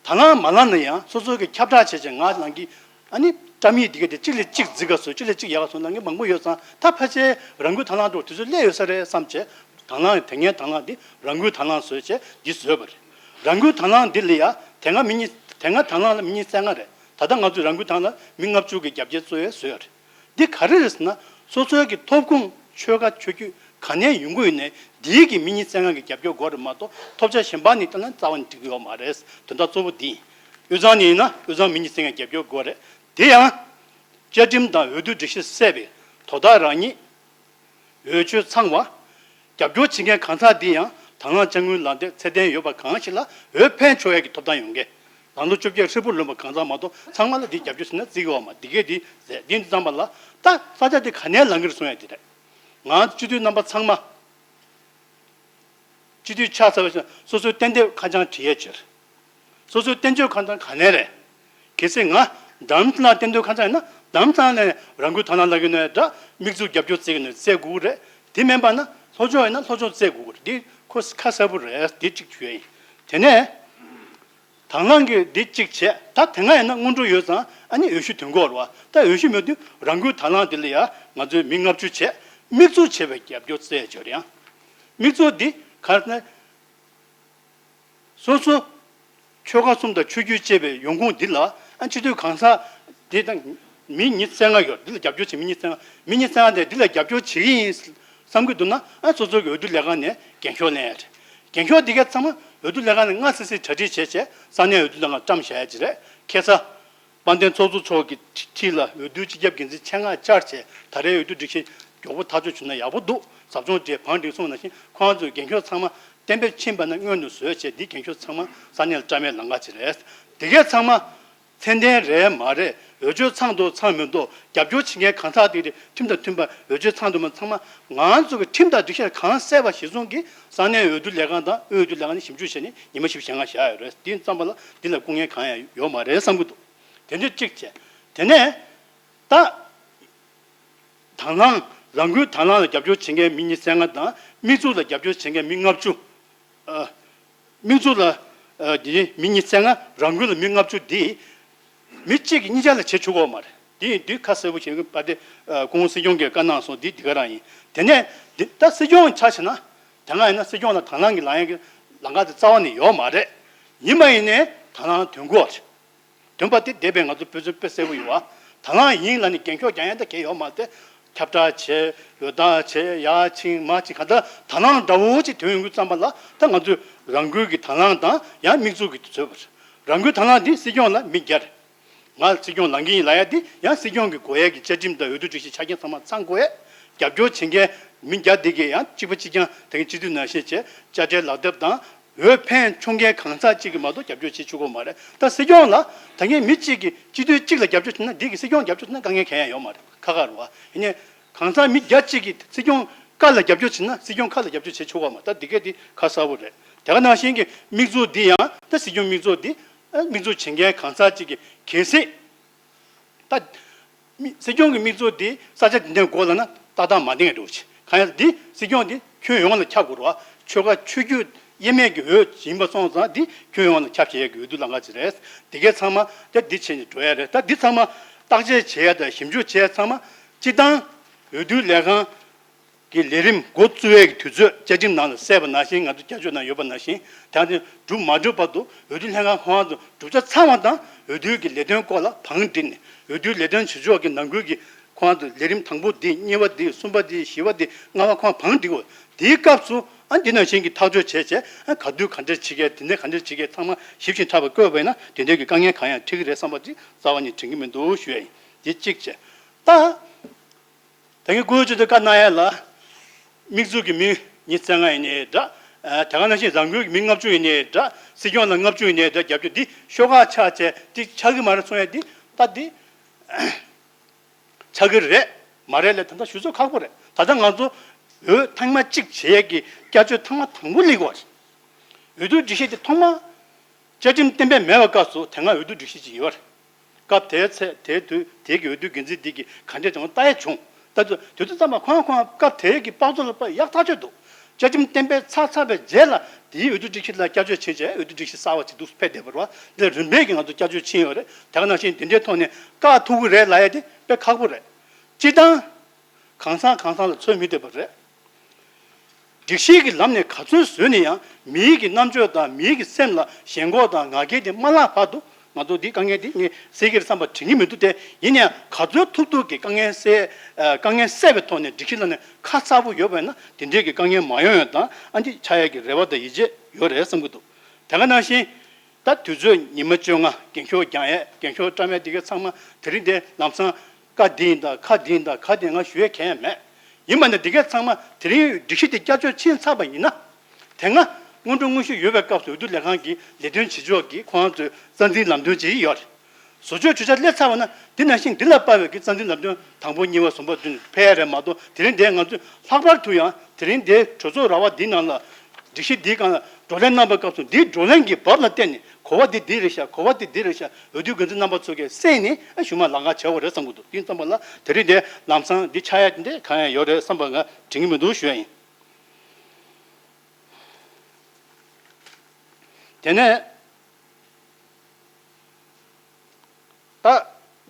དང་བླངས་མ་ལངས་ན་ཡང་སོ་སོ་གི་ཁྱབ་བསྒྲགས་བྱས་བྱས་ང་ལངས་ཀྱི། ཨ་ནི་བཀྲམ་ཡིག་འདི་ག་དེ་གཅིག་ལས་གཅིག་འཛི་ག་སོང་གཅིག་ལས་གཅིག་ཡག་ག་སོང་ལ་ངས་མང་པོ་ཡོད་ཙང་ད་ཕལ་ཆེར་རང་འགུལ་དང་བླངས་འགྲོ་དུས་ཚོད་སླེབས་ཡོད་ས་རེད་བསམ་བྱས། དང་བླངས་དེ་སྔའི་དང་བླངས་འདི་རང་འགུལ་དང་བླངས་བཟོས་བྱས་འདི་བཟོས་པ་རེད། རང་འགུལ་དང་བླངས་འདི་ལ་ཡ་དེ་སྔ་མི་གཉིས་དེ་སྔ་དང་བླངས་ལ་མི་གཉིས་རྩ་ལྔ་རེད། ད་ལྟ་ང་ཚོས་རང་འགུལ་དང་བླངས་མི་ལྔ་བཅུ་གི་རྒྱབ་འགལ་བཟོས་བཟོས་ཡོད་རེད། འདི་ག་རེ་རེད་ཟེར་ན་སོ་སོའི་གི་ཐོབ་ཁུངས་ཆོལ་ཁ་ཆོས་བརྒྱུད་ག་ནས་ཡོང་གི་ཡོད་ནའི་འདིའི་གི་མི་གཉིས་རྩ་ལྔ་གི་རྒྱབ་སྐྱོར་དགོས་རེད་མ་གཏོགས་ཐོབ་ཆ་གཞན་པ་ནས་བལྟས་ན་རྩ་བ་ནས་འགྲིག་གི་ཡོད་མ་རེད། དོན་དག་གཙོ་བོ་འདི་ཡིན། དབུས་གཙང་ནས་ཡིན་ན་དབུས་གཙང་མི་གཉིས་རྩ་ལྔའི་རྒྱབ་སྐྱོར་དགོས་རེད། དེ་ཡང་བཅའ་ཁྲིམས་དང་འོས་བསྡུ་སྒྲིག་གཞི་གསལ་བའི་དོ་བདག་རང་ཉིད། འོས་ཆོས་ཚང་བ། རྒྱབ་སྐྱོར་བྱེད་མཁན་གང་ཟག་འདི་ཡང་དང་བླངས་དཔྱ་དངུལ་ལག་དེབ་ཚད་ལྡན་ཡོད་པ་གང་ཞིག་ལ་འོས་འཕེན་ཆོག་ཡག་གི་ཐོབ་ཐང་ཡོང་མཁན། ལམ་ལུགས་བཅོ་བརྒྱད་ཧྲིལ་པོ་ལོན་པ་གང་ཟག་མ་གཏོགས་ཚང་མ་ལ་འདི་རྒྱབ་སྐྱོར་བྱེད་ན་བརྩི་གི་ཡོད་མ་འདི་གས་འདི་ཟེར་འདི་འདི་ཙམ་པ་ལ་ད་ས་ཆ་འདི་ག་ནས་ལངས་ཀྱི་རེད་གསུང་ཡག་འདི་རེད། ང་སྤྱི་འཐུས་རྣམ་པ་ཚང་མ། སྤྱི་འཐུས་ཆགས་ཚར་བ་ཞིག་སོ་སོའི་གཏན་འབེབས་ཁ་བྱང་བྲིས་ཡས་ཕྱིར། སོ་སོའི་བསྟན་བཅོས་ཁ་བྱང་ག་ནས་རེད། གལ་སྲིད་ང་རྡ་རམ་ས་ལ་བསྟན་འཛིན་ཁང་ཚང་ཡིན་ན་རྡ་རམ་ས་ལ་ནས་རང་འགུལ་དང་བླངས་ལ་གི་ནས་འདྲ་དམིགས་འཛུགས་རྒྱབ་སྐྱོར་བཙལ་གི་ནས་བཙལ་དགོས་ཀྱི་རེད། དེ་མིན་པ་ན་ལྷོ་ཕྱོགས་ཡིན་ན་ལྷོ་ཕྱོགས་བཙལ་དགོས་ཀྱི་རེད། འདི་ཁོ་ཁ་གསལ་པོ་རེད། འདི་གཅིག་ཞུ་ཡ་ཡིན། དེ་ནས་དང་བླངས་ཀྱི་འདི་གཅིག་བྱས། ད་དེ་སྔ་ཡིན་ན་སྔོན་འགྲོ་ཡོད་ཙང་ཨ་ནི་འོས་ཤོག་འདོན་དགོས་རེད་བ། ད་འོས་ཤོག་མེད་དུས་རང་འགུལ་དང་བླངས་འདི་ལ་ཡ་ང་ཚོས་མི་ལྔ་བཅུ་བྱས་དམིགས་འཛུགས་བྱས་པའི་རྒྱབ་སྐྱོར་བཙལ་ཡ་བྱོས་རེད་ཡང་། དམིགས་འཛུགས་འདི་ག་རེ་ཟེར་ན། སོ་སོ། ཆོལ་ཁ་གསུམ་དང་ཆོས་བརྒྱུད་ཅེས་པའི་ཡོང་ཁུངས་འདི་ལ་ཨ་སྤྱི་འཐུས་གང་ཟག་འདི་དང་མི་ཉི་ཤུ་རྩ་ལྔ་ཡོད། འདི་ལ་རྒྱབ་སྐྱོར་བྱེད་མི་ཉི་ཤུ་རྩ་ལྔ་མི་ཉི་ཤུ་རྩ་ལྔ་དེ་འདི་ལ་རྒྱབ་སྐྱོར་བྱེད་ཀྱི་ཡིན་བསམ་གྱི་འདུག་ན་ཨ་སོ་སོ་གི་འོས་བསྡུ་ལས་ཁང་ནས་འགེངས་ཤོག་ལེན་ཡ་རེད། འགེངས་ཤོག་འདི་གའི་ཚང་མ་འོས་བསྡུ་ལས་ཁང་ནས་སྔ་སེ་སེ་གྲ་སྒྲིག་བྱས་བྱས་ས་གནས་འོས་བསྡུ་ལས་ཁང་བཀྲམ་བཞག་ཡ་ཅིག་རེད། ཁ་སང་། དཔལ་ལྡན་ཚོགས་གཙོ་མཆོག་གི་འཁྲིས་ལ་འོས་བསྡུའི་སྤྱི་ཁྱབ་འགན་འཛིན་ཆེད་མངགས་བཅར་བྱས་ད་རེས་འོས་བསྡུ་སྒྲིག་གཞི་མགྱོགས་པོ་ཐག་གཅོད་བྱུང་ན་ཡག་པོ་འདུག་ཟབ་སྦྱོང་བྱས་བང་སྒྲིག་སོང་ནང་བཞིན་ཁོང་ཚོས་འགེངས་ཤོག་ཚང་མ་གཏན་འབེབས་ཕྱིན་པ་ན་སྔོན་དུ་བཟོས་བྱས་འདི་འགེངས་ཤོག་ཚང་མ་ས་གནས་ལ་བཀྲམ་ཡས་ལམ་ཁ་ཅིག་རེད། དེ་གས་ཚང་མ་ཚད་ལྡན་རེད་མ་རེད། འོས་ཆོས་ཚང་འདུག་ཚང་མི་འདུག་རྒྱབ་སྐྱོར་བྱེད་མཁན་གང་ཟག་དེ་དེ་ཁྲིམས་དང་མཐུན་པ་འོས་ཆོས་ཚང་འདུག་མ་ཚང་མ་ང་ཚོ་གི་ཁྲིམས་དང་སྒྲིག་གཞི་གང་གསལ་བ་གཞིར་བཟུང་གིས་ས་གནས་འོས་བསྡུ་ལས་ཁང་དང་དབུས་འོས་བསྡུ་ལས་ཁང་ནས་ཞིབ་འཇུག་བྱས་ནས་ཉི་མ་བཞི་བཅུ་ཞེ་ལྔ་བཞག་ཡོད་རེད། དེ་ཙམ་པ་ལ་འདི་ལ་སྐུ་ངལ་གང་ཡང་ཡོད་མ་རེད་བསམ་གྱི་འདུག་དེ་འདྲ་གཅིག་བྱས། དེ་ནས་ད་དང་བླངས་རང་འགུལ་དང་བླངས་ལ་རྒྱབ་སྐྱོར་བྱེད་མཁན་མི་ཉི་ཤུ་རྩ་ལྔ་དང་དམིགས་འཛུགས་ལ་རྒྱབ་སྐྱོར་བྱེད་མཁན་མི་ལྔ་བཅུ། ཨ། དམིགས་འཛུགས་ལ་ ཨ་འདི་མི་ཉི་ཤུ་རྩ་ལྔ། རང་འགུལ་ལ་མི་ལྔ་བཅུ་འདི་མི་གཅིག་གིས་གཉིས་ཆ་ལ་བྱེད་ཆོག་གི་ཡོད་མ་རེད། འདི་ཡིན་དུས་ཁ་གསལ་པོ་བྱེད་དགོས་པ་དེ། ཨ་སྐུ་ངོ་སྲིད་སྐྱོང་གིས་བཀའ་གནང་སོང་། འདི་འདི་ག་རང་ཡིན། དེ་ནས་འདི་ད་སྲིད་སྐྱོང་ཆ་བཞག་ན། དེ་སྔ་ཡིན་ན་སྲིད་སྐྱོང་ལ་དང་བླངས་ཀྱི་ལངས་ཡག་གི་ལམ་ཁ་དེ་རྩ་བ་ནས་ཡོད་མ་རེད། ཡིན་པ་ཡིན་ནའི་དང་བླངས་དོན་དགོས་པ་རེད། དོན་པ་དེ་འདས་པའི་ང་ཚོ་དཔེ་མཚོན་དཔེ་གསལ་པོ་ཡོད་པ། དང་བླངས་ཡིན་ལབ་ནས་འགན་ཁྱོག་རྒྱག་ཡ་ད་གལ་ཡོད་མ་རེད། ཁྱབ་བསྒྲགས་བྱས། ལོ་ཟླ་བྱས། ཡར་ཕྱིན་མར་ཕྱིན། གང་ལྟར་དང་བླངས་འདྲ་བོ་ཅིག་ཐོན་ཡོང་གི་ཙམ་པ་ལ། ད་ང་ཚོས་རང་འགུལ་གྱི་དང་བླངས་དང་ཡང་དམིགས་འཛུགས་ཀྱི་དུས་ཚོད་པ་རེད། རང་འགུལ་དང་བླངས་འདི་སྲིད་སྐྱོང་ལ་མི་བརྒྱ་རེད། ང་སྲིད་སྐྱོང་ལངས་ཀྱི་ཡིན་ལབ་ཡ་འདི་ཡང་སྲིད་སྐྱོང་གི་དགོས་ཡ་གི་བཅའ་ཁྲིམས་དང་འོས་བསྡུ་སྒྲིག་གཞི་ཆ་རྐྱེན་ཚང་མ་ཚང་དགོས་ཡ། རྒྱབ་སྐྱོར་བྱེད་མཁན་མི་བརྒྱ་འདི་གས་ཡང་གཅིག་པ་གཅིག་རྐྱང་། ད་གིན་སྤྱི་འཐུས་ནང་བཞིན་བྱས་དཔྱ་ཁྲལ་ལག་དེབ་དང་། འོས་འཕེན་ཆོག་མཁན་གང་ཟག་གཅིག་གིས་མ་གཏོགས་རྒྱབ་སྐྱོར་བྱེད་ཆོག་གི་མ་རེད། ད་སྲིད་སྐྱོང་ལ་ད་ངས་མི་གཅིག་གིས་སྤྱི་འཐུས་གཅིག་ལ་རྒྱབ་སྐྱོར་བྱེད་ན། འདི་གིས་སྲིད་སྐྱོང་རྒྱབ་སྐྱོར་བྱེད་ན་དཀའ་ངལ་གང་ཡང་ཡོད་མ་རེད། ཁག་ཁག་རེད་བ། ཡིན་ནའི་གང་ཟག་མི་བརྒྱ་གཅིག་གིས་སྲིད་སྐྱོང་ཀ་ལ་རྒྱབ་སྐྱོར་བྱེད་ན་སྲིད་སྐྱོང་ཁ་ལ་རྒྱབ་སྐྱོར་བྱེད་ཆོག་གི་མ་རེད། ད་འདི་གས་འདི་ཁ་གསལ་པོ་རེད། དེ་ག་ནང་བཞིན་གྱི་དམིགས་འཛུགས་འདི་ཡང་ད་སྲིད་སྐྱོང་དམིགས་འཛུགས་འདི། ཨ་དམིགས་འཛུགས་བྱེད་མཁན་གང་ཟག་གཅིག་གིས་གལ་སྲིད། ད་མི་སྲིད་སྐྱོང་གི་དམིགས་འཛུགས་འདི་ས་ཆ་འདི་འདྲའི་སྒོ་ལ་ན་ཏག་ཏག་མ་འདེང་འགྲོ་ཆེ། གང་ཡང་འདི་སྲིད་སྐྱོང་འདི་ཁྱོན་ཡོངས་ལ་ཁྱབ་དགོས་རེད་བ། ཆོལ་ཁ་ཆོས་བརྒྱུད་དབྱེ་མེད་ཀྱི་འོས་ཡིན་པ་སོང་ཙང་འདི་ཁྱོན་ཡོངས་ལ་ཁྱབ་བྱེད་ཡས་ཀྱི་འོས་བསྡུ་ལམ་ཁ་ཅིག་རེད། འདི་གའི་ཚང་མ་ད་འདི་བྱས་ནས་འགྲོ་ཡ་རེད། ད་འདི་ཚང་མ་བརྟག་དཔྱད་བྱེད་ཡ་དང་ཞིབ་འཇུག་བྱེད་ཡ་ཚང་མ་སྤྱི་བཏང་འོས་བསྡུ་ལས་ཁང་གི་ལས་རིམ་འགོ་བཙུགས་ཡས་ཀྱི་དུས་ཚོད་བཅའ་ཁྲིམས་ནང་ལ་གསལ་བ་ནང་བཞིན། ང་ཚོ་བསྐྱར་བཅོས་ནང་ཡོད་པ་ནང་བཞིན། ད་ནི་གྲུབ་མ་གྲུབ་བར་དུ་འོས་བསྡུ་ལྷན་ཁང་ཁོ་རང་ཚོ་གྲུབ་ཆ་ཚང་བ་དང་། འོས་བསྡུའི་གི་ལས་དོན་སྐོར་ལ་བང་བསྒྲིགས་ནས། འོས་བསྡུའི་ལས་དོན་བྱེད་ཕྱོགས་ཀྱི་ནང་ཁུལ་གྱི་ཁོ་རང་ཚོ་ལས་རིམ་དང་པོ་འདི། གཉིས་པ་འདི། གསུམ་པ་འདི། བཞི་པ་འདི། ལྔ་པ་ཁོ་རང་བང་བསྒྲིགས་པ། དེའི་སྐབས་སུ་ཨ་འདི་ནང་བཞིན་གྱི་ཐག་གཅོད་བྱས་བྱས། ཨ་ག་དུས་ག་འདྲ་བྱེད་མཁན། དེ་ནས་ག་འདྲ་བྱེད་མཁན་ཚང་མ་ཞིབ་ཅིང་ཕྲ་བ་བཀོད་པ་ཡིན་ན། དེ་འདྲའི་གི་དཀའ་ངལ་གང་ཡང་འཕྲད་ཀྱི་རེད་བསམ་པ་དེ་རྩ་བ་ནས་དྲན་གྱི་མི་འདུག་ཞུ་ཡ་ཡིན། འདི་གཅིག་བྱས། ད། ད་གིན་སྐུ་ངོ་སྤྱི་འཐུས་བཀའ་གནང་ཡ་ལ། དམིགས་འཛུགས་ཀྱི་མི་ཉི་ཤུ་རྩ་ལྔ་ཡིན་ནའི་འདྲ། ཨ་དེ་ག་ནང་བཞིན་རང་འགུལ་གྱི་མི་ལྔ་བཅུ་ཡིན་ནའི་འདྲ། སྲིད་སྐྱོང་ལ་ལྔ་བཅུ་ཡིན་ནའི་འདྲ། རྒྱབ་སྐྱོར་འདི་ཤོག་ཁག་ཆགས་བྱས་འདི་ཆགས་ཀྱི་མ་རེད་གསུང་ཡ་འདི། ད་འདི་ཆགས་ཀྱི་རེད་མ་རེད་ལབ་ད་ལྟ་ཞུ་ཚོད་ཁག་པོ་རེད། ད་ལྟ་ང་ཚོ་འོས་ཐེངས་མ་གཅིག་བྱེད་ཡས་ཀྱི་བསྐྱར་བཅོས་ཐེངས་མ་དང་པོ་སླེབས་པ་རེད། འོས་བསྡུ་སྒྲིག་གཞི་དེ་ཐོག་མ་བཅའ་ཁྲིམས་གཏན་འབེབས་མེད་པའི་སྐབས་སུ་དེ་སྔ་འོས་བསྡུ་སྒྲིག་གཞི་ཅིག་ཡོད་རེད། སྐབས་དེའི་ཚེ་དེའི་དུས་དེའི་གི་འོས་བསྡུ་འགན་འཛིན་འདི་གིས་ག་འདྲས་བྱུང་ལྟ་ཡ་བྱུང་། ད་དུ་དུས་ཚོད་ཙམ་པ་ཁོང་ཁོང་སྐབས་དེའི་གི་དཔག་ཚོད་ལ་དཔག་ཡག་ཐག་ཆོད་འདུག་བཅའ་ཁྲིམས་གཏན་འབེབས་ཚར་ཚར་བའི་རྗེས་ལ་དེའི་འོས་བསྡུ་སྒྲིག་གཞི་ལ་བསྐྱར་བཅོས་བྱས་བྱས་འོས་བསྡུ་སྒྲིག་གཞི་གསར་བ་ཅིག་འདུག་ཕེབས་བསྡད་པ་རེད་བ། འདི་ལ་རིམ་པས་ཀྱིས་ང་ཚོ་བསྐྱར་བཅོས་ཕྱིན་ཡོད་རེད། དེ་ག་ནང་བཞིན་འདི་འདྲའི་ཐོག་ནས་བཀག་ཐུབ་ཀྱི་རེད་ལབ་ཡ་དེ་དཔེ་ཁག་པོ་རེད། སྤྱིར་བཏང་གང་ཟག་གང་ཟག་ལ་ཚོད་མི་ཐིག་པ་རེད། སྒྲིག་གཞི་གི་ལམ་ནས་ག་ཚོད་བཟོས་ནས་ཡང་མིའི་གི་རྣམ་དཔྱོད་དང་མིའི་གི་སེམས་ལ་ཞེན་ཁོག་དང་ང་རྒྱལ་དེ་མ་བརླག་བར་དུ། ང་ཚོ་འདི་དཀའ་ངལ་འདི་ངས་སེལ་གྱི་རེད་བསམ་པ་དྲན་གྱི་མི་འདུག་སྟེ། ཡིན་ནའང་ག་ཚོད་ཐུབ་ཐུབ་ཀྱི་དཀའ་ངལ་སེལ། ཨ་དཀའ་ངལ་སེལ་བའི་ཐོག་ནས་སྒྲིག་གཞི་ལ་ནས་ཁ་གསལ་པོ་ཡོད་པ་ཡིན་ན། དེ་འདྲའི་གི་དཀའ་ངལ་མ་ཡོང་ཡ་དང་། ཨ་འདི་ཆགས་ཡ་གི་རེ་བ་དང་ཡིད་ཆེས་ཡོད་རེད་བསམ་གྱི་འདུག་དེ་ག་ནང་བཞིན། ད་དུས་ཚོད་ཉི་མ་བཅོ་ལྔ་འགན་ཁུར་རྒྱག་ཡས། འགན་ཁུར་བཀྲམ་ཡས་འདི་ག་ཚང་མ་དེ་རིང་འདི་ལམ་སང་བཀའ་འདི་ཡིན་ད་ཁ་འདི་ཡིན་ད་ཁ་འདི་ང་ཞུ་ཡས་གང་ཡང་མེད། ཡིན་པ་ནི་འདི་ག་ཚང་མ་དེ་རིང་སྒྲིག་གཞི་དེ་བསྐྱར་བཅོས་ཕྱིན་ཚར་བ་ཡིན་ན། དེ་སྔ་སྔོན་འགྲོ་དངོས་གཞི་ཡོད་པའི་སྐབས་སུ་འོས་བསྡུ་ལས་ཁང་གི་ལས་དོན་བྱེད་ཕྱོགས་ཀྱི་ཁོང་ཚོའི་རྩ་འཛིན་ལམ་སྟོན་བྱེད་ཀྱི་ཡོད་རེད། བཟོ་བཅོས་ཆ་ཚང་སླེབས་ཚར་བ་ན། དེ་ནང་བཞིན་འདི་ལ་དཔག་པའི་གི་རྩ་འཛིན་ལམ་སྟོན་དང་པོ་གཉིས་པ་གསུམ་པ་བདུན་ཕེབས་ཡ་རེད་མ་གཏོགས། དེ་རིང་འདིར་ང་ཚོས་ལྷག་པར་དུ་ཡང་དེ་རིང་འདིར་གྲོས་ཚོགས་ར་བ་འདིའི་ནང་ལ་སྒྲིག་གཞི་འདིའི་སྒང་ལ་བགྲོ་གླེང་གནང་བའི་སྐབས་སུ། འདིའི་བགྲོ་གླེང་གི་བབ་ལ་བརྟེན་ནས་གོ་བ་འདི་འདི་རེད་ཤག་གོ་བ་འདི་འདི་རེད་ཤག་འོས་བསྡུ་འགན་འཛིན་རྣམ་པ་ཚོ་གིས་གསན་ནས། ཨ་གཞུག་མ་ལམ་ཁ་བྱ་དགོས་རེད་བསམ་གྱི་འདུག་དེ་ཙམ་པ་ལ་དེ་རིང་འདིར་ལམ་སང་འདི་ཆགས་ཡ་འདི་གང་ཡང་ཡོད་རེད་བསམ་པ་ང་དྲན་གྱི་མི་འདུག་ཞུ་ཡ་ཡིན། དེ་ནས། ད་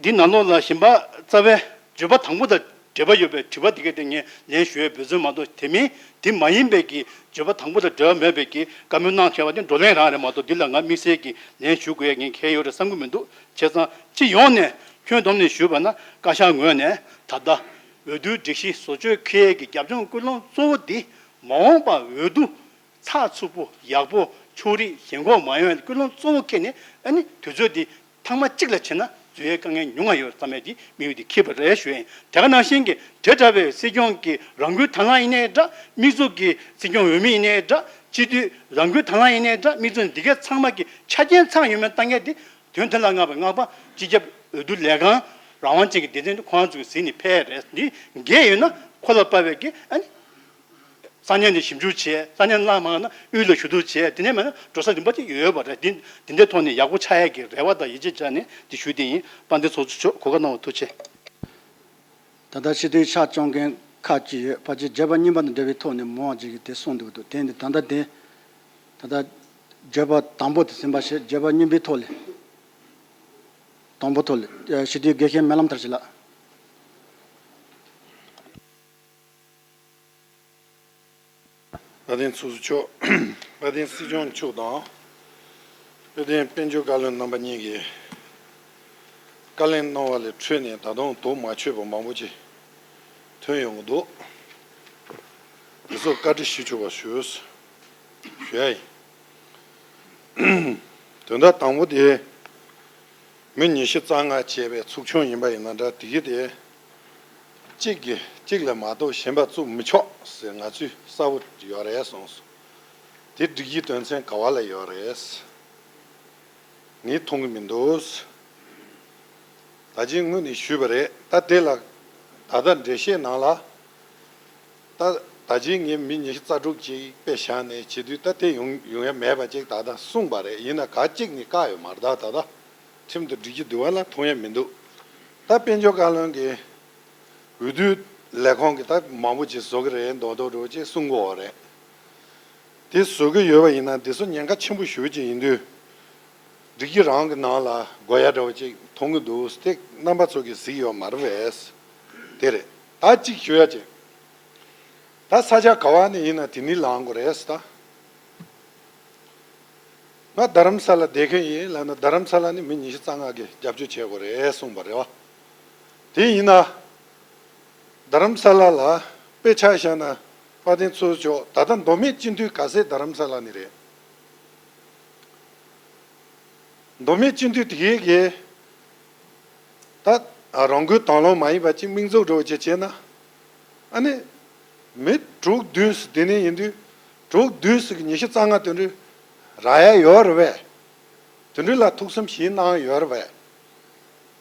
འདི་ནང་ལོགས་ལ་གཞན་པ་རྩ་བའི་བརྗོད་པ་དང་པོ་དང་འབྲེལ་བ་ཡོད་པའི་དྲི་བ་འདི་ག་དེ་ངས་ལན་ཞུ་ཡས་འབད་བརྩོན་མ་གཏོགས། དེ་མིན་འདི་མ་ཡིན་པའི་གི་བརྗོད་པ་དང་པོ་དང་འབྲེལ་བ་མེད་པའི་གི་བཀའ་མོལ་གནང་བྱས་པ་དེ་བགྲོ་གླེང་རང་རེད་མ་གཏོགས། འདི་ལ་ང་དམིགས་བསལ་གྱི་ལན་ཞུ་དགོས་ཡས་ངས་གལ་ཡོད་རེད་བསམ་གྱི་མི་འདུག་བྱས་ཙང་སྤྱི་ཡོངས་ནས་ཁྱོན་བསྡོམས་ནས་ཞུས་པ་ན། བཀའ་ཤག་ངོས་ནས་ད་ལྟ་འོས་བསྡུའི་སྒྲིག་གཞི་བཟོ་བཅོས་འཁྱེར་ཡས་ཀྱི་རྒྱབ་ལྗོངས་ཀུན་སློང་གཙོ་བོ་འདི་མ་འོངས་པ་འོས་བསྡུ་ཚགས་ཚུད་པོ། ཡག་པོ། ཕྱོགས་རིས་ཞེན་ཁོག་མ་ཡོང་བའི་ཀུན་སློང་གཙོ་བོ་འཁྱེར་ནས། ཨ་ནི་དུས་ཚོད་འདི་ཐེངས་མ་གཅིག་ལ་བྱས་ན་འཛུལ་ཡའི་དཀའ་ངལ་ཉུང་བ་ཡོད་བསམ་ཡས་འདི་དམིགས་ཡུལ་འདི་འཁྱེར་བ་རེད་ཞུ་ཡ་ཡིན། དེ་ག་ནང་བཞིན་གྱི་དེ་འདྲ་བའི་སྲིད་སྐྱོང་གི་རང་འགུལ་དང་བླངས་ཡིན་ནའི་འདྲ། དམིགས་འཛུགས་ཀྱི་སྲིད་སྐྱོང་འོས་མི་ཡིན་ནའི་འདྲ། སྤྱི་འཐུས་རང་འགུལ་དང་བླངས་ཡིན་ནའི་འདྲ། དམིགས་འཛུགས་འདི་གའི་ཚང་མ་གི་ཆ་རྐྱེན་ཚང་ཡོད་མེད་བལྟ་མཁན་འདི། དོན་དེ་ལ་མངགས་པའི་མངགས་པ་སྤྱི་ཁྱབ་འོས་བསྡུ་ལས་ཁང་རང་དབང་ཅན་གྱི་སྡེ་ཚན་དེ་ཁོ་རང་ཚོ་གིས་གཟིགས་ནས་ཕེབས་རེད། འདི་འགལ་ཡོད་ན་ཁོ་ལ་དཔག་པའི་གི་ཨ་ནི་ས་གནས་ནས་ཞིབ་འཇུག་བྱས། ས་གནས་བླངས་མ་ན་དབུས་ལ་ཞུ་གཏུག་བྱས། དེ་ནས་མ་ན་འགྲོ་ས་རིམ་པ་ཅིག་ཡོད་པ་རེད། འདི་འདི་འདྲའི་ཐོག་ནས་ཡག་པོ་ཆགས་ཡག་གི་རེ་བ་དང་ཡིད་ཆེས་བྱས་ནས་འདི་ཞུ་བསྡད་ཡིན། དཔལ་ལྡན་ཚོགས་གཙོ་མཆོག་གོ་སྐབས་གནང་བ་ཐུགས་རྗེ་ཆེ། ད་ལྟ་སྤྱི་འཐུས་ཕྱག་བཅོམ་མཁན་ཁག་ཅིག་ཡོད། ཕལ་ཆེར་བརྗོད་པ་གཉིས་པ་དང་འབྲེལ་བའི་ཐོག་ནས་མང་བ་ཅིག་གིས་དེ་གསུངས་འདུག་འདུག་དེ་འདི་ད་ལྟ་དེ་ད་ལྟ་ བརྗོད་པ་དང་པོ་དེ་ཟིན་པ་ཞེས། བརྗོད་པ་གཉིས་པའི་ཐོག་ལས། དང་པོ་ཐོག་ལས། ཞི་བདེའི་དགེ་བཤེས་སྨོན་ལམ་མཐར་ཕྱིན་ལགས། དཔལ་ལྡན་ཚོགས་གཙོ་མཆོག་དཔལ་ལྡན་སྲིད་སྐྱོང་མཆོག་དང་། དཔལ་ལྡན་དཔལ་འབྱོར་བཀའ་བློན་རྣམ་པ་གཉིས་ཀྱིས་བཀའ་ལན་གནང་བ་ལས་འཕྲོས་ནས་ད་དུང་དོགས་མ་ཆོད་པ་མང་པོ་ཅིག་ཐོན་ཡོང་གི་འདུག། འདི་ཚོ་བཀའ་འདྲི་ཞུ་ཆོག་པ་ཞུ། ཞུ་ཡ་ཡིན། དོན་དག་དང་པོ་དེ། མི་ཉི་ཤུ་རྩ་ལྔ་བྱས་པའི་ཚོགས་ཆུང་ཡིན་པ་ཡིན་ན་འདྲ། དེ་གི་དེ་གཅིག་གིས་གཅིག་ལ་མ་གཏོགས་གཞན་པ་བཙུགས་མི་ཆོག་ཟེར་ང་ཚོས་གསལ་པོ་ཡོད་རེད་གསུངས་སོང་། དེ་སྒྲིག་གཞིའི་དོན་ཚན་ག་བ་ལ་ཡོད་རེད། ངས་མཐོང་གི་མི་འདུག། ད་ཅིག་སྔོན་ནས་ཞུས་པ་རེད། ད་དེ་ལ་ད་ལྟ་འགྲེལ་བཤད་ནང་ལ། ད་ད་ཅིག་ངས་མི་ཉི་ཤུ་རྩ་དྲུག་ཅིག་དཔེ་བཞག་ནས་བྱེད་དུས། ད་དེ་ཡོང་ཡོང་ཡ་མེད་པ་ཅིག་ད་ལྟ་གསུངས་པ་རེད། ཡིན་ན་ག་གཅིག་ནས་བཀག་ཡོད་མ་རེད། ད་ད་ལྟ་ཁྲིམས་དང་སྒྲིག་གཞི་འདུལ་བ་ལ་མཐོང་ཡ་མི་འདུག། ད་དཔལ་འབྱོར་བཀའ་བློན་གྱིས་འོས་བསྡུ་ལས་ཁུངས་ཀྱི་ད་མང་པོ་ཅིག་བཟོ་གི་རེད་མདོག་མདོག་འདྲ་བོ་ཅིག་གསུང་གི་ཡོད་རེད། དེ་བཟོ་གི་ཡོད་པ་ཡིན་ན་འདི་ཚོ་ཉེན་ཁ་ཆེན་པོ་ཞེ་པོ་ཅིག་ཡིན་དུས། སྒྲིག་གཞི་རང་གི་ནང་ལ་དགོས་ཡ་འདྲ་བོ་ཅིག་མཐོང་གི་འདུག། དེ་རྣམ་པ་ཚོ་གིས་གཟིགས་ཡོད་མ་རེད་པས། དེ་རེད། ད་གཅིག་ཞུ་ཡ་ཅིག། ད་ས་ཆ་ག་བ་ནས་ཡིན་ན་དེ་ནས་ལངས་དགོས་རེད་ད། ང་རྡ་རམ་ས་ལ་བསྡད་མཁན་ཡིན་ལབ་ན། རྡ་རམ་ས་ལ་ནས་མི་ཉི་ཤུ་རྩ་ལྔ་གིས་རྒྱབ་སྐྱོར་བྱེད་དགོས་རེད་གསུངས་པ་རེད་བ། དེ་ཡིན་ན། རྡ་རམ་ས་ལ་ལ་དཔེ་ཆ་བཞག་ན། དཔལ་ལྡན་ཚོགས་གཙོ་མཆོག། ད་ལྟ་མདོ་སྨད་སྤྱི་འཐུས་ག་ཚད་རྡ་རམ་ས་ལ་ནས་རེད། མདོ་སྨད་སྤྱི་འཐུས་དེ་གའི་གི། ད་རང་འགུལ་དང་བླངས་མ་ཡིན་པ་ཅིག་དམིགས་འཛུགས་འདྲ་བོ་ཅིག་བྱས་ན། ཨ་ནི། མི་དྲུག་བདུན་ཙམ་དེ་ནས་ཡིན་དུས། དྲུག་བདུན་ཙམ་གྱིས་ཉི་ཤུ་རྩ་ལྔ་དེ་འདྲ་རག་ཡ་ཡོད་རེད་པས། དེ་འདྲ་ལ་ཐུགས་བསམ་བཞེས་གནང་ཡོད་རེད་པས།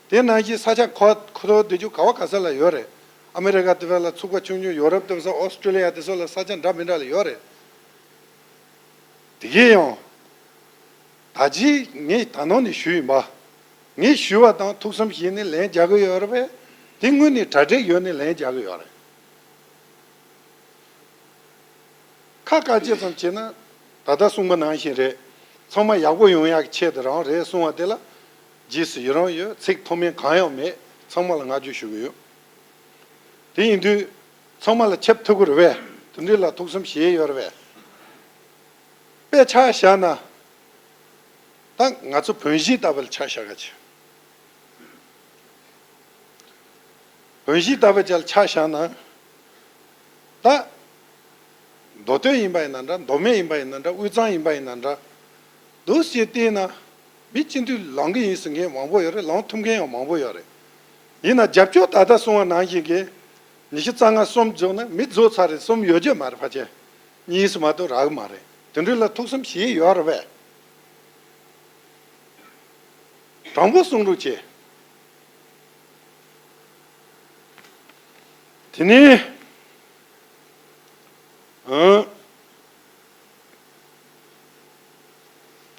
དེ་ནང་བཞིན་ས་ཆ་ཁོ་ཁོ་ཐོག་དེ་ཚོ་ག་བ་ག་ས་ལ་ཡོད་རེད། ཨ་མི་རི་ཀ་དེ་བས་ལ་ཚུགས་པ་ཆུང་ཆུང་། ཡོ་རོབ་དེ་བས་ཨོ་སི་ཀྲོ་ལི་ཡ་དེ་ཚོ་ལ་ས་ཆ་འདྲ་མི་འདྲ་ལ་ཡོད་རེད། དེ་གས་ཡང་། ད་ཅི་ངས་ད་ནང་ནས་ཞུས་ཡིན་པ། ངས་ཞུས་པ་དང་ཐུགས་བསམ་བཞེས་ནས་ལན་རྒྱག་གི་ཡོད་རེད་པས། དེ་དངོས་གནས་གྲ་སྒྲིག་ཡོད་ནས་ལན་རྒྱག་གི་ཡོད་རེད། ཁ་དཀར་ཅིག་ཙམ་བྱས་ན། ད་ལྟ་གསུངས་པ་ནང་བཞིན་རེད། ཚང་མ་ཡག་པོ་ཡོང་ཡག་གི་ཆེད་དུ་རང་རེད་གསུངས་པ་དེ་ལ། རྗེས་སུ་ཡི་རང་ཡོད། ཚིག་མཐོ་དམན་གང་ཡང་མེད། ཚང་མ་ལ་བསྔགས་བརྗོད་ཞུ་གི་ཡོད། དེ་ཡིན་དུས། ཚང་མ་ལ་ཁྱབ་ཐུབ་ཀྱི་རེད་པས། དེ་འདྲ་ལ་ཐུགས་བསམ་བཞེས་ཡོད་རེད་པས། དཔེ་ཆ་བཞག་ན། ད་ང་ཚོ་བོད་གཞས་ལྟ་བུ་ལ་ཆ་བཞག་ག་བྱེད། བོད་གཞས་ལྟ་བུ་ཅིག་ལ་ཆ་བཞག་ན། ད། མདོ་སྟོད་ཡིན་པ་ཡིན་ན་འདྲ། མདོ་སྨད་ཡིན་པ་ཡིན་ན་འདྲ། དབུས་གཙང་ཡིན་པ་ཡིན་ན་འདྲ། འདུག་སེ་བལྟས་ན། མི་སྤྱི་འཐུས་ལངས་གི་ཡིན་ཟེར་མཁན་མང་པོ་ཡོད་རེད། ལངས་ཐུབ་མཁན་ཡང་མང་པོ་ཡོད་རེད། ཡིན་ན་རྒྱབ་སྐྱོར་ད་ལྟ་གསུངས་པ་ནང་བཞིན་གྱི་ཉི་ཤུ་རྩ་ལྔ་གསུམ་འཛུགས་ན། མི་རྫོགས་ཚར་རེད། གསུམ་ཡོད་རྒྱུ་མ་རེད། ཕལ་ཆེར་གཉིས་སུ་མ་གཏོགས་རག་གི་མ་རེད། དེ་འདྲ་ལ་ཐུགས་བསམ་བཞེས་ཡོད་རེད་པས། དྲང་པོ་གསུང་རོགས་བྱེད། དེ་ནས། ཨང་།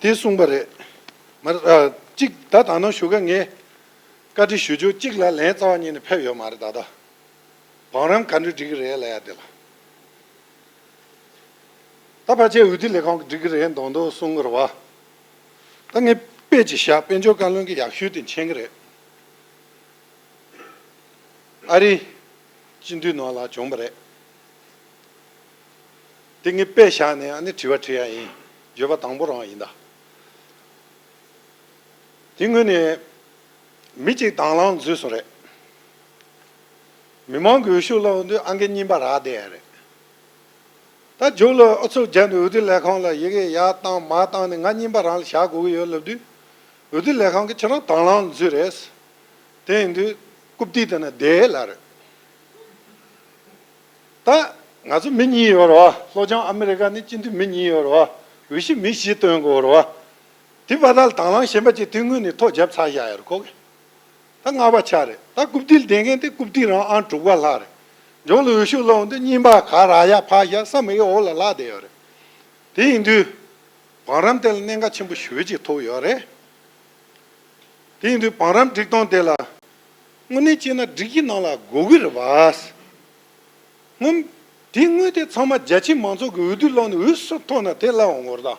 དེ་གསུངས་པ་རེད། མ་རེད། ཨ། གཅིག་ད་ད་ནང་ཞུ་ག་ངས་བཀའ་འདྲི་ཞུ་རྒྱུ་གཅིག་ལ་ལན་རྩ་བ་ཉིད་ནས་ཕེབས་ཡོད་མ་རེད། ད་ལྟ་བང་རིམ་ག་འདྲ་སྒྲིག་གི་རེད་ལབ་ཡ་དེ་ལ། ད་ཕལ་ཆེར་འོས་བསྡུ་ལས་ཁང་གིས་སྒྲིག་གི་རེད་མདོག་མདོག་གསུང་གི་རེད་བ། ད་ངས་དཔེ་ཅིག་བཞག་དཔལ་འབྱོར་བཀའ་བློན་གྱིས་ཡག་ཤོས་དེ་མཁྱེན་གི་རེད། ཨ་རིའི་སྤྱི་འཐུས་ནང་ལ་བྱུང་བ་རེད། དེ་ངས་དཔེ་བཞག་ནས་ཨ་ནི་དྲི་བ་དྲི་ཡ་ཡིན། བརྗོད་པ་དང་པོ་རང་ཡིན་ད། དེ་སྔོན་ནས་མི་གཅིག་དྭང་བླངས་འཛུལ་སོང་རེད། མི་མང་གི་འོས་ཤོག་སློག་དུས་ཨང་ཀི་རྙིང་པ་རག་བསྡད་ཡ་རེད། ད་མཇུག་ལ་ཨུ་ཚུགས་བརྒྱབ་ནས་འོས་བསྡུ་ལས་ཁང་ལ་ཡི་གེ་ཡར་བཏང་མར་བཏང་ནས་ང་རྙིང་པ་རང་ལ་བཞག་དགོས་ཀྱི་ཡོད་ལབ་དུས། འོས་བསྡུ་ལས་ཁང་གིས་ཁྱེད་རང་དྭང་བླངས་འཛུལ་རེད། དེ་ཡིན་དུས་རྐུབ་སྟེགས་དེ་ན་བསྡད་ལབ་རེད། ད་ང་ཚོ་མི་གཉིས་ཡོད་རེད་བ། ལྷོ་བྱང་ཨ་མི་རི་ཀ་ནས་སྤྱི་འཐུས་མི་གཉིས་ཡོད་རེད་བ། འོས་གཞི་མི་བཞི་བཏོན་དགོས་རེད་བ། དེ་བར་ད་ལ་དྭང་བླངས་གཞན་པ་ཅིག་དེ་སྔོན་ནས་ཐོ་བརྒྱབ་ཚར་བཞག་ཡོད་རེད་ཁོ་གིས། ད་ལྔ་པ་ཆགས་རེད། ད་རྐུབ་སྟེགས་ལ་བསྡད་མཁན་དེ་རྐུབ་སྟེགས་རང་ཨང་དྲུག་པ་ལྷག་རེད། མཇུག་ལ་འོས་ཤོག་སློག་དུས་རྙིང་པ་ག་རག་ཡ་ཕར་བཞག་ས་མི་གི་འོག་ལ་ལྷག་བསྡད་ཡོད་རེད། དེ་ཡིན་དུས། བང་རིམ་དེ་ལ་གནད་འགག་ཆེན་པོ་ཞེ་པོ་ཅིག་ཐུག་ཡོད་རེད། དེ་ཡིན་དུས་བང་རིམ་སྒྲིག་སྟངས་དེ་ལ། དངོས་གནས་བྱས་ན་སྒྲིག་གཞི་ནང་ལ་དགོས་ཀྱི་རེད་བ། སྔོན། དེ་སྔོན་དེ་ཚང་མ་རྒྱ་ཆེ་མང་ཚོགས་ཀྱི་འོས་བསྡུ་སློག་ནས་འོས་སུ་ཐོན་ན་དེ་སླ་བོ་ངོ་རེད་ད།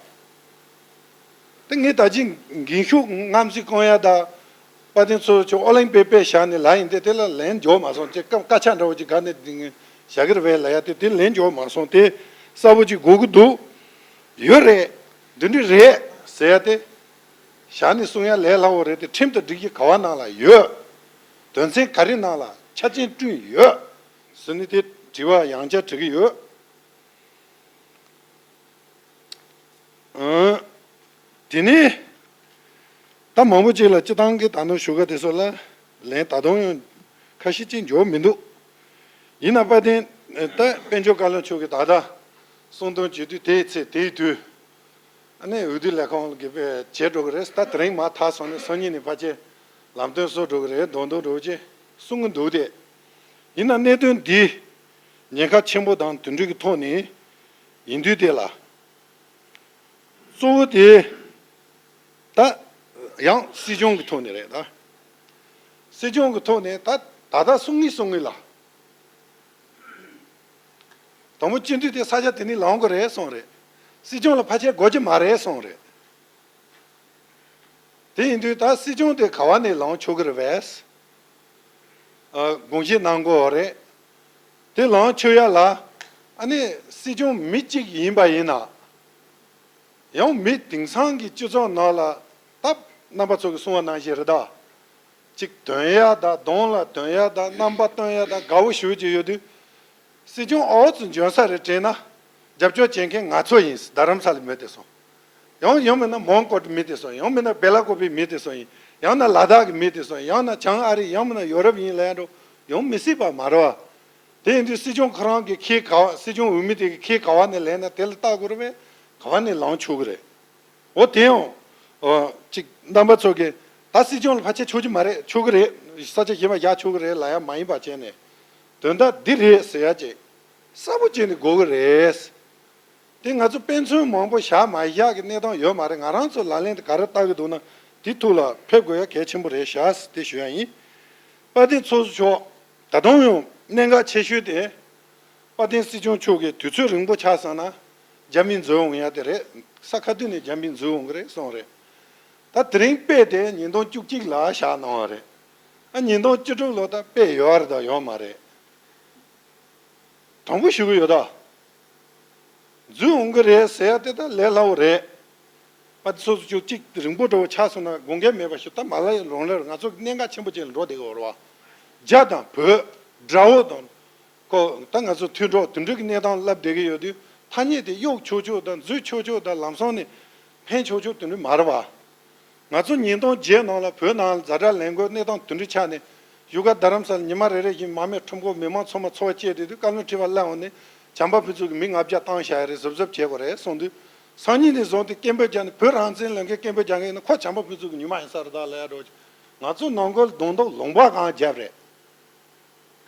དེ་ངས་ད་ཅི་འགན་ཤུགས་རྔམ་སྲི་བསྐོང་ཡ་ད། དཔལ་ལྡན་ཚོགས་གཙོ་མཆོག་ཨོ་གླིང་པེ་པེ་བཞག་ནས་ལ་ཡིན་ཏེ་དེ་ལ་ལན་འཇོག་མ་སོང་ཅེས་སྐབས་སྐད་ཆ་འདྲ་བོ་ཅིག་ག་ནས་འདི་ངས་བཞག་གི་རེད་པས་ལ་ཡ་དེ་དེ་ལན་འཇོག་མ་སོང་དེ་གསལ་པོ་ཅིག་དགོས་ཀྱི་འདུག་ཡོད་རེད། འདི་འདྲ་རེད་ཟེར་ཡ་དེ་བཞག་ནས་གསུང་ཡ་ལས་སླ་བོ་རེད་དེ། ཁྲིམས་དང་སྒྲིག་གཞི་ག་བ་ནང་ལ་ཡོད། དོན་ཚན་ག་རེ་ནང་ལ་ཆ་རྐྱེན་བསྐྲུན་ཡོད་ཟེར་ནས་དེ་དྲི་བ་ཡང་བསྐྱར་དྲི་གི་ཡོད། ཨང་། དེ་ནས་ད་མང་པོ་ཅིག་ལ་སྤྱི་བཏང་གི་ད་ནང་ཞུ་ག་དེ་ཚོ་ལ་ལན་ད་དུང་ཡང་ཁ་ཤས་ཅིག་འབྱོར་མི་འདུག་ཡིན་ན་དཔལ་ལྡན་ད་དཔལ་འབྱོར་བཀའ་བློན་མཆོག་གིས་ད་ལྟ་གསུང་དོན་བརྗོད་དུས་དེའི་ཚེ་དེའི་དུས་ཨ་ནི་འོས་བསྡུ་ལས་ཁུངས་ཀྱི་བྱེད་འགྲོ་གི་རེད། ད་དེ་རིང་མར་ཐག་སོང་ནས་སང་ཉིན་ནས་ཕལ་ཆེར་ལམ་སྟོན་བཟོ་འགྲོ་གི་རེད། མདོག་མདོག་འདྲ་བོ་ཅིག་གསུང་གི་འདུག་སྟེ། ཡིན་ན་གནད་དོན་འདི་ཉེན་ཁ་ཆེན་པོ་དང་དེ་འདྲ་གི་ཐོག་ནས་ཡིན་དུས་དེ་ལ། གཙོ་བོ་དེ་ད་ཡང་སྲིད་སྐྱོང་གི་ཐོག་ནས་རེད་ད། སྲིད་སྐྱོང་གི་ཐོག་ནས་ད་ད་ལྟ་གསུང་ངེས་གསུང་ངེས་ལ། དང་པོ་སྤྱི་འཐུས་དེ་ས་ཆ་དེ་ནས་ལངས་དགོས་རེད་གསུངས་རེད། སྲིད་སྐྱོང་ལ་ཕལ་ཆེར་དགོས་ཀྱི་མ་རེད་གསུངས་རེད། དེ་ཡིན་དུས་ད་སྲིད་སྐྱོང་དེ་ག་བ་ནས་ལངས་ཆོག་གི་རེད་པས། ཨ། དགོངས་བཞེས་གནང་དགོས་རེད། དེ་ལངས་ཆོག་ཡ་ལ་ཨ་ནི་སྲིད་སྐྱོང་མི་གཅིག་ཡིན་པ་ཡིན་ན། ཡང་མི་དེང་སང་གི་སྤྱི་ཚོགས་ནང་ལ་ད་རྣམ་པ་ཚོ་གིས་གསུང་བ་ནང་བཞིན་རེད་ད། གཅིག་དོན་ཡ་ད་གདོང་ལ་དོན་ཡ་ད་རྣམ་པ་སྟོན་ཡ་ད་དགའ་བོ་ཞུ་གི་ཡོད་དུས། སྲིད་སྐྱོང་ཨོ་ཙི་འཇོན་ས་རེད་དྲན་ན། རྒྱབ་སྐྱོར་བྱེད་མཁན་ང་ཚོ་ཡིན། རྡ་རམ་ས་ལའི་མི་དེ་ཚོ། ཡང་ཡང་མིན་ན་མོན་གྷོ་གི་མི་དེ་ཚོ། ཡང་མིན་ན་སྦེ་ལ་ཀོ་པིའི་མི་དེ་ཚོ་ཡིན། ཡང་ན་ལ་དྭགས་ཀྱི་མི་དེ་ཚོ་ཡིན། ཡང་ན་བྱང་ཨ་རི། ཡང་མིན་ན་ཡོ་རོབ་ཡིན་ལབ་ཡ་འགྲོ་ཡང་མི་སྲིད་པ་མ་རེད་བ། དེ་ཡིན་དུས་སྲིད་སྐྱོང་ཁོ་རང་གི་ཁྱི་ག་བ། སྲིད་སྐྱོང་འོས་མི་དེ་གི་ཁྱི་ག་བ་ནས་ལེན་ན་དེ་ལ་ལྟ་དགོས་རེད་པས། ག་བ་ནས་ལངས་ཆོག་གི་རེད། འོ་དེ་ཡང་། ཨོ། གཅིག་རྣམ་པ་ཚོ་གིས་ད་སྲིད་སྐྱོང་ལ་ཕལ་ཆེར་ཆོག་གི་མ་རེད། ཆོག་གི་རེད། ས་ཆ་གཞན་པ་བཞག་ཆོག་གི་རེད་ལབ་ཡ་མ་ཡིན་པ་བྱས་ནས། དོན་དག་འདི་རེད་ཟེར་ཡ་ཅིག་གསལ་པོ་བྱས་ནས་དགོས་ཀྱི་རེད། དེ་ང་ཚོ་དཔེ་མཚོན་མང་པོ་བཞག་མ་བཞག་གི་གནས་སྟངས་ཡོད་མ་རེད། ང་རང་ཚོ་ལག་ལེན་དེ་ག་རེ་བསྟར་གི་འདུག་ན་དེ་ཐུགས་ལ་ཕེབས་དགོས་ཡ་གལ་ཆེན་པོ་རེད་ཤག་དེ་ཞུ་ཡ་ཡིན། དཔལ་ལྡན་ཚོགས་གཙོ་མཆོག་ད་དུང་ཡང་གནད་འགག་ཆེ་ཤོས་དེ། དཔལ་ལྡན་སྲིད་སྐྱོང་མཆོག་གིས་དུས་ཚོད་རིང་པོ་ཆགས་སོང་ན་རྒྱ་མི་འཛུལ་འོང་ཡ་དེ་རེད། ས་ཁ་ཐུག་ནས་རྒྱ་མི་འཛུལ་འོང་གི་རེད་གསུངས་རེད། ད་དེ་རིང་དཔེ་དེ་ཉིས་སྟོང་བཅུ་གཅིག་ལ་བཞག་གནང་བ་རེད། ཨ། ཉིས་སྟོང་བཅུ་དྲུག་ལོ་ད་དཔེ་ཡོད་རེད་དང་ཡོད་མ་རེད། དྲང་པོ་ཞུ་གི་ཡོད་ད། འཛུལ་འོང་གི་རེད་ཟེར་ཡ་དེ་ད་ལས་སླ་བོ་རེད། པ་སོ་སོ་ཅིག་རིང་པོ་འགྲོ་བ་ཆགས་སོང་ན་དགོངས་འགལ་མེད་པ་ཞིག་ད་མ་ལ་ཡི་རང་ལ་ང་ཚོ་གནད་འགག་ཆེན་པོ་ཅིག་ལ་འགྲོ་བསྡད་ཡོད་རེད་བ། རྒྱ་དང་བོད། དགྲ་བོ་དང་། ཁོ་ད་ང་ཚོ་མཐུན་གྲོགས་དེ་འདྲ་གི་གནས་སྟངས་ལབ་བསྡད་ཀྱི་ཡོད་དུས་ཐ་སྙད་དེ་གཡོག་ཆོག་ཆོག་དང་འཛུལ་ཆོག་ཆོག་དང་ལམ་སང་ནས་འཕེན་ཆོག་ཆོག་དེ་འདྲ་མ་རེད་བ། ང་ཚོ་ཉིས་སྟོང་བརྒྱད་ནང་ལ་བོད་ནང་ལ་ཛ་དྲག་ལས་འགུལ་གནས་སྟངས་དེ་འདྲ་ཆགས་ནས་བཞུགས་སྒར་རྡ་རམ་ས་ལ་ཉི་མ་རེ་རེ་བཞིན་མར་མེ་ཁྲོམ་སྐོར་མི་མང་ཚང་མ་འཚོ་བ་སྐྱེལ་བསྡད་དུས་བཀའ་བློན་ཁྲི་པ་སླེབས་འོང་ནས་བྱམས་པ་ཕུན་ཚོགས་ཀྱིས་མི་ལྔ་བརྒྱ་བཏང་བཞག་ཡ་རེད། གཟབ་གཟབ་བྱེད་དགོས་རེད་གསུངས་དུས་སང་ཉིན་ནས་བཟུང་སྟེ་སྐད་འབོད་རྒྱག་ནས་བོད་རང་བཙན་ལབ་མཁན་སྐད་འབོད་རྒྱག་མཁན་ཡིན་ན་ཁོ་བྱམས་པ་ཕུན་ཚོགས་ཀྱི་ཉི་མ་ཡིན་ས་རེད་ད་ལབ་ཡ་འགྲོ། ང་ཚོ་ནང་ཁུལ་རྡུང་རྡེག་ལུང་པ་གང་བརྒྱབ་རེད།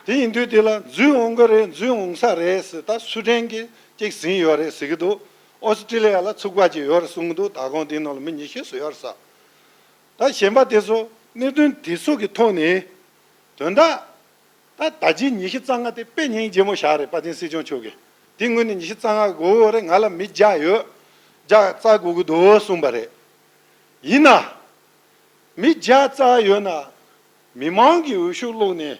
དེ་ཡིན་དུས་དེ་ལ་འཛུལ་འོང་གི་རེད། འཛུལ་འོང་ས་རེད་ཟེར་ད་སུའེ་ཌེན་གྱིས་གཅིག་ཟིན་ཡོད་རེད་ཟེར་གྱི་འདུག་ཨོ་སི་ཀྲི་ལི་ཡ་ལ་ཚུགས་པ་ཅིག་ཡོད་རེད་གསུང་གི་འདུག་ད་དགོང་དེའི་ནང་ལ་མི་ཉི་ཤུ་ཙམ་ཡོད་རེད་ས། ད་གཞན་པ་དེ་ཚོ་གནད་དོན་དེ་ཚོ་གི་ཐོག་ནས་དོན་དག་ད་ད་ཅི་ཉི་ཤུ་རྩ་ལྔ་དེ་དཔེ་སྙིང་རྗེ་མོ་བཞག་རེད། དཔལ་ལྡན་སྲིད་སྐྱོང་མཆོག་གིས་དེ་སྔོན་ནས་ཉི་ཤུ་རྩ་ལྔ་དགོས་རེད། ང་ལ་མི་བརྒྱ་ཡོད། བརྒྱ་རྩ་དགོས་ཀྱི་འདུག་གསུངས་པ་རེད། ཡིན་ན། མི་བརྒྱ་རྩ་ཡོད་ན། མི་མང་གིས་འོས་ཤོག་བླུགས་ནས་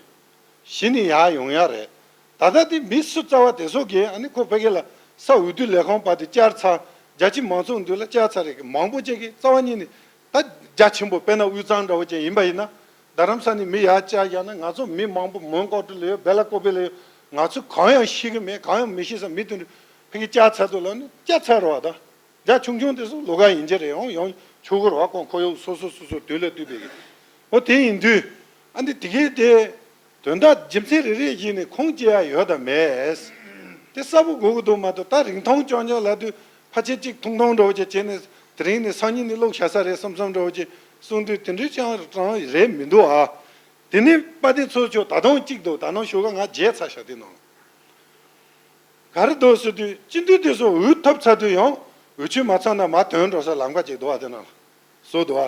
གཞི་ནས་ཡར་ཡོང་ཡ་རེད། ད་ལྟ་དེ་མི་སུ་རྩ་བ་དེ་ཚོ་གིས་ཨ་ནི་ཁོ་ཕ་གི་ལ་ས་འོས་བསྡུ་ལས་ཁང་པ་དེ་བསྐྱར་ཚར། རྒྱ་ཆེ་མང་ཚོགས་མདུན་ལ་བསྐྱར་ཚར་རེད། མང་པོ་ཅིག་གིས་རྩ་བ་ཉིད་ནས་ད་རྒྱ་ཆེན་པོ་དཔེར་ན་དབུས་གཙང་འདྲ་བོ་ཅིག་ཡིན་པ་ཡིན་ན་རྡ་རམ་ས་ནས་མི་ཡར་བཅར་བཞག་ན་ང་ཚོ་མི་མང་པོ་མོན་གྷོ་ཊི་ལ་ཡོད། སྦེ་ལ་ཀོ་པི་ལ་ཡོད། ང་ཚོས་གང་ཡང་ཤེས་ཀྱི་མེད། གང་ཡང་མི་ཤེས་ས་མི་དེ་འདྲ་ཕ་གི་བསྐྱར་ཚར་འདུག་ལབ་ནས་བསྐྱར་ཚར་རེད་བ་ད། རྒྱ་ཆུང་ཆུང་དེ་ཚོ་ལོགས་ཀ་ཡིན་གྱི་རེད། ཡང་ཡང་ཆོག་གི་རེད་བ། ཁོང་ཁོར་ཡུག་སོ་སོ་སོ་སོ་དུས་ལ་བསྟུན་པའི་གི། འོ་དེ་ཡིན་དུས་ཨ་འདི་དེ་གའི་དེ་དོན་དག་རྒྱུ་མཚན་རེ་རེ་བཞིན་ནས་ཁུངས་སྐྱེལ་ཡ་ཡོད་དམ་མེད། དེ་གསལ་པོ་དགོས་ཀྱི་འདུག་མ་གཏོགས་ད་རིང་ཐུང་ཅང་ཅང་ལབ་དུས་ཕལ་ཆེར་གཅིག་ཐུང་ཐུང་འདྲ་བོ་ཅིག་བྱས་ནས་དེ་རིང་ནས་སང་ཉིན་ནས་བླུགས་བཞག་ས་རེད་བསམ་བསམ་འདྲ་བོ་ཅིག་གསུང་དུས་དེ་འདྲའི་ཅང་རང་རེད་མི་འདུག་ཨ། དེ་ནས་དཔལ་ལྡན་ཚོགས་གཙོ་མཆོག་ད་དུང་གཅིག་འདུག་ད་ནང་ཞོགས་ཀ་ང་བརྗེད་ཚར་ཤག་དེ་ནང་། ག་རེ་འདུག་ཟེར་དུས་སྤྱི་འཐུས་དེ་ཚོ་འོས་ཐོབ་ཚར་དུས་ཡང་འོས་ཆོས་མ་ཚང་ན་མར་ཐོན་འགྲོ་ས་ལམ་ཁ་ཅིག་འདུག་བ། དེ་ནང་ལ་བཟོ་འདུག་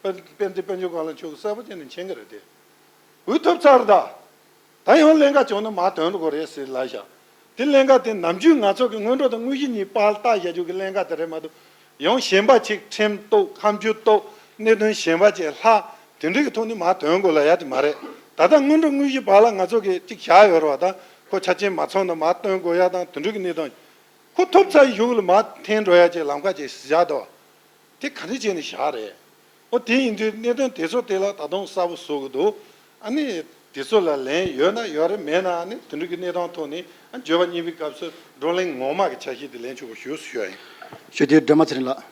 བ། དཔལ་དཔལ་ལྡན་དཔལ་འབྱོར་བཀའ་བློན་མཆོག་གིས་གསལ་པོ་བྱས་ནས་མཁྱེན་གྱི་རེད་དེ། འོས་ཐོབ་ཚར་ད། ད་ཡང་ཀླན་ཀ་བྱུང་ན་མར་ཐོན་འགྲོ་དགོས་རེད་ཟེར་ལབ་བཞག་དེ་ཀླན་ཀ་དེ་ནམ་རྒྱུན་ང་ཚོ་གི་སྔོན་འགྲོ་དང་དངོས་གཞི་གཉིས་པར་བཏགས་བཞག་རྒྱུ་གི་ཀླན་ཀ་དེ་རེད་མ་གཏོགས་ ཡང་གཞན་པ་ཅིག་ཁྲིམས་གཏུག་ཁ་མཆུ་གཏུག་གནད་དོན་གཞན་པ་ཅིག་ལྷག་དེ་འདྲ་གི་ཐོག་ནས་མར་དོན་དགོས་ལ་ཡ་དེ་མ་རེད། ད་ལྟ་སྔོན་འགྲོ་དངོས་གཞི་བར་ལ་ང་ཚོ་གི་ཅིག་བཞག་ཡོད་རེད་བ། ད་ཁོ་ཆ་རྐྱེན་མ་ཚང་ན་མར་བཏོན་དགོས་ཡ་དང་དེ་འདྲ་གི་གནད་དོན། ཁོ་ཐོབ་ཚར་གཞུག་ལ་མར་འཐེན་འགྲོ་ཡ་ཅིག་ལམ་ཁ་ཅིག་བཞག་འདུག་བ། དེ་ག་འདྲ་བྱས་ནས་བཞག་རེད། ཨོ་དེ་ཡིན་དུས་གནད་དོན་དེ་ཚོ་དེ་ལ་ད་དུང་གསལ་པོ་བཟོ་གི་འདུག་ཨ་ནི་དེ་ཚོ་ལ་ལན་ཡོད་ན་ཡོད་རེད། མེད་ན་ཨ་ནི་དེ་འདྲ་གི་གནས་སྟངས་ཐོག་ནས་ཨ་བརྗོད་པ་གཉིས་པའི་སྐབས་སུ་བགྲོ་གླེང་ངོ་མ་གི་ཆ་ཤས་དེ་ལེན་ཆོག་པ་ཞུ་ཞུ་ཡ་ཡིན། ཞུ་དེ་སྒྲོལ་མ་ཚེ་རིང་ལགས།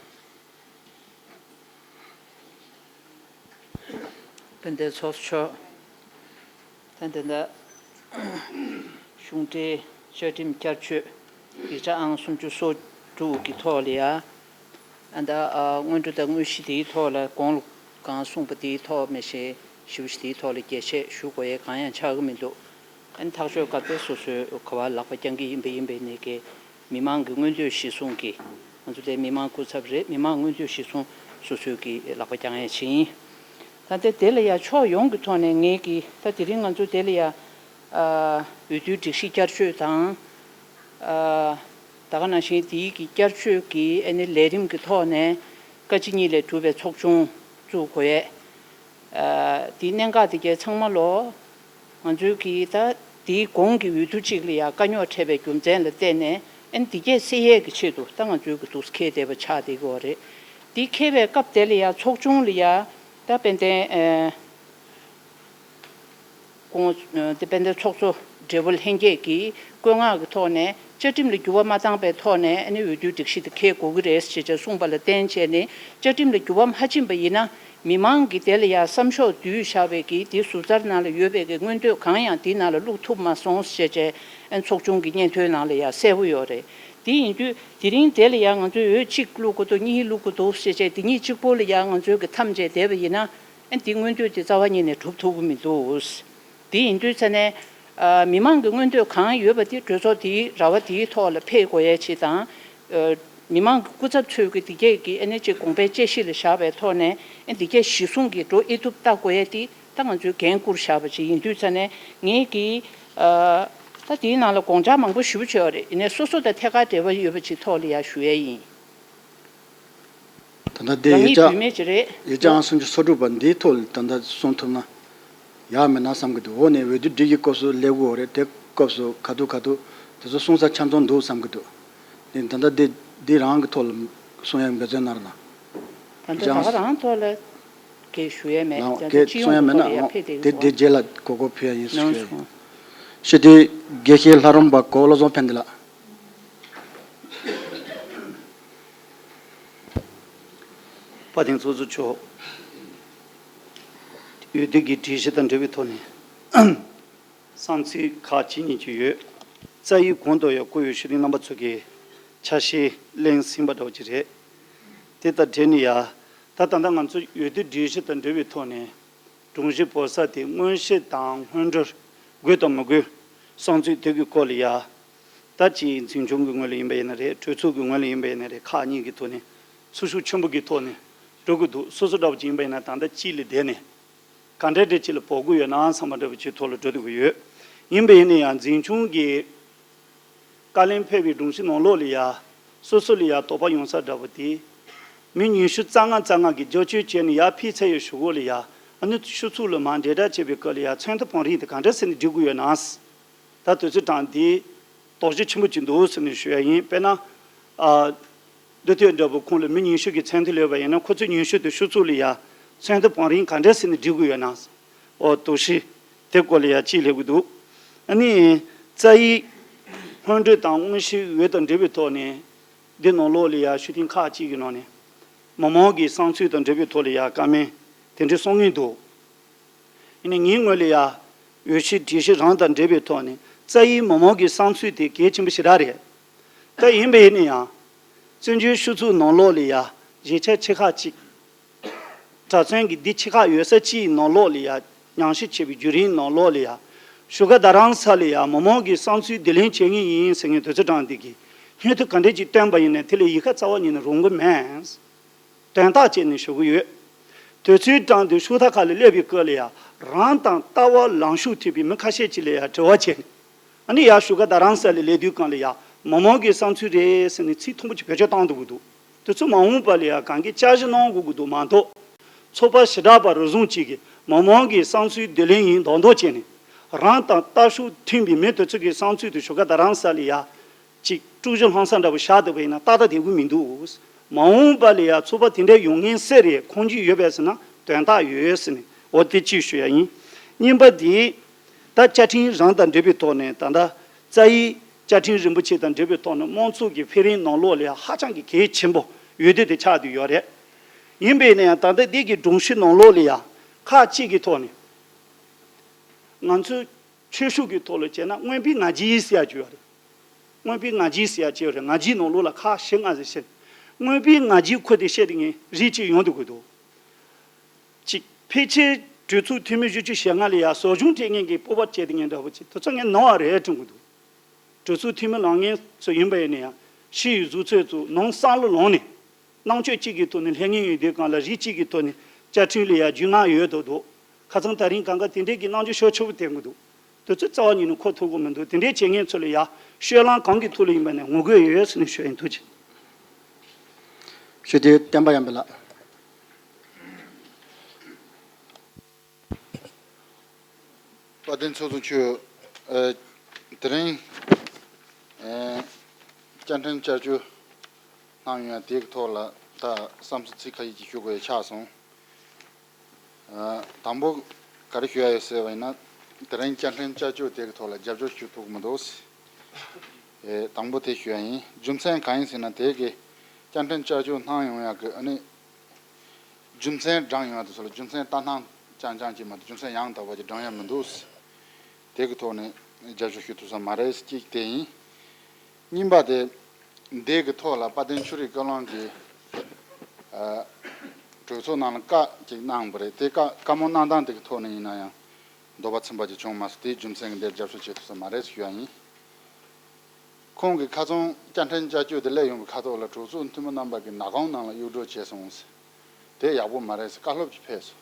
དཔལ་ལྡན་ཚོགས་གཙོ་མཆོག་ད་འདི་འདྲ་གཞུང་འབྲེལ་བཅའ་ཁྲིམས་བསྐྱར་བཅོས་ཡིག་ཆ་ཨང་སུམ་ཅུ་སོ་དྲུག་གི་ཐོག་ལ་ཡ། ཨ་ད་ཨ་སྔོན་འགྲོ་དང་དངོས་གཞི་དེའི་ཐོག་ལ་གོང་ལ་གང་གསུངས་པ་དེའི་ཐོག་མེད་ཤེས་ཞིབ་ཞིབ་དེའི་ཐོག་ལ་རྒྱས་བཤད་ཞུ་དགོས་ཡས་གང་ཡང་ཆགས་ཀྱི་མི་འདུག་ཨ་ནི་ཐག་གཅོད་སྐབས་དེ་སོ་སོའི་ག་བ་ལག་པ་བརྐྱང་གི་ཡིན་པ་ཡིན་པའི་ནས་ཀྱི་མི་མང་གི་མངོན་འདོད་གཞིར་བཟུང་གིས་ང་ཚོ་དེ་མི་མང་སྐུ་ཚབ་རེད། མི་མང་མངོན་འདོད་གཞིར་བཟུང་སོ་སོའི་གི་ལག་པ་བརྐྱང་ཡས་ཅིག་ཡིན། ད་ལྟ་དེ་ལ་ཡ་ཕྱོགས་ཡོངས་ཀྱི་ཐོག་ནས་ངེད་ཀྱིས་ད་དེ་རིང་ང་ཚོ་དེ་ལ་ཡ་ཨ་འོས་བསྡུའི་སྒྲིག་གཞི་བསྐྱར་བཅོས་དང་། ཨ་ད་ག་ནང་བཞིན་དེའི་གི་བསྐྱར་བཅོས་ཀྱི་ཨ་ནི་ལས་རིམ་གྱི་ཐོག་ནས་བཀའ་སྤྱི་གཉིས་ལས་གྲུབ་པའི་ཚོགས་ཆུང་བཙུགས་དགོས་ཡས། ཨ་དེའི་གནད་འགག་དེ་གའི་ཚང་མ་ལོ། ང་ཚོའི་གི་ད་དེའི་གོང་གི་འོས་བསྡུ་གཅིག་ལ་ཡང་དཀའ་རྙོག་འཕྲད་པའི་རྒྱུ་མཚན་ལ་བརྟེན་ནས་ཨན་དེ་གས་སེལ་ཡས་ཀྱི་ཆེད་དུ་ད་ང་ཚོའི་གི་འདུག་སེ་འཁེལ་བསྡད་པ་ཆགས་བསྡད་ཀྱི་ཡོད་རེད། དེ་འཁེལ་བའི་སྐབས་དེ་ལ་ཡང་ཚོགས་ཆུང་ལ་ཡང་ད་དཔལ་ལྡན་ཨ་སྐུ་ངོ་ཨ་དེ་དཔལ་ལྡན་ཚོགས་གཙོ་སྦྲེལ་པོ་ལྷན་རྒྱས་ཀྱིས་བཀོད་མངགས་ཀྱི་ཐོག་ནས་བཅའ་ཁྲིམས་ལ་འགྱུར་བ་མ་བཏང་པའི་ཐོག་ནས་ཨ་ནི་འོས་བསྡུའི་སྒྲིག་གཞི་དེ་འཁེལ་དགོས་ཀྱི་རེད་ཅེས་བྱས་གསུངས་པ་ལ་བརྟེན་བྱས་ནས་བཅའ་ཁྲིམས་ལ་འགྱུར་བ་མ་ཕྱིན་པ་ཡིན་ན། མི་མང་གིས་དེ་ལ་ཡང་བསམ་ཤོག་བསྡུས་བཞག་པའི་གི་དེ་ཟུར་ཚར་ནང་ལ་ཡོད་པའི་གི་མངོན་འདོད་གང་ཡང་དེའི་ནང་ལ་བླུགས་ཐུབ་མ་སོང་ཞེས་བྱས་ཨན་ཚོགས་ཆུང་གི་སྙན་ཐོའི་ནང་ལ་ཡང་གསལ་པོ་ཡོད་རེད། དེ་ཡིན་དུས་དེ་རིང་དེ་ལ་ཡང་ང་ཚོས་འོས་གཅིག་བླུག་དགོས་འདུག་གཉིས་བླུག་དགོས་འདུག་ཞེས་བྱས་དེ་གཉིས་གཅིག་པོ་ལ་ཡང་ང་ཚོའི་གི་མཚམས་བཅད་བསྡད་པ་ཡིན་ན་ཨན་དེ་མངོན་འདོད་དེ་རྩ་བ་ཉིད་ནས་གྲུབ་ཐུབ་ཀྱི་མི་འདུག་དེ་ཡིན་དུས་ཚེ་ནས་ཨ་མི་མང་གི་མངོན་འདོད་གང་ཡོད་པ་དེ་གྲོས་ཚོགས་དེའི་ར་བ་དེའི་ཐོག་ལ་ཕེབས་དགོས་ཡས་ཆེད་དང་། ཨ་མི་མང་གི་སྐུ་ཚབ་ཚོས་ཀྱི་འདི་གས་ཀྱི་ཨ་ནི་ཅིག་དགོངས་པའི་དཔྱད་གཞི་ལ་བཞག་པའི་ཐོག་ནས་ཨ་འདི་གས་གཞི་བཟུང་གིས་འགྲོ་ཨེ་ཐུབ་ལྟ་དགོས་ཡས་དེ་ད་ང་ཚོའི་འགན་བསྐུར་བཞག་པ་ཅིག་ཡིན་དུས་ཚེ་ནས་ངེད་ཀྱིས་ཨ་ད་དེའི་ནང་ལ་དགོངས་འཆར་མང་པོ་ཞེ་པོ་བྱས་པ་རེད། ཡིན་ནའི་སོ་སོ་དང་ཐད་ཀར་འབྲེལ་བ་ཡོད་པ་ཅིག་ཐོག་ལ་ཡ་ཞུ་ཡས་ཡིན། ད་ལྟ་དེ་རང་ཉིད་ཡིག་བུད་མེད་ཅིག་རེད། ཡིག་ཆ་ཨང་སུམ་ཅུ་སོ་དྲུག་པ་འདིའི་ཐོག་ལ་ད་ལྟ་གསུང་ཐུབ་ན་ཡག་མེད་ན་བསམ་གྱི་འདུག་འོ་ནས་འོས་བསྡུ་སྒྲིག་གཞི་སྐབས་སུ་སླེབས་དགོས་རེད། དེ་སྐབས་སུ་ག་དུས་ག་དུས་དེ་ཚོ་གསུང་ས་ཆ་ཚང་འདུག་བསམ་གྱི་འདུག་དེ་ད་ལྟ་དེ་འདི་རང་གི་ཐོག་ལ་གསུང་ཡ་འབད་བརྩོན་གནང་རོགས་གནང་། ད་ལྟ་ཡིག་ཆ་ད་ག་རང་ཐོག་ལ་གས་ཞུ་ཡས་མེད། ལའང་ད་ལྟ་གས་སྤྱི་གསུང་ཡ་ཡོངས་མེད་ན་ཐོག་ལ་ཡ་ལའང་ཕེབས་བསྡད་དེ་ཡོད་དེ་རེད། རྗེས་ལ་གོ་སྐབས་ཕུལ་ཡ་ཡིན་ཟེར་ཞུ་ཡ་ཡིན། ཞུ་དེ་དགེ་བཤེས་ལྷ་རམས་པ་གོ་བློ་བཟང་ཕན་བདེ་ལགས། དཔལ་ལྡན་ཚོགས་གཙོ་མཆོག་འོས་བསྡུ་གི་སྒྲིག་གཞི་དང་འབྲེལ་བའི་ཐོག་ནས་བསམ་ཚུལ་ཁག་ཅིག་གཉིས་ཅིག་ཡོད། རྩ་ཡིག་གོང་དུ་ཡང་བཀོད་ཡོད་ཞུ་དེ་རྣམ་པ་ཚོ་གིས་ཆ་ཤས་གླེང་ཟིན་པ་འདྲ་བོ་ཅིག་རེད། དེ་དང་འབྲེལ་ནས་ཡ། ད་ད་ལྟ་ང་ཚོ་འོས་བསྡུ་སྒྲིག་གཞི་དང་འབྲེལ་བའི་ཐོག་ནས་སྒྲོམ་གཞི་བོར་ས་དེ་དངོས་གཞི་དང་སྔོན་འགྲོར་དགོས་དང་མི་དགོས་བསམ་ཚུལ་དེ་གི་སྐོར་ལ་ཡ། ད་ཅིག་འཛིན་སྐྱོང་གི་ངོས་ལ་ཡིན་པ་ཡིན་ན་རེད། གྲོས་ཚོགས་ཀྱི་ངོས་ལ་ཡིན་པ་ཡིན་ན་རེད། ཁག་གཉིས་ཀྱི་ཐོག་ནས་ཚོགས་ཞུགས་ཆེན་པོ་གི་ཐོག་ནས་འགྲོ་གི་འདུག་སོ་སོ་འདྲ་བོ་ཅིག་ཡིན་པ་ཡིན་ན་ད་ལྟ་གཅིག་ལ་བསྡད་ནས་ག་འདྲ་འདྲ་ཅིག་ལ་བོར་དགོས་ཡོད་ན་བསམ་པ་འདྲ་བོ་ཅིག་ཐོག་ལ་འགྲོ་སྡོད་ཀྱི་ཡོད། ཡིན་པ་ཡིན་ན་ཡང་འཛིན་སྐྱོང་གི་བཀའ་བློན་ཕེབས་པའི་སྒྲོམ་གཞི་ནང་ལོགས་ལ་ཡ། སོ་སོ་ལ་ཡ་དོགས་པ་ཡོང་ས་འདྲ་བོ་དེ། མི་ཉི་ཤུ་རྩ་ལྔ་རྩ་ལྔ་གིས་རྒྱབ་སྐྱོར་བྱས་ནས་ཡར་ཕེབས་ཚར་ཡོད་ཞུ་གོ་ལ་ཡ། ཨ་ནི་ཆུ་ཚོད་ལ་མར་འབྲེལ་བསྒྲགས་བྱེད་པའི་སྐབས་ལ་ཡ་ཚད་མཐོ་བང་རིམ་དེ་ག་འདྲ་ཟེར་ནས་སྒྲིག་དགོས་ཡོད་ན། ད་དུས་ཚོད་གྲངས་འདི་དོགས་གཞི་ཆེན་པོ་ཅིག་འདུག་ཟེར་ནས་ཞུ་ཡ་ཡིན། དཔེར་ན། ཨ། འདི་དུས་འདྲ་བོ་ཁོང་ལ་མི་ཉི་ཤུ་གི་ཚད་མཐོ་སླེབས་པ་ཡིན་ན་ཁོ་ཚོས་ཉི་ཤུ་དེ་ཤོག་ཚུགས་ལ་ཡ་ཚད་མཐོ་བང་རིམ་ག་འདྲ་ཟེར་ནས་སྒྲིག་དགོས་ཡོད་ན། ཨོ་དོགས་གཞི་དེ་སྐོར་ལ་ཡ་གཅིག་སླེབས་ཀྱི་འདུག་ཨ་ནི་རྩ་ཡིག་སྔོན་འགྲོ་དང་དངོས་གཞིའི་འོས་དང་འབྲེལ་བའི་ཐོག་ནས་འདི་ནང་ལོགས་ལ་ཡ་ཞུ་ཐེངས་ཁག་གཅིག་གི་ནང་ནས་མི་མང་གི་བསམ་ཚུལ་དང་འབྲེལ་བའི་ཐོག་ལ་ཡ་བཀའ་མོལ་དེ་འདྲ་གསུང་གི་འདུག་ཡིན་ནའི་ངའི་ངོས་ལ་ཡ་འོས་ཤོག་སྒྲིག་གཞི་རང་དང་འབྲེལ་བའི་ཐོག་ནས་རྩ་ཡིག་མི་མང་གི་བསམ་ཚུལ་དེ་གལ་ཆེན་པོ་ཞེ་དྲག་རེད། ད་ཡིན་པ་ཡིན་ན་ཡང་། བཙན་བྱོལ་སྤྱི་ཚོགས་ནང་ལོགས་ལ་ཡ་གཞིས་ཆགས་ཆེ་ཁག་ཅིག་གྲྭ་བཙུན་གྱི་སྡེ་ཆེ་ཁག་ཡོད་ས་ཅིག་ནང་ལོགས་ལ་ཡ་ཉམས་ཞིབ་བྱས་པའི་བརྒྱུད་རིམ་ནང་ལོགས་ལ་ཡ་བཞུགས་སྒར་རྡ་རམ་ས་ལ་ཡ་མི་མང་གི་བསམ་ཚུལ་བསྡུ་ལེན་བྱེད་ངེས་ཡིན་ཟེར་མཁན་དུས་ཚོད་གྲངས་འདི་གི་སྙན་ཐོ་ག་འདྲས་ཅིག་བཏོན་པ་ཡིན་ནའི་དེ་ལ་ཡིད་ཁ་རྩ་བ་ཉིད་ནས་རུང་གི་མེད། དོན་དག་བཅད་ནས་ཞུ་གི་ཡོད། དུས་ཚོད་གྲངས་འདི་ཤུགས་ཐག་ཁ་ལ་སླེབས་པའི་སྐབས་ལ་ཡ་རང་དང་ལྟ་བ་ལངས་ཕྱོགས་མཐུན་པའི་མི་ཁ་ཤས་ཅིག་ལ་ཡ་དྲི་བ་བྱས་ནས། ཨ་ནི་ཡ་བཞུགས་སྒར་རྡ་རམ་ས་ལ་སླེབས་དུས་སྒང་ལ་ཡ་མི་མང་གི་བསམ་ཚུལ་རེད་ཟེར་ནས་ཚིག་ཐུང་པོ་ཅིག་བེད་སྤྱོད་བཏང་འདུག་གི་འདུག་དེ་ཚོ་མ་འོངས་པ་ལ་ཡང་གང་གི་བསྐྱར་ཞིབ་གནང་དགོས་ཀྱི་འདུག་མ་གཏོགས། ཚོགས་པ་ཞེ་དྲག་པ་རེ་ཟུང་གཅིག་གིས་མི་མང་གི་བསམ་ཚུལ་བསྡུ་ལེན་ཡིན་མདོག་མདོག་བྱས་ནས། རང་དང་ལྟ་ཕྱོགས་མཐུན་པའི་མི་དེ་ཚོ་གི་བསམ་ཚུལ་དེ་བཞུགས་སྒར་རྡ་རམ་ས་ལ་ཡ། ཅིག་དཀྲུག་ཤིང་ལྷུང་ས་འདྲ་པོ་བཞག་བསྡད་པ་ཡིན་ན་ཏག་ཏག་བསྡད་ཀྱི་མི་འདུག་མ་འོངས་པ་ལ་ཡ་ཚོགས་པ་དེ་འདྲའི་ཡོང་མཁན་གསལ་རེད། ཁོང་ཚོ་ཡོད་པས་ཟེར་ན་དོན་དག་ཡོད་ཟེར་ནས། འོ་དེ་གཅིག་ཞུ་ཡ་ཡིན། གཉིས་པ་དེ། ད་བཅའ་ཁྲིམས་རང་དང་འབྲེལ་བའི་ཐོག་ནས། ད་ལྟ་རྩ་བའི་བཅའ་ཁྲིམས་རིན་པོ་ཆེ་དང་འབྲེལ་བའི་ཐོག་ནས་དམངས་གཙོ་གི་འཕེལ་རིམ་ནང་ལོགས་ལ་ཡ་ཧ་ཅང་གི་གལ་ཆེན་པོ་ཡོད་དུས་དེ་ཆགས་བསྡད་ཡོད་རེད། ཡིན་པས་ན་ཡང་ད་ལྟ་འདི་གི་སྒྲོམ་གཞི་ནང་ལོགས་ལ་ཡ་ཁག་ཅིག་གི་ཐོག་ནས། ང་ཚོའི་ཆོས་ཕྱོགས་ཀྱི་ཐོག་ལ་བྱས་ན་མངོན་པའི་ང་རྒྱལ་ཟེར་ཡ་ཅིག་ཡོད་རེད། མངོན་པའི་ང་རྒྱལ་ཟེར་ཡ་ཅིག་ཡོད་རེད། ང་རྒྱལ་ནང་ལོགས་ལ་ཁག་བཞི་ལྔ་ཟེར་བཤད། མངོན་པའི་ང་རྒྱལ་ཁོ་དེ་བཤད་དེ་ངས་རིགས་གཅིག་ཡོང་དུ་དགོས་འདུག་གཅིག་ཕལ་ཆེར་གྲོས་ཚོགས་འཐུས་མི་བཞི་བཅུ་ཞེ་ལྔ་ལ་ཡ་ཟབ་སྦྱོང་སྤྲད་མཁན་གྱི་སྤོབས་པ་བྱས་དེ་ངས་འདྲ་པོ་ཅིག་དེ་ཚོ་ངས་ནོར་བ་རེད་དྲན་གྱི་འདུག་གྲོས་ཚོགས་འཐུས་མི་ལངས་མཁན་ཚོ་ཡིན་པ་ཡིན་ན་ཡང་ཕྱི་ཡི་གཟུགས་ཚོད་ཚོ་ནང་བསམ་བློ་ལངས་ནས། རྣམ་དཔྱོད་གཅིག་གི་ཐོག་ནས་སླེབས་མཁན་ཡོད་དུས་སྒང་ལ་རིགས་གཅིག་གི་ཐོག་ནས་བཅའ་ཁྲིམས་ལ་ཡ་རྒྱུས་མངའ་ཡོད་དོ་འདུག་ཁ་སང་དེ་རིང་གང་ག་དེ་འདྲས་ཀྱི་རྣམ་དཔྱོད་ཤོར་ཆེ་པོ་བསྟན་གྱི་འདུག་དེ་ཚོ་རྩ་བ་ཉིད་ནས་གོ་ཐུབ་ཀྱི་མི་འདུག་དེ་འདྲས་བྱེད་མཁན་ཚོ་ལ་ཡ་ཤོད་ལངས་གང་གི་ཐོག་ལ་ཡིན་པ་ནས་ངོ་རྒོལ་ཡོད་ཟེར་ནས་ཞུ་ཡིན། ཐུགས་རྗེ་ཆེ། ཞུ་དེ་བསྟན་པ་ཡར་འཕེལ་ལགས། དཔལ་ལྡན་ཚོགས་གཙོ་མཆོག་ཨ། དེ་རིང་ཨ། བཅའ་ཁྲིམས་བསྐྱར་བཅོས་གནང་ཡོང་ཡ་དེ་གི་ཐོག་ལ་ད་བསམ་ཚུལ་ཚིག་ཁ་ཤས་ཅིག་ཞུ་དགོས་ཡ་ཆགས་སོང་། ཨ། དང་པོ་ག་རེ་ཞུ་ཡ་ཡོད་ཟེར་བ་ཡིན་ན། དེ་རིང་བཅའ་ཁྲིམས་བསྐྱར་བཅོས་དེ་གི་ཐོག་ལ་རྒྱབ་སྐྱོར་ཞུ་ཐུབ་ཀྱི་མི་འདུག་ཨེ། དང་པོ་དེ་ཞུ་ཡ་ཡིན། རྒྱུ་མཚན་གང་ཡིན་ཟེར་ན་དེ་གི་བཅའ་ཁྲིམས་བསྐྱར་བཅོས་གནང་ཡོང་ཡ་གི་ཨ་ནི། རྒྱུ་མཚན་བགྲངས་ཡོང་བ་དེ་ཚོ་ལ་རྒྱུ་མཚན་ལྟ་སྣང་རྐྱང་རྐྱང་ཅིག་མ་གཏོགས་རྒྱུ་མཚན་ཡང་དག་པ་ཅིག་བགྲངས་ཡ་མི་འདུག་དེ་གི་ཐོག་ནས་རྒྱབ་སྐྱོར་ཞུ་ཐུབ་ས་མ་རེད། གཅིག་དེ་ཡིན། གཉིས་པ་དེ། འདི་གི་ཐོག་ལ་དཔལ་ལྡན་ཆོས་རིག་བཀའ་བློན་གྱིས་ཨ། གྲོས་ཚོགས་ནང་ལ་བཀའ་ཅིག་གནང་བ་རེད། དེ་བཀའ་བཀའ་མོལ་གནང་སྟངས་དེ་གི་ཐོག་ནས་ཡིན་ན་ཡང་འདོད་པ་ཚིམ་པ་ཅིག་བྱུང་མ་སོང་། དེའི་རྒྱུ་མཚན་གྱིས་འདིར་རྒྱབ་སྐྱོར་བྱེད་ཐུབ་ས་མ་རེད་ཞུ་ཡ་ཡིན། ཁོང་གིས་ཁ་སང་བཅའ་ཁྲིམས་བསྐྱར་བཅོས་དེ་སླེབས་ཡོང་བའི་ཁ་ཐོག་ལ་གྲོས་ཚོགས་འཐུས་མི་རྣམ་པ་གིས་ནག་ཁང་ནང་ལ་གཡུག་སྒྲོག་བྱས་སོང་ཟེར། དེ་ཡག་པོ་མ་རེད་ཟེར་བཀའ་སློབ་ཅིག་ཕེབས་སོང་།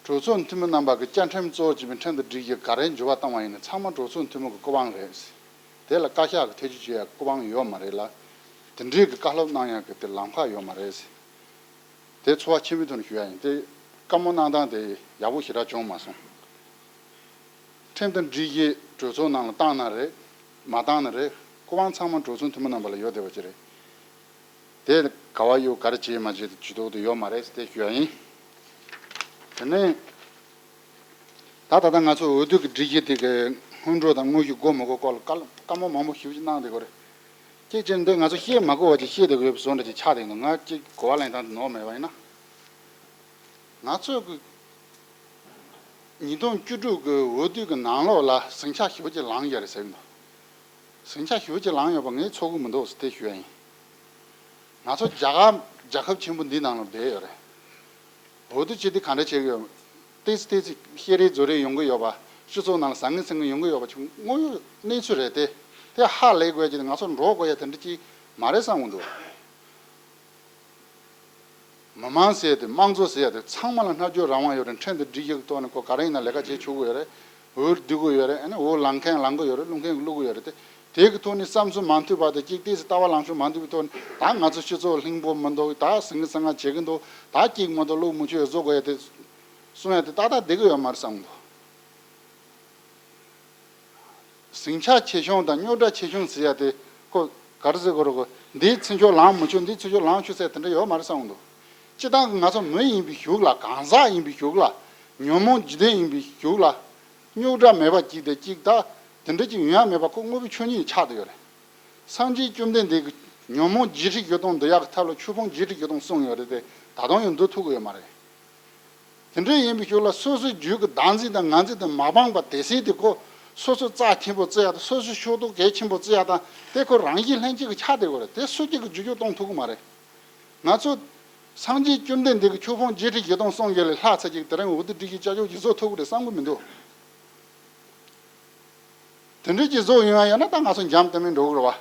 གྲོས་ཚོགས་འཐུས་མི་རྣམ་པ་གིས་བཅའ་ཁྲིམས་གཙོ་བོ་བྱས་པའི་ཁྲིམས་དང་སྒྲིག་གཞི་ག་རེ་འགྱུར་བ་བཏང་བ་ཡིན་ན་ཚང་མ་གྲོས་ཚོགས་འཐུས་མི་གི་སྐུ་དབང་རེད་ཟེར། དེ་ལ་བཀའ་ཤག་གིས་ཐེ་བྱུས་བྱེད་ཡ་སྐུ་དབང་ཡོད་མ་རེད་ལ། དེ་འདྲའི་གི་བཀའ་སློབ་གནང་ཡ་གི་དེ་ལམ་ཁ་ཡོད་མ་རེད་ཟེར། དེ་ཚོར་བ་ཆེན་པོའི་ཐོག་ནས་ཞུ་ཡ་ཡིན། དེ་བཀའ་མོལ་གནང་སྟངས་དེ་ཡག་པོ་ཞེ་དྲག་བྱུང་མ་སོང་། ཁྲིམས་དང་སྒྲིག་གཞི་གྲོས་ཚོགས་ནང་ལ་བཏང་ན་རེད། མ་བཏང་ན་རེད། སྐུ་དབང་ཚང་མ་གྲོས་ཚོགས་འཐུས་མི་རྣམ་པ་ལ་ཡོད་བསྡད་པ་ཅིག་རེད། དེ་ག་བ་གཡུག་ག་རེ་བྱེད་མ་བྱེད་དེ་ཇུས་གཏོགས་དེ་ཡོད་མ་རེད་ཟེར་དེ་ཞུ་ཡ་ཡིན། དེ་ནས་ད་ད་ལྟ་ང་ཚོ་འོས་བསྡུ་གི་སྒྲིག་གཞི་དེ་གི་སྔོན་འགྲོ་དང་དངོས་གཞི་དགོས་མི་དགོས་སྐོར་ལ་བཀའ་བཀའ་མོལ་མང་པོ་ཞེ་པོ་ཅིག་གནང་བསྡད་ཀྱི་ཡོད་རེད། གཅིག་བྱས་ན་འདི་ང་ཚོ་བཤད་མ་དགོས་པ་ཅིག་བཤད་བསྡད་ཀྱི་ཡོད་པའི་བཟོ་འདྲ་ཅིག་ཆགས་བསྡད་འདུག་ང་གཅིག་གོ་བ་ལེན་སྟངས་དེ་ནོར་མེད་པ་ཡིན་ན། ང་ཚོ་གི་ཉིས་སྟོང་བཅུ་དྲུག་གི་འོས་བསྡུ་གི་ནང་ལོགས་ལ་ཟིང་ཆ་ཞེ་པོ་ཅིག་ལངས་ཡོད་རེད་ཟེར་གི་འདུག་ཟིང་ཆ་ཞེ་པོ་ཅིག་ལངས་ཡོད་པ་ངས་ཚོར་གི་མི་འདུག་ཟེར་དེ་ཞུ་ཡ་ཡིན། ང་ཚོ་རྒྱ་གར་རྒྱལ་ཁབ་ཆེན་པོ་འདི་ནང་ལ་བསྡད་ཡོད་རེད། འོས་བསྡུ་བྱེད་དུས་ག་འདྲ་བྱེད་ཀྱི་ཡོད། ཏོག་ཙམ་ཏོག་ཙམ་བཤད་རེས་བཟོ་རེས་ཡོང་གི་ཡོད་པ། སྤྱི་ཚོགས་ནང་ལ་ཟང་ངེ་ཟིང་ངེ་ཡོང་གི་ཡོད་པ་ཅིག་དངོས་ཡོད་གནས་ཚུལ་རེད་དེ། དེ་ཧ་ལས་དགོས་ཀྱི་ང་ཚོ་འགྲོ་དགོས་ཡ་དེ་འདྲ་ཅིག་མ་རེད་བསམ་གི་འདུག་མི་མང་ཟེར་ཡ་དེ་དམངས་གཙོ་ཟེར་ཡ་དེ་ཚང་མ་ལ་སྨྲ་བརྗོད་རང་དབང་ཡོད་རེད། ཁྲིམས་དང་སྒྲིག་གཞི་གི་ཐོག་ནས་ཁོ་ག་རེ་ཡིན་ན་ལས་ཀ་བྱེད་ཆོག་གི་ཡོད་རེད། འོས་བསྡུ་གི་ཡོད་རེད། ཨ་ནི་འོས་ལངས་མཁན་ལངས་གི་ཡོད་རེད། བླུག་མཁན་གི་བླུག་གི་ཡོད་རེད་དེ། དེ་གི་ཐོག་ནས་བསམ་ཚུལ་མ་མཐུན་པ་དང་གཅིག་ཏོག་ཙམ་ལྟ་བ་ལངས་ཕྱོགས་མ་མཐུན་པའི་ཐོག་ནས་ད་ང་ཚོ་སྤྱི་ཚོགས་ལྷིང་པོ་མི་འདུག་ད་ཟིང་ངེ་ཟིང་ངེ་བྱེད་ཀྱི་འདུག་ད་སྐྱིད་མི་འདུག་བློ་མི་ཆོས་བཟོ་དགོས་ཡ་དེ་གསུང་ཡ་དེ་ཏག་ཏག་བསྡད་ཀྱི་ཡོད་མ་རེད་བསམ་གི་འདུག་ཟིང་ཆ་ཆེ་ཆུང་དང་རྙོག་དྲ་ཆེ་ཆུང་ཟེར་ཡ་དེ་ཁོ་ག་རེ་ཟེར་དགོས་རེད། ཁོ་འདིའི་ཚེ་མཆོག་ལངས་མི་ཆོག་འདིའི་ཚེ་མཆོག་ལངས་ཆོག་ཟེར་དེ་འདྲ་ཡོད་མ་རེད་བསམ་གི་འདུག་སྤྱིར་བཏང་གི་ང་ཚོ་མི་ཡིན་པའི་གཞུག་ལ། གང་ཟག་ཡིན་པའི་གཞུག་ལ། ཉོན་མོངས་འཇིག་རྟེན་ཡིན་པའི་གཞུག་ལ། རྙོག་དྲ་མེད་པ་གཅིག་དེ་གཅིག་ད་དེ་འདྲ་ཅིག་ཡོང་ཡ་མེད་པ་ཁོ་དངོས་པོའི་ཆོས་ཉིད་ཆགས་བསྡད་ཡོད་རེད། སངས་རྒྱས་བཅོམ་ལྡན་འདས་ཀྱིས་ཉོན་མོངས་བརྒྱད་ཁྲི་བཞི་སྟོང་འདུལ་ཡག་གི་ཐབས་ལ་ཆོས་ཕུང་བརྒྱད་ཁྲི་བཞི་སྟོང་གསུངས་ཡོད་རེད་དེ་ད་དུང་ཡང་འདུལ་ཐུབ་ཀྱི་ཡོད་མ་རེད། དེ་འདྲ་ཡིན་པའི་ཞོར་ལ་སོ་སོའི་རྒྱུད་ཀྱི་བདག་འཛིན་དང་ངར་འཛིན་དེ་མ་སྤངས་པ་དེ་སྲིད་དེ་ཁོ་སོ་སོ་རྩ་ཆེན་པོ་བརྩི་ཡག་དང་སོ་སོའི་ཕྱོགས་གཏོགས་གལ་ཆེན་པོ་བརྩི་ཡག་དང་དེ་ཁོ་རང་གཞན་ལྷན་སྐྱེས་ཀྱི་ཆ་དེ་གོ་རེད། དེ་སུ་གཅིག་གིས་འགྱུར་བཅོས་གཏོང་ཐུབ་ཀྱི་མ་རེད། ང་ཚོ་སངས་རྒྱས་བཅོམ་ལྡན་འདས་ཀྱི་ཆོས་ཕུང་བརྒྱད་ཁྲི་བཞི་སྟོང་གསུངས་ཡོད་ལས་ལྷག་ཚད་ཅིག་དེ་རིང་འོས་བསྡུ་སྒྲིག་གཞི་བསྐྱར་བཅོས་ཅིག་བཟོ་ཐུབ་ཀྱི་རེད་བསམ་གྱི་མི་འདུག་དེ་འདྲ་ཅིག་བཟོ་ཡོང་ཡ་ཡོད་ན་ད་ང་ཚོ་འཇམ་ཐིང་ངེ་འགྲོ་གི་རེད་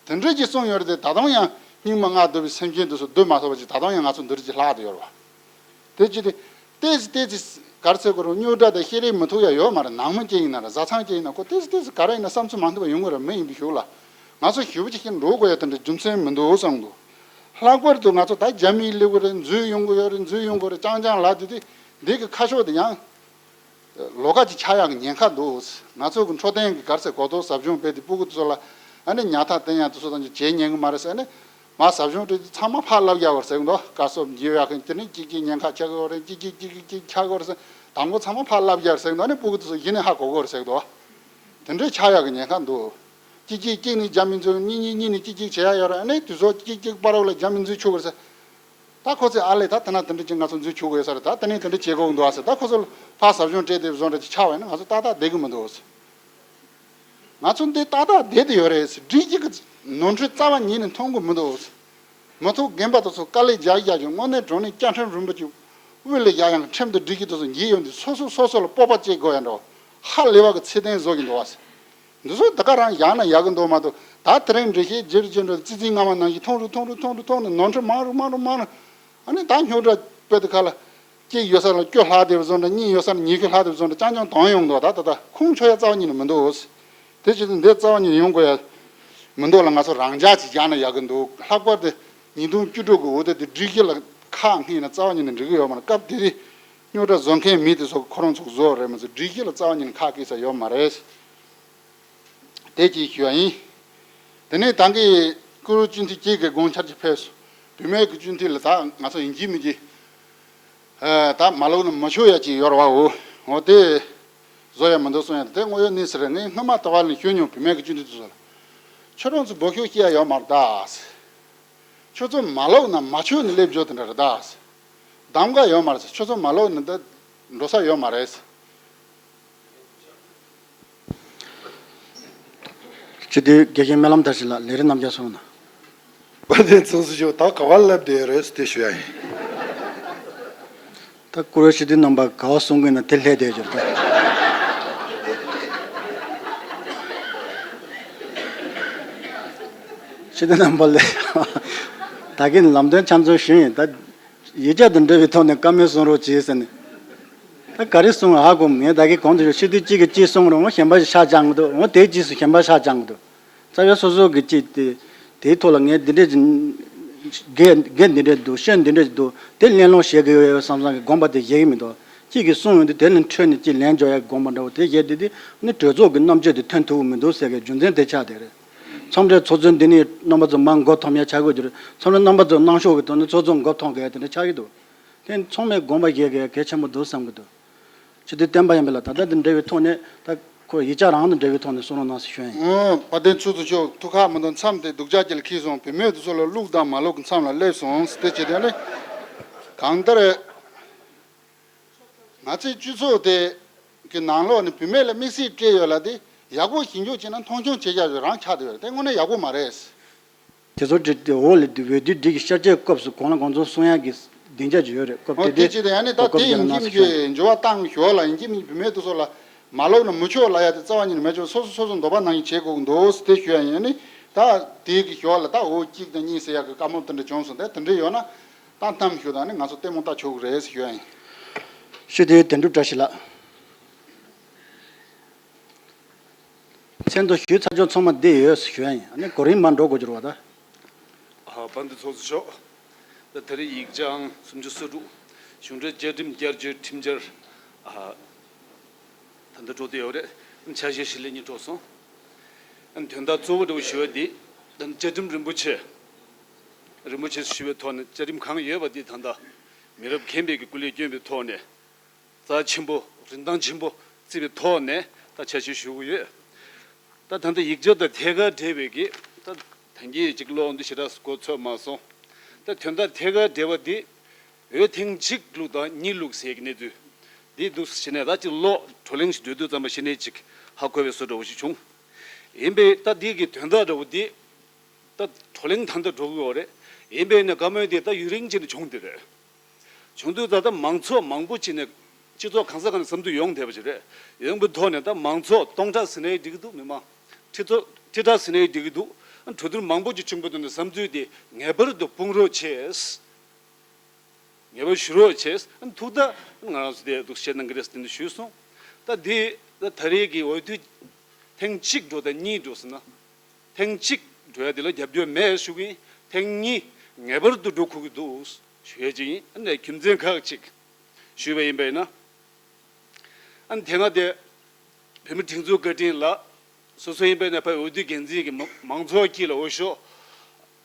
བ། དེ་འདྲ་ཅིག་གསུངས་ཡོད་རེད་དེ་ད་དུང་ཡང་སྙིགས་མ་ལྔ་བསྡུ་བའི་སེམས་ཅན་དེ་ཚོ་བསྡུ་མ་ཐུབ་པ་ཅིག་ད་དུང་ཡང་ང་ཚོ་འདི་རུ་ཅིག་ལྷག་བསྡད་ཡོད་རེད་བ། དེ་ཅི་སྟེ། ཏོག་ཙམ་ཏོག་ཙམ་ག་རེ་ཟེར་དགོས་རུང་རྙོག་དྲ་དང་བཤད་རེས་མི་ཐུབ་ཡ་ཡོད་མ་རེད། ནང་མི་གཅིག་ཡིན་ན་རེད། བཟའ་ཚང་གཅིག་ཡིན་ན་ཁོ་ཏོག་ཙམ་ཏོག་ཙམ་ག་རེ་ཡིན་ན་བསམ་ཚུལ་མ་མཐུན་པ་ཡོང་གི་རེད། མི་ཡིན་པའི་གཞུག་ལ། ང་ཚོ་ཞེ་པོ་ཅིག་ཤིག་འགྲོ་དགོས་ཡ་དེ་འདྲ་རྒྱུ་མཚན་མི་འདུག་བསམ་འདུག་ལྷག་པར་དུ་ང་ཚོ་ད་རྒྱ་མིའི་སླེབས་ཀྱི་རེད། འཛུལ་ཡོང་གི་ཡོད་རེད། འཛུལ་ཡོང་གི་རེད། རྐྱང་རྐྱང་ལབ་དེ་དེ་འདི་གི་ཁ་ཕྱོགས་དེ་ཡང་ལོགས་ཀ་ཅིག་ཆགས་ཡག་གི་ཉེན་ཁ་འདུག་ང་ཚོ་གི་འཕྲོད་བསྟེན་གི་ག་རེ་ཟེར། གོ་རྟོགས་ཟབ་སྦྱོང་སྤེལ་ཏེ་སྤུ་གུ་དེ་ཚོ་ལ་ཨ་ནི་ཉལ་ཐ་བསྟན་ཡག་དེ་ཚོ་དང་བྱེད་ཉན་གི་མ་རེད་ཟེར། ཨ་ནི་མ་ཟབ་སྦྱོང་སྤྲད་དེ་ཚང་མ་ཕར་བསླབ་རྒྱག་པ་རེད་ཟེར་གི་འདུག་དཀའ་སྤྱད་འགྱོ་ཡག་གི་དེ་ནི་གཅིག་གཅིག་ཉེན་ཁ་ཆགས་གི་ཡོད་རེད། གཅིག་གཅིག་གཅིག་གཅིག་ཆགས་གི་ཡོད་རེད་ཟེར། དང་པོ་ཚང་མ་ཕར་བསླབ་རྒྱག་རེད་ཟེར་གི་འདུག་ཨ་ནི་སྤུ་གུ་དེ་ཚོ་གཞི་ནས་ཧ་གོ་གི་ཡོད་རེད་ཟེར་གི་འདུག་དེ་འདྲའི་ཆགས་ཡག་གི་ཉེན་ཁ་འདུག་གཅིག་གཅིག་གཅིག་ནི་རྒྱ་མི་འཛུལ། གཉིས་གཉིས་གཉིས་ནི་གཅིག་གཅིག་བྱེད་ཡག་ཡོད་རེད། ཨ་ནི་དུས་ཚོད་གཅིག་གཅིག་བར་དུ་ལ་རྒྱ་མི་འཛུལ་ཆོག་གི་རེད་ཟེར། ད་ཁོ་ཚོས་ཨ་ལས་ད་དེ་ན་དེ་འདྲ་ཅིག་ང་ཚོ་འཛུལ་ཆོག་གི་ཡོད་ས་རེད། ད་དེ་ནས་དེ་འདྲ་བྱེད་དགོས་འདུག་ཨ་ཟེར། ད་ཁོ་ཚོ་ཕར་ཟབ་སྦྱོང་སྤྲད་དེ་བཟོ་འདྲ་ཅིག་ཆགས་པ་ཡིན་ན་ང་ཚོ་ཏག་ཏག་བསྡད་གི་མི་འདུག་ཨ་ཟེར། ང་ཚོ་འདི་ཏག་ཏག་བསྡད་དེ་ཡོད་རེད་ཟེར། སྒྲིག་གཞི་གི་ནོར་འཁྲུལ་རྩ་བ་ཉིད་ནས་མཐོང་གི་མི་འདུག་ཨ་ཟེར། མི་ཐུབ་རྒན་པ་དེ་ཚོ་དཀའ་ལས་རྒྱག་རྒྱག་ཅིག་དངོས་གནས་དྲང་གནས་བཅའ་ཁྲིམས་རིན་པོ་ཆེ་དབུ་ལས་ཡར་ཡང་ཁྲིམས་དང་སྒྲིག་གཞི་དེ་ཚོ་འགྱེལ་ཡོང་དུས་སོ་སོ་སོ་སོ་ལ་སྤོབས་པ་སྐྱེ་དགོས་ཡ་འདྲ་བ། ཧ་ལས་པ་གི་ཚད་ལྡན་བཟོ་གི་འདུག་བ་ཟེར། འདི་ཚོ་ད་ག་རང་བཞག་ན་ཡག་གི་འདུག་མ་གཏོགས། ད་དེ་རིང་འགྲེལ་བཤད་རྒྱབ་རྒྱབ་འགྲོ་ཙི་ཙི་སྔ་མ་ནང་བཞིན་ཐུང་རུ་ཐུང་རུ་ཐུང་རུ་ཐུང་རུ་ནོར་འཁྲུལ་མང་རུ་མང་རུ་མང་རུ། ཨ་ནི་ད་རྙོག་དྲ་དཔེ་དེ་ཁ་ལ་གཅིག་ཡོད་ས་ལ་སྐྱོ་ལྷག་བསྡད་པ་བཟོ་འདྲ། གཉིས་ཡོད་ས་ལ་ཉེས་སྐྱོན་ལྷག་བསྡད་པ་བཟོ་འདྲ་རྐྱང་རྐྱང་བཏང་ཡོང་འདུག་ད་ད་ད་ཁུངས་འཁྱོལ་ཡ་རྩ་བ་ཉིད་ནས་མི་འདུག་དེ་བྱས་ཏེ་འདི་རྩ་བ་ཉིད་ནས་ཡོང་དགོས་ཡ་མི་འདུག་ལ། ང་ཚོ་རང་འཇགས་ཅིག་བཞག་ན་ཡག་གི་འདུག་ལྷག་པར་དུ་ཉིས་སྟོང་བཅུ་དྲུག་གི་འོ་དེ་དེ་སྒྲིག་གཞི་ལ་ཁག་སྔས་ན་རྩ་བ་ཉིད་ནས་འགྲིག་གི་ཡོད་མ་རེད། སྐབས་དེ་དུས་རྙོག་དྲ་བཟོ་མཁན་མི་དེ་ཚོ་ཁོ་རང་ཚོ་བཟོ་བ་རེད་མ་ཚད་སྒྲིག་གཞི་ལ་རྩ་བ་ཉིད་ནས་ཁག་སྐྱེལ་ས་ཡོད་མ་རེད། དེ་གཅིག་ཞུ་བ་ཡིན། དེ་ནས་ད་གིན་བཀུར་འོས་སྤྱི་འཐུས་གཅིག་གི་དགོངས་འཆར་གཅིག་ཕེབས་སོང་། བུད་མེད་ཀྱི་སྤྱི་འཐུས་ལ་ད་ང་ཚོ་ཡིན་གཅིག་མིན་གཅིག་ཨ། ད་མ་ལོག་ན་མ་ཆོག་ཡ་གཅིག་ཡོད་རེད་བ། འོ་འོ་དེ་བཟོ་ཡ་མི་འདུག་གསུང་ཡ་དེ་དངོས་ཡོད་གནས་ཚུལ་རེད། ངས་སྔོན་མ་ད་བར་ནས་ཞུས་མྱོང་། བུད་མེད་ཀྱི་སྤྱི་འཐུས་དེ་ཚོ་ལ། ཁྱོད་རང་ཚོ་འབོད་ཤོག་སྐྱེལ་ཡ་ཡོད་མ་རེད་ད། ཁྱོད་ཚོ་མ་ལོག་ན་མ་ཆོག་ནས་སླེབས་འཇོག་དེ་འདྲ་རེད་ད། གདམ་ག་ཡོད་མ་རེད། ཁྱོད་ཚོ་མ་ལོག་ན་ད་འགྲོ་ས་ཡོད་མ་རེད། སྤྱི་འཐུས་དགེ་བཤེས་སྨོན་ལམ་བཀྲ་ཤིས་ལགས་ལས་རིམ་རྣམ་རྒྱལ་གསུངས་གནང་། དཔལ་ལྡན་ཚོགས་གཙོ་མཆོག་ད་ག་བ་སླེབས་བསྡད་ཡོད་རེད་དེ་ཞུ་ཡ་ཡིན། ད་བཀུར་འོས་སྤྱི་འཐུས་རྣམ་པ་ག་བ་གསུང་གི་ན་དེ་སླེབས་བསྡད་ཡོད་ད། སྤྱི་འཐུས་རྣམ་པ་ལས་ད་གིན་ལམ་སྟོན་ཆ་ཚང་ཞུས་ཡིན་ད། ཡིག་ཆ་དང་འབྲེལ་བའི་ཐོག་ནས་བཀའ་མོལ་གསུང་རོགས་གྱིས་ཟེར་ནས། ད་ག་རེ་གསུང་ཧ་གོ་མེད། ད་གིན་གོང་དུ་ཞུས་སྤྱི་འཐུས་གཅིག་གིས་གཅིག་གསུང་རུང་གཞན་པ་ཞིག་ཆ་བཅང་གི་འདུག་འོ་དེའི་རྗེས་སུ་གཞན་པ་ཆ་བཅང་གི་འདུག་རྩ་བའི་སོ་སོ་གི་གཅིག་དེ་དེའི་ཐོག་ལ་ངས་འདི་འདྲས་ཀྱི་དགེ་དགེ་འདི་འདྲས་འདུག་ཤོད་འདི་འདྲས་འདུག་དེ་གླེང་སློང་བྱེད་དགོས་ཡོད་བསམ་བསམ་གི་དགོངས་པ་དེ་བཞེས་ཀྱི་མི་འདུག་གཅིག་གིས་གསུང་ཡོང་དུས་དེ་ལ་འཕྲོས་ནས་གཅིག་ལན་འཇོག་ཡ་གི་དགོངས་པ་འདྲ་བོ་དེ་བཞེས་དུས་དེ་ནི་གྲོས་ཚོགས་ཀྱི་རྣམ་དཔྱོད་དེ་ཐོན་ཐུབ་ཀྱི་མི་འདུག་ཟེར་གི་རྒྱུ་མཚན་དེ་ཆགས་བསྡད་རེད། མཚམས་རེ་ཚོགས་གཙོ་འདི་ནས་རྣམ་པ་ཚོ་མར་མགོ་འཐོམ་ཡ་ཆགས་དགོས་ཀྱི་རེད། མཚམས་རེ་རྣམ་པ་ཚོ་གནང་ཤོག་གི་ཐོག་ནས་ཚོགས་གཙོ་མགོ་འཐོམ་དགོས་ཡ་དེ་འདྲ་ཆགས་ཀྱི་འདུག་དེ་ཚང་མས་དགོངས་པ་བཞེས་དགོས་ཡ་གལ་ཆེན་པོ་འདུག་བསམ་གྱི་འདུག་སྤྱི་འཐུས་བསྟན་པ་ཡིན་པ་ལ་ད་ལྟ་འདི་འབྲེལ་བའི་ཐོག་ནས་ད་ཁོ་ཡིག་ཆ་རང་དང་འབྲེལ་བའི་ཐོག་ནས་གསུང་རོགས་གནང་ཟེར་ཞུ་ཡ་ཡིན། ཨོ། དཔལ་ལྡན་ཚོགས་གཙོ་མཆོག་ཐུགས་ཁག་མི་འདུག་མཚམས་དེ་སྡུག་ཅག་ཅིག་ལ་འཁེལ་སོང་། བུད་མེད་དེ་ཚོ་ལ་བླུགས་དང་མ་བླུགས་ཀྱི་མཚམས་ལ་སླེབས་སོང་། དེ་བྱེད་དོན་ནི་གང་ལྟར་ང་ཚོའི་སྤྱི་ཚོགས་དེ་གི་ནང་ལོགས་ནས་བུད་མེད་ལ་དམིགས་བསལ་སྤྲད་ཡོད་ལ། དེ་ཡག་པོ་ཞིབ་འཇུག་བྱས་ན་མཐོང་ཆུང་བྱེད་ཡག་རང་ཆགས་བསྡད་ཡོད་རེད། དེ་དངོས་གནས་ཡག་པོ་མ་རེད། དེ་ཚོ་བྲིས་ཏེ་འོག་ལ་འོས་བསྡུ་སྒྲིག་གཞི་ཤར་བསྐྱོད་སྐབས་སུ་གང་ལ་གང་འཚམ་གསུང་ཡག་གི་སྡིངས་ཆ་ཅིག་ཡོད་རེད། སྐབས་ཨོ་དེ་དེ་དེ་བྱས་ཏེ་ཡང་ནི་ད་གོ་སྐབས་དེ་ཡིན་གྱི་མིན་གྱི་འགྱུར་བ་བཏང་ཞོར་ལ་ཡིན་གྱི་མིན་བུད་མེད་དེ་ཚོ་ལ་མ་ལོག་ན་མི་ཆོག་ལབ་ཡ་དེ་རྩ་བ་ཉིད་ནས་མེད་ཆོག་སོ་སོ་སོ་སོ་འདོད་པ་ནང་བཞིན་བྱེད་དགོས་ཀྱི་འདུག་དེ་ཞུ་ཡ་ཡིན། ཡང་ནི་ད་དེ་གི་ཞོར་ལ་ད་འོ་གཅིག་དང་གཉིས་ཟེར་ཡག་གི་བཀའ་མོལ་དེ་འདྲ་བྱུང་སོང་། དེ་དེ་འདྲ་ཡོད་ན་ད་གནམ་ཞུ་དང་ནི་ང་ཚོ་ལྟད་མོ་ལྟ་ཆོག་གི་རེད་ཞུ་ཡ་ཡིན། ཞུ་དེ་དོན་གྲུབ་བཀྲ་ཤིས་ལགས། མཚན་ཐོ་ཞུས་ཚར་ཆོག་ཚང་མ་བསྡད་ཡོད་ཞུ་ཡ་ཡིན། ཨ་ནི་གོ་རིམ་མར་འགྲོ་དགོས་ཀྱི་རེད་བ་ད། ཨ། དཔལ་ལྡན་ཚོགས་གཙོ་མཆོག་ད་དེ་རིང་ཡིག་ཆ་ཨང་སུམ་ཅུ་སོ་དྲུག་གཞུང་འབྲེལ་བཅའ་ཁྲིམས་བསྐྱར་བཅོས་ཁྲིམས་འཆར། ཨ། ད་ལྟ་འགྲོ་བསྡད་ཡོད་རེད། ཆ་ཤས་ཤིག་ལེན་སྙིང་བྲོ་སོང་། ཨ། དོན་དག་གཙོ་བོ་འདྲ་བོ་ཞུ་བ་འདི་ད་བཅའ་ཁྲིམས་རིན་པོ་ཆེ། རིན་པོ་ཆེ་ཞུ་བའི་ཐོག་ནས་བཅའ་ཁྲིམས་གང་ཡོད་པ་འདི་ད་ལྟ་མི་རབས་རྒན་པའི་གི་སྐུ་ལས་བསྐྱོན་པའི་ཐོག་ནས། རྩ་ཆེན་པོ་རིན་ཐང་ཆེན་པོ་བརྩི་བའི་ཐོག་ནས་ད་ཆ་ཤས་ཞུ་གི་ཡོད། ད་ད་ལྟ་ཡིག་ཆ་དང་ཐད་ཀར་འབྲེལ་བའི་གི་ད་ད་གིན་ཅིག་ཀློག་འདི་ཞེ་དྲག་གོ་ཚོད་མ་སོང་། ད་དོན་དག་ཐད་ཀར་འབྲེལ་བ་འདི་འོས་ཐེངས་གཅིག་བླུགས་དང་གཉིས་བླུགས་ཟེར་གི་གནས་ཚུལ་འདི་འདུག་ཟེར་ནས་ད་ཅིག་ཀློག་བགྲོ་གླེང་ཞིག་སྡོད་དུས་ཙམ་པ་ཞེ་ནས་ཅིག་ཧ་གོ་བའི་བཟོ་འདྲ་བོ་ཞིག་བྱུང་། ཡིན་པས་ད་འདི་གི་དོན་དག་འདྲ་བོ་འདི་ད་བགྲོ་གླེང་ད་ལྟ་འགྲོ་གི་ཡོད་རེད། ཡིན་པས་ནས་བཀའ་མོལ་འདི་ད་ཡུན་རིང་ཅིག་ནས་བྱུང་བསྡད་རེད། བྱུང་དུས་ད་ལྟ་མང་ཚོགས་མང་པོ་ཅིག་ནས་སྤྱི་ཚོགས་གང་ས་གང་ནས་བསམ་ཚུལ་ཡོང་བསྡད་པ་ཅིག་རེད། ཡོང་པའི་ཐོག་ནས་ད་མང་ཚོགས་སྟོང་ཕྲག་ཟིན་ནའི་འགྲིག་གི་འདུག་མི་མང་ཁྲི་ཚོ་ཁྲི་ཕྲག་ཟིན་ནའི་འགྲིག་གི་འདུག་གྲོས་བསྡུར་མང་པོ་ཅིག་བྱུང་པའི་ཐོག་ནས་བསམ་ཚུལ་དེ་ངེས་པར་དུ་སྤུངས་རོགས་བྱས། ངེས་པར་ཞུ་རོགས་བྱས། ཐུགས་ད་ང་རང་ཚོ་དེ་འདུག་བཤད་གནང་གི་རེད་ཟེར་དེ་འདྲ་ཞུས་སོང་། ད་དེ་ད་ད་རེས་ཀྱི་འོས་བསྡུ་ཐེངས་གཅིག་འགྲོ་དང་གཉིས་འགྲོ་ཟེར་ན། ཐེངས་གཅིག་ འགྲོ་ཡ་དེ་ལ་རྒྱབ་སྐྱོར་མེད་ཞུ་གི་ཡིན། ཐེངས་གཉིས་ངེས་པར་དུ་འགྲོ་དགོས་ཀྱི་འདུག་ཞུ་ཡ་ཅིག་ཡིན། ཨ་ནི་རྒྱུ་མཚན་ཁག་ཅིག་ཞུས་པ་ཡིན་པས་ན། ཨ་ནི་དེ་སྔ་དེ་བོད་མི་སྒྲིག་འཛུགས་བཀའ་དྲིན་ལ་སོ་སོ་ཡིན་པས་ན་ཕ་འོས་བསྡུ་འགན་འཛིན་གྱི་མང་མང་ཚོགས་དཀྱིལ་ལ་འོས་ཤོག་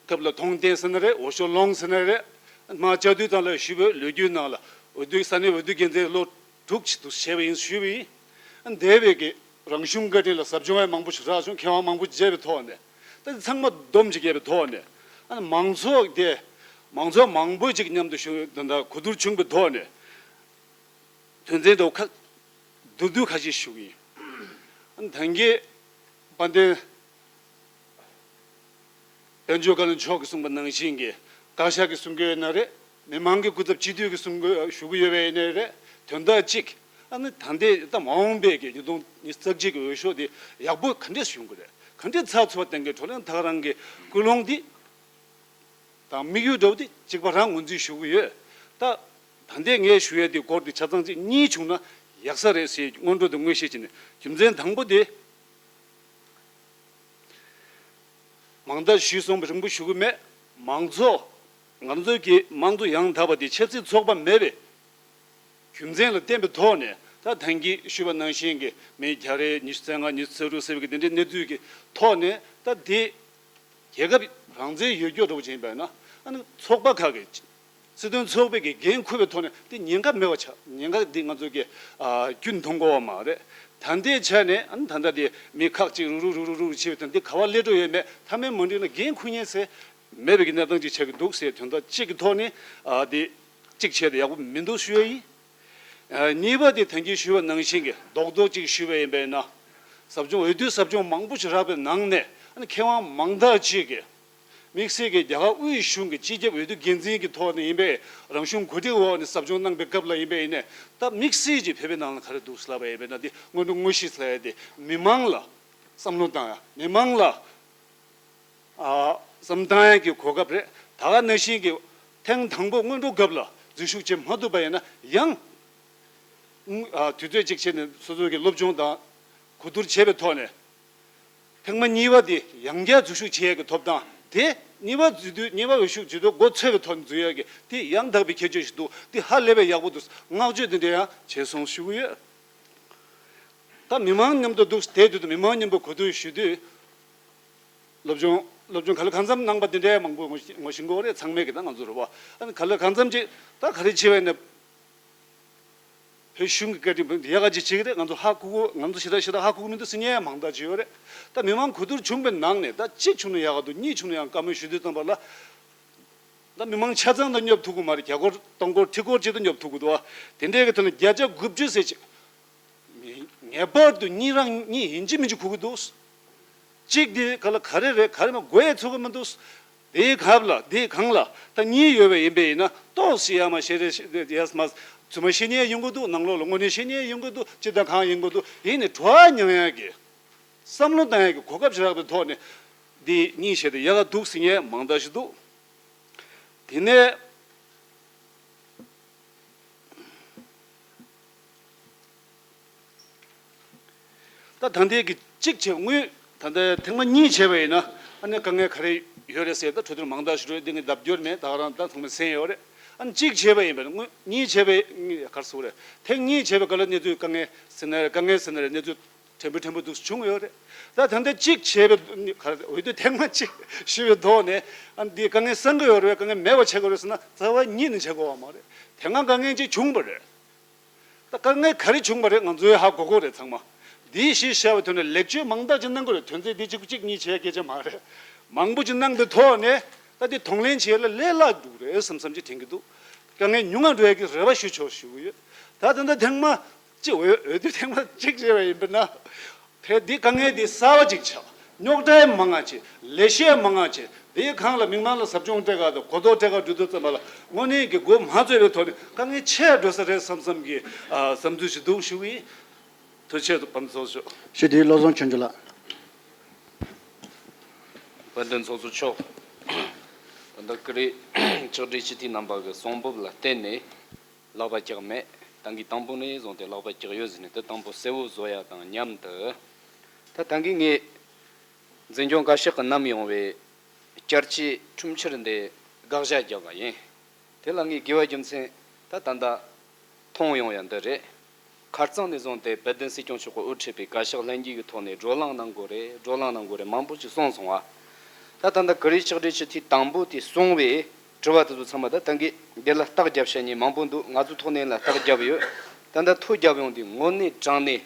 སྐབས་ལ་མཐོང་བསྟན་ཟེར་ན་རེད། འོས་ཤོག་སློང་ཟེར་ན་རེད། མ་བཅའ་སྡོད་དང་ལ་ཞུས་པའི་ལོ་རྒྱུས་ནང་ལ་འོས་བསྡུ་ས་གནས་འོས་བསྡུ་འགན་འཛིན་ལོ་དྲུག་ཅིག་ཏུ་བྱས་པ་ཡིན་ཞུས་པ་ཡིན། ཨ་ནི་འདས་པའི་གི་རང་གཞུང་བཀའ་དྲིན་ལ་ཟབ་སྦྱོང་ཡང་མང་པོ་ཞིག་རག་བྱུང་། མཁས་དབང་མང་པོ་ཞིག་མཇལ་བའི་ཐོག་ནས་ད་ཚང་མ་སྡོམ་ཅིག་བརྒྱབ་པའི་ཐོག་ནས། ཨ་ནི་མང་ཚོགས་དེ་མང་ཚོགས་མང་པོ་ཅིག་མཉམ་དུ་ཞུགས་ད་ལྟ་གོ་བསྡུར་བྱུང་བའི་ཐོག་ནས་དོན་ཚན་དུ་ཁ་བསྡུ་བསྡུ་ཁ་ཤས་ཞུ་གི་ཡིན། ཨ་ནི་ད་གིན་དཔལ་ལྡན་དཔལ་འབྱོར་བཀའ་བློན་མཆོག་གིས་གསུངས་པ་ནང་བཞིན་གྱི་བཀའ་ཤག་གིས་གསུང་གི་ཡོད་ན་རེད། མི་མང་གི་སྐུ་ཚབ་སྤྱི་འཐུས་ཀྱིས་གསུང་གི་ཞུ་གི་ཡོད་པ་ཡིན་ནའི་རེད། དོན་དག་གཅིག་ཨ་ནི་ད་ལྟའི་ད་མ་འོངས་པའི་གི་ཉིས་སྟོང་ཉི་ཤུ་རྩ་གཅིག་གི་འོས་ཤོག་དེ་ཡག་པོ་ག་འདྲས་ཞུ་གི་རེད། ག་འདྲས་ཚགས་ཚུད་པ་གཏོང་གི། བགྲོ་གླེང་ད་ག་རང་གི་ཀུན་སློང་འདི་དང་དམིགས་ཡུལ་འདྲ་བོ་དེ་གཅིག་པ་རང་ངོས་འཛིན་ཞུ་གི་ཡོད། ད་ད་ལྟའི་ངས་ཞུ་ཡས་དེ་སྐོར་དེ་ཆ་ཚང་གཅིག་གཉིས་བྱུང་ན་ཡག་ས་རེད་ཟེར་སྔོན་འགྲོ་དེ་ངོས་བཞེས་བྱས་ནས། རྒྱུ་མཚན་དང་པོ་དེ། མང་དག་ཞུས་སོང་བ་རིང་པོ་ཞུ་གི་མེད། མང་ཚོགས་ང་ཚོའི་གི་དམངས་གཙོ་ཡང་དག་པ་དེ་ཆབ་སྲིད་ཚོགས་པ་མེད་པའི་རྒྱུ་མཚན་ལ་བརྟེན་པའི་ཐོག་ནས། ད་ད་གིན་ཞུས་པ་ནང་བཞིན་གྱི་མི་རྒྱ་རེ་ཉི་ཤུ་རྩ་ལྔ་ཉི་ཤུ་རྩ་དྲུག་ཟེར་བའི་གི་དེ་འདྲའི་གནས་ཚུལ་གྱི་ཐོག་ནས། ད་དེ་རྒྱལ་ཁབ་རང་བཙན་ཡོད་རྒྱུ་འདྲ་བོ་ཅིག་ཡིན་པས་ན། ཨ་ནི་ཚོགས་པ་ཁག་གི་སྲིད་དོན་ཚོགས་པའི་གི་འགན་འཁུར་བའི་ཐོག་ནས་དེ་ཉེན་ཁ་མེད་པ་ཆགས། ཉེན་ཁ་འདི་ང་ཚོ་གི་ཨ་རྒྱུན་མཐོང་གི་ཡོད་མ་རེད། ད་ལྟའི་ཆ་ནས་ཨ་ནི་ད་ལྟ་དེ་མི་ཁག་ཅིག་རུག་རུག་རུག་རུག་རུག་བྱས་པའི་དོན་འདི་ག་པར་སླེབས་འགྲོ་ཡོད་མེད། མཐའ་མའི་མ་འགྲིག་ན་འགན་འཁུར་མཁན་ཟེར་མེད་པའི་གི་གནས་སྟངས་ཅིག་ཆགས་ཀྱི་འདུག་ཟེར། དོན་དག་གཅིག་གི་ཐོག་ནས་ཨ་དེ་གཅིག་བྱས་ཏེ་ཡག་པོ་མི་འདུག་ཞུ་ཡ་ཡིན། ཨ་གཉིས་པ་དེ་ད་གིན་ཞུས་པ་ནང་བཞིན་གྱི་རྡོག་རྡོག་ཅིག་ཞུས་པ་ཡིན་པས་ན། ཟབ་སྦྱོང་འོས་བསྡུ་ཟབ་སྦྱོང་མང་པོ་ཞིག་རག་པའི་ནང་ནས། ཨ་ནི་མཁས་དབང་མང་དག་ཅིག་གིས་དམིགས་བསལ་གྱི་རྒྱ་གར་དབུས་གཞུང་གི་སྤྱི་ཁྱབ་འོས་བསྡུ་འགན་འཛིན་གྱི་ཐོག་ནས་ཡིན་པས། རང་གཞུང་གོ་སྒྲིག་འོག་ནས་ཟབ་སྦྱོང་གནང་པའི་སྐབས་ལ་ཡིན་པས་ཡིན་ནས། ད་དམིགས་བསལ་གྱི་བོད་པའི་ནང་ལ་ག་རེ་འདུག་ལབ་པ་ཡིན་པས་ན། དེ་སྔོན་འགྲོ་དངོས་གཞི་ཟེར་ཡ་དེ་མི་མང་ལ་བསམ་བློ་བཏང་ཡ། མི་མང་ལ་ཨ་བསམ་བཏང་ཡ་གི་གོ་སྐབས་རེད། ད་ག་ནང་བཞིན་གྱི་ཐེངས་དང་པོ་སྔོན་འགྲོ་སྐབས་ལ་འཛུལ་ཞུགས་བྱེད་མ་ཐུབ་པ་ཡིན་ན་ཡང་། ཨ་དུས་ཚོད་གཅིག་བྱས་ནས་སོ་སོ་གི་སློབ་སྦྱོང་དང་གོ་བསྡུར་བྱས་པའི་ཐོག་ནས། ཐེངས་མ་གཉིས་པ་དེ་ཡང་བསྐྱར་འཛུལ་ཞུགས་བྱེད་ཡས་ཀྱི་ཐོབ་ཐང་དེ། གཉིས་པ་འཛུལ་དུས་གཉིས་པ་འོས་ཤོག་འཛུལ་དུས་འགོ་ཚུགས་པའི་ཐོག་ནས་འཛུལ་ཡས་ཀྱི་དེ་ཡང་དག་པའི་ཁྱད་ཆོས་ཤིག་འདུག་དེ་ཧ་ལས་པའི་ཡག་པོ་འདུག་བསྔགས་བརྗོད་དེ་འདྲ་ཡང་བྱས་སོང་ཞུ་གི་ཡོད། ད་མི་མང་མཉམ་དུ་འདུག་བསྡད་དུས་དང་མི་མང་མཉམ་པོ་གོ་བསྡུར་ཞུ་དུས། སློབ་སྦྱོང་སློབ་སྦྱོང་ག་ལེ་གང་འཚམ་གནང་པ་དེ་འདྲའི་མང་པོ་ངོ་ཤེས་ངོ་ཤེས་ཀྱི་ཡོད་རེད། ཚང་མས་ཀྱི་ད་ང་ཚོ་རེད་པ། ཨ་ནི་ག་ལེ་གང་འཚམ་ཅིག་ད་ག་རེ་བྱས་པ་ཡིན་ན། བོད་གཞུང་གི་བཀའ་དྲིན་ཡག་ག་ཅིག་བྱེད་ཀྱི་རེད། ང་ཚོ་ཧ་གོ་གི། ང་ཚོ་ཞེ་དྲག་ཞེ་དྲག་ཧ་གོ་གི་མི་འདུག་ཟེར་མཁན་མང་དག་ཅིག་ཡོད་རེད། ད་མི་མང་གོ་བསྡུར་བྱུང་བའི་ནང་ནས་ད་གཅིག་བྱུང་ན་ཡག་ག་འདུག་གཉིས་བྱུང་ན་ཡང་བཀའ་མོལ་ཞུ་དུས་ཙམ་པ་ལ། ད་མི་མང་ཆ་ཚང་དང་སྙོབ་ཐུབ་ཀྱི་མ་རེད། རྒྱ་སྒོར་སྟོང་སྒོར་ཁྲི་སྒོར་ཅིག་ཏུ་སྙོབ་ཐུབ་ཀྱི་འདུག་བ། དེ་འདྲའི་གི་ཐོག་ནས་བརྒྱ་ཆ་དགུ་བཅུ་ཟེར་ཅིག་ངེས་པར་དུ་གཉིས་རང་གཉིས་ཡིན་གཅིག་མིན་གཅིག་གོ་གི་འདུག་གཅིག་དེ་ག་ལ་ག་རེ་རེད། ག་རེ་མ་གོ་ཡ་ཚོད་ཀྱི་མི་འདུག་དེའི་སྐབས་ལ་དེའི་སྒང་ལ་ད་གཉིས་ཡོད་པ་ཡིན་པས་ཡིན་ན། ཏོག་ཙམ་ཡ་མ་ཤེས་རེ་ཡ་མ་རྫུན་མ་བཤད་མཁན་ཡོང་གི་འདུག་ནང་ལོགས་ལ་དངོས་གནས་བཤད་མཁན་ཡོང་གི་འདུག་ཅི་དང་གང་ཡོང་གི་འདུག་ཡིན་ནའི་གྲོགས་མཉམ་ཡ་གི་བསམ་བློ་བཏང་ཡ་གི་གོ་སྐབས་ཞིག་རག་པའི་ཐོག་ནས་འདི་གཉིས་བྱས་ཏེ་ཡག་ག་འདུག་ཟེར་མཁན་མང་དག་ཞིག་འདུག་དེ་ནས། ད་ད་ལྟའི་གི་གཅིག་བྱས་དངུལ་ད་ལྟ་ཐེངས་མ་གཉིས་བྱས་པ་ཡིན་ན། ཨ་ནི་དཀའ་ངལ་ག་རེ་ཡོད་རེད་ཟེར། ད་གྲོས་བསྡུར་མང་དག་ཞུ་རོགས་འདི་ངས་ལྡབ་སྐྱོར་མེད། ད་ག་རང་ད་ཚང་མས་གསན་ཡོད་རེད། ཨ་ནི་གཅིག་བྱས་པ་ཡིན་པ་ན་དངུལ་གཉིས་བྱས་པའི་ག་རེ་ཟེར་དགོས་རེད། ཐེངས་གཉིས་བྱས་པའི་སྐབས་ལ་གནས་ཚུལ་དཀའ་ངལ་ཟེར་ན་རེད། དཀའ་ངལ་ཟེར་ན་རེད། གནས་ཚུལ་ཕྲན་བུ་ཕྲན་བུ་འདུག་བྱུང་ཡོད་རེད། ད་ད་ལྟ་གཅིག་བྱས་པའི་ག་རེ་འོས་བསྡུ་ཐེངས་མ་གཅིག་ཞུས་པའི་ཐོག་ནས། ཨ་ནི་འདི་དཀའ་ངལ་སེལ་གི་ཡོད་རེད། དཀའ་ངལ་མེད་པ་བྱེད་དགོས་རེད་ཟེར་ན་རྩ་བ་ཉིད་ནས་བྱེད་དགོས་པ་མ་རེད། དེ་སྔ་དཀའ་ངལ་གཅིག་བྱུང་བ་རེད། ད་དཀའ་ངལ་ག་རེ་བྱུང་བ་རེད། ང་ཚོས་ཧ་གོ་གི་རེད་ཚང་མ། འདི་གཞི་བཞག་པའི་ཐོག་ནས་ལེགས་བཅོས་མང་དག་ཅིག་གནང་གི་རེད། དོན་ཚན་འདི་གཅིག་གཅིག་གཉིས་བྱས་སྐད་ཆ་མ་རེད། མང་པོ་ཅིག་གནང་པའི་ཐོག་ནས་ད་འདི་གདོང་ལེན་བྱེད་ཡ་ལ་ལས་སླ་འདུག་རེད་བསམ་བསམ་ཅིག་དྲན་གྱི་འདུག་དཀའ་ངལ་ཉུང་ང་འགྲོ་ཡ་གི་རེ་བ་ཞུ་ཆོག་ཞུ་གི་ཡོད། ད་ད་ལྟ་ཐེངས་མ་གཅིག་འོས་འོས་བསྡུ་ཐེངས་མ་གཅིག་བྱས་པ་ཡིན་པ་ན། ཕེ་འདི་དཀའ་ངལ་འདི་གསར་པ་ཅིག་ཆགས། རྙོག་དྲ་མང་ང་ཆེ། ལས་བྱེད་མང་ང་ཆེ། འདིའི་སྒང་ལ་མི་མང་ལ་ཟབ་སྦྱོང་སྤྲད་ག་དང་གོ་རྟོགས་སྤྲད་ག་འགྲོ་དུས་ཙམ་པ་ལ་དངོས་གནས་ཀྱི་འགོ་མ་བཙུགས་པའི་ཐོག་ནས་དཀའ་ངལ་ཆེ་འགྲོ་ས་རེད་བསམ་བསམ་གྱི་ཨ་བསམ་ཚུལ་ཞིག་འདུག་ཞུ་གི་ཡིན། ཐུགས་རྗེ་ཆེ་བམ་ཚོགས་ཞུ། ཞུ་དེ་བློ་བཟང་ཆོས་འབྱོར་ལགས། དཔལ་ལྡན་ཚོགས་གཙོ་མཆོག་ད་ལྟ་བཀུར་འོས་ཕྱག་སྦྲེལ་སྤྱི་འཐུས་རྣམ་པ་གི་གསུང་འབུམ་ལ་བརྟེན་ནས་ལག་པ་བཀྱག་མེད། ད་གིན་དང་པོ་ནས་བཟུང་སྟེ་ལག་པ་བཀྱག་ཡོད་ཟེར་ནས་དེ་དང་པོ་གསལ་བོ་བཟོ་ཡ་དང་མཉམ་དུ། ད་ད་གིན་ངས་ འཛིན་སྐྱོང་བཀའ་ཤག་གི་ནམ་ཡོང་བའི་བསྐྱར་བཅོས་ཁྲིམས་འཆར་འདི་དགག་བྱ་བརྒྱབ་པ་ཡིན། དེ་ལ་ངས་དགོས་པ་རྒྱུ་མཚན་ད་ད་ལྟ་མཐོང་ཡོང་ཡ་འདི་རེད། ཁ་རྩང་ནས་བཟུང་སྟེ་དཔལ་ལྡན་སྲིད་སྐྱོང་མཆོག་གིས་དབུ་ཁྲིད་པའི་བཀའ་ཤག་ལྷན་རྒྱས་ཀྱི་ཐོག་ནས་བགྲོ་གླེང་གནང་དགོས་རེད། བགྲོ་གླེང་གནང་དགོས་རེད། མང་པོ་ཅིག་གསུངས་སོང་བ། ད་ད་ལྟ་ཀུ་རེ་ཕྱག་བྲིས་སྤྱི་འཐུས་དང་པོ་དེ་གསུངས་པའི་དྲི་བ་དེ་ཚོ་ཚང་མ་ད་ད་གིན་འདི་ལ་རྟགས་རྒྱབ་བྱ་མཁན་མང་པོ་འདུག་ང་ཚོ་ཐོག་ནས་ལ་རྟགས་རྒྱབ་ཡོད། ད་ལྟ་ཐོ་རྒྱབ་ཡོང་དུས་དངོས་གནས་དྲང་གནས་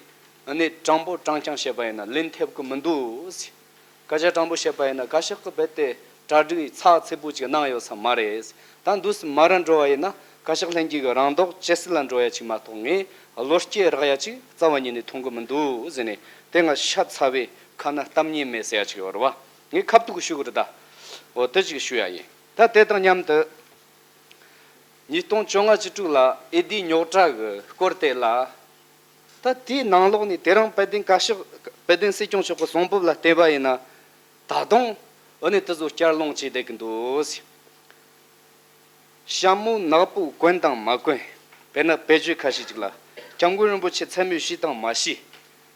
ཨ་ནི་དྲང་པོ་དྲང་རྐྱང་བཤད་པ་ཡིན་ན་ལན་ཐེབས་ཀྱི་མི་འདུག་སྐད་ཆ་དྲང་པོ་བཤད་པ་ཡིན་ན་བཀའ་ཤག་གིས་རྦད་དེ་གྲ་སྒྲིག་ཚགས་ཚུད་པོ་ཅིག་གནང་ཡོད་ས་མ་རེད། ད་འདུག་སེ་མ་ར་འགྲོ་བ་ཡིན་ན་བཀའ་ཤག་ལྷན་རྒྱས་ཀྱི་རང་མདོག་ཇེ་སྲིད་ལ་འགྲོ་ཡ་ཅིག་མ་གཏོགས་ངས་བློ་སྐྱེད་རག་ཡ་ཅིག་རྩ་བ་ཉིད་ནས་མཐོང་གི་མི་འདུག་ཟེར་ནས། དེ་ང་ཤ་ཚ་བའི་ཁ་ན་གཏམ་ཉན་མེད་ཟེར་ཡ་ཅིག་ཡོད་རེད་བ། ངས་ཁ་ཐུག་གི་ཞུ་གི་རེད་ད། འོ་དེ་ཅིག་ཞུ་ཡ་ཡིན། ད་དེ་དང་མཉམ་དུ། ཉིས་སྟོང་བཅོ་ལྔ་བཅུ་དྲུག་ལ་ཨེ་ལྡི་རྙོག་དྲ་གི་སྐོར་དེ་ལ། ད་དེའི་ནང་ལོགས་ནས་དེ་རིང་དཔལ་ལྡན་བཀའ་ཤག་དཔལ་ལྡན་སྲིད་སྐྱོང་མཆོག་གི་གསུང་འབུམ་ལ་བལྟས་པ་ཡིན་ན། ད་དུང་ཨ་ནི་དེ་ཚོ་བསྐྱར་སློང་བྱས་བསྡད་ཀྱི་འདུག་ཟེར། ཞྭ་མོ་ནག་པོ་གོན་དང་མ་གོན། དཔེར་ན་བེད་སྤྱོད་ཁ་ཤས་ཅིག་ལ། སྐྱབས་མགོན་རིན་པོ་ཆེ་མཚན་སྨོད་ཞུས་དང་མ་ཞུས།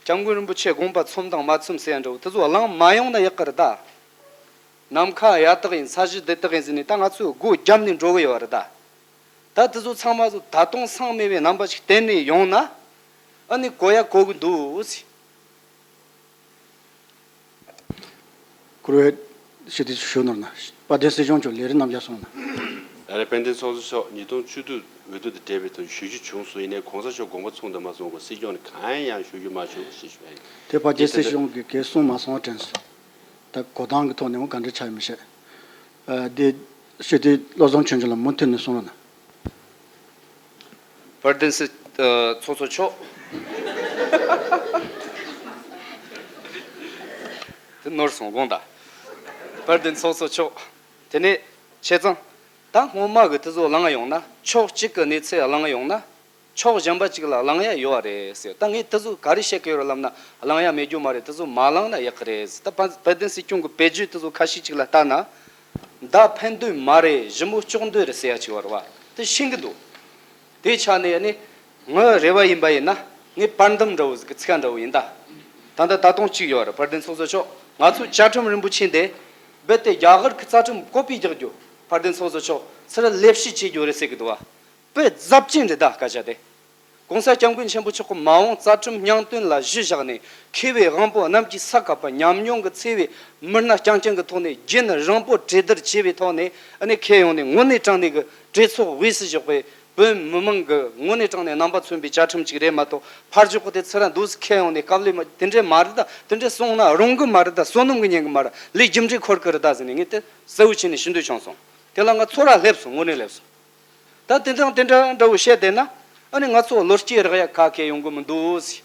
སྐྱབས་མགོན་རིན་པོ་ཆེ་དགོངས་པ་ཚོམས་དང་མ་ཚོམས་ཟེར་ཡ་འདྲ་བོ་དེ་ཚོ་བླངས་མ་ཡོང་ན་ཡག་གི་རེད་ད། ནམ་མཁའ་ཡ་དག་ཡིན། ས་གཞི་བདེ་དག་ཡིན་ཟེར་ནས་ད་ང་ཚོས་སྒོ་བརྒྱབ་ནས་འགྲོ་གི་ཡོད་རེད་ད། ད་དེ་ཚོ་ཚང་མ་ཚོ་ད་དུང་སང་མེད་པའི་རྣམ་པ་ཞིག་བསྟན་ནས་ཡོང་ན། ཨ་ནི་གོ་ཡ་གོ་གི་འདུག་ཟེར། བཀུར་འོས་ཞུ་དེ་ཞུ་ནོར་ན། དཔལ་ལྡན་སྲིད་སྐྱོང་མཆོག་ལས་རིམ་རྣམ་བཞག་སོང་ན། ཨ་རེ་དཔལ་ལྡན་ཚོགས་གཙོ་མཆོག་ཉིས་སྟོང་བཅུ་དྲུག་འོས་བསྡུ་དང་འབྲེལ་བའི་ཐོག་ཞུ་རྒྱུ་བྱུང་སོང་། ཡིན་ནའི་གོང་ས་མཆོག་དགོངས་པ་ཚོམས་དང་མ་ཚོམས་གོང་སྲིད་སྐྱོང་ནས་གང་ཡང་ཞུ་རྒྱུ་མ་བྱུང་ཞེས་ཞུ་བ་ཡིན། དེ་ཕ་རྒྱལ་སྲིད་གཞུང་གིས་གལ་གསུངས་མ་སོང་བ་དྲན་སོང་། ད་གོ་སྟངས་ཀྱི་ཐོག་ནས་འོ་ག་འདྲ་ཆགས་ཡོད་མི་ཤེས། ཨ་དེ་ཞུ་དེ་བློ་བཟང་ཆོས་འབྱོར་ལ་མུ་མཐུད་ནས་གསུང་རོགས་གནང་། དཔལ་ལྡན་སྲིད་ཨ་ཚོགས་གཙོ་མཆོག་དེ་ནོར་སོང་དགོངས་དག་དཔལ་ལྡན་ཚོགས་གཙོ་མཆོག་དེ་ནས་བྱས་ཙང་། ད་སྔོན་མ་གི་དེ་ཚོ་བླངས་ཡོང་ན། ཕྱོགས་གཅིག་གི་གནས་ཚུལ་བླངས་ཡོང་ན། ཕྱོགས་གཞན་པ་གཅིག་ལ་བླངས་ཡ་ཡོད་རེད་ཟེར། ད་ངས་དེ་ཚོ་ག་རེ་བཤད་ཀྱི་ཡོད་རེད་ལབ་ན། བླངས་ཡ་མེད་རྒྱུ་མ་རེད། དེ་ཚོ་མ་བླངས་ན་ཡག་གི་རེད་ཟེར། ད་དཔལ་དཔལ་ལྡན་སྲིད་སྐྱོང་གི་བེད་སྤྱོད་དེ་ཚོ་ཁ་ཤས་གཅིག་ལ་ལྟ་ན། མདའ་འཕེན་འདོད་མ་རེད། ཞི་མོ་གཅོག་འདོད་རེད་ཟེར་ཡ་ཅིག་ཡོད་རེད་བ། དེ་ཤེས་ཀྱི་འདུག་དེའི་ཆ་ནས་ནི། ངའི་རེ་བ་ཡིན་པ་ཡིན་ན། ངའི་པར་འདེམས་འདྲ་བོ་ཟིག་གི་ཚིག་འདྲ་བོ་ཡིན་ད། ད་ལྟ་ད་དུང་གཅིག་ཡོད་རེད། དཔལ་ལྡན་ཚོགས་གཙོ་མཆོག་ང་ཚོའི་བཅའ་ཁྲིམས་རིན་པོ་ཆེ་འདི། རྦད་དེ་རྒྱ་གར་གྱི་རྩ་ཁྲིམས་ཀོ་པི་རྒྱག་རྒྱུ། དཔལ་ལྡན་ཚོགས་གཙོ་མཆོག་ཚུར་ལེབ་བཤད་བྱེད་རྒྱུ་རེད་ཟེར་གི་འདུག་བ། དཔེ་རྫབ་ཅན་རེད་ད་སྐད་ཆ་དེ། ༸གོང་ས་༸སྐྱབས་མགོན་ཆེན་པོ་མཆོག་གི་མ་འོངས་རྩ་ཁྲིམས་སྙིང་དོན་ལ་གཞི་བཞག་ནས། མཁས་པའི་དབང་པོ་གནམ་གྱི་ས་ཁ་པ་ཉམས་མྱོང་གི་ཚེ་བའི་མི་སྣ་རྐྱང་རྐྱང་གི་ཐོག་ནས་རྒྱུན་རིང་པོ་གྲོས་བསྡུར་བྱས་པའི་ཐོག་ནས། ཨ་ནི་ཁས་ཡོང་ནས་དངོས་གནས་དྲང་གནས་ཀྱི་གྲོས་ཚོགས་དབུས་སུ་བཞུགས་པའི་བོད་མི་མང་གི་དངོས་གནས་དྲང་གནས་རྣམ་པ་མཚོན་པའི་བཅའ་ཁྲིམས་ཅིག་རེད་མ་གཏོགས། ཕར་ཕྱོགས་ཀྱི་དེ་ཚུར་འདུག་སེ་ཁས་ཡོང་ནས་དཀའ་ལས་མ་དེ་འདྲས་མ་རེད་ད། དེ་འདྲས་སོང་ན་རུང་གི་མ་རེད་ད། བསོད་ནམས་ཀྱི་ཉན་གི་མ་རེད། ལས་རྒྱུ་འབྲས་འཁོར་གི་རེད་ད་ཟེར་ནས་ངས་དེ་གསལ་བོ་བྱས་ནས་ཞུ་འདོད་བྱུང་སོང་། དེ་ལ་ང་ཚོར་ར་སླེབས་སོང་། དངོས་གནས་སླེབས་སོང་། ད་དེ་དང་དེ་འདྲ་འདྲ་བོ་བཤད་བསྡད་ན། ཨ་ནི་ང་ཚོ་བློ་སྐྱེད་རག་ཡ་ག་གེ་ཡོང་གི་མི་འདུག་ཟེར།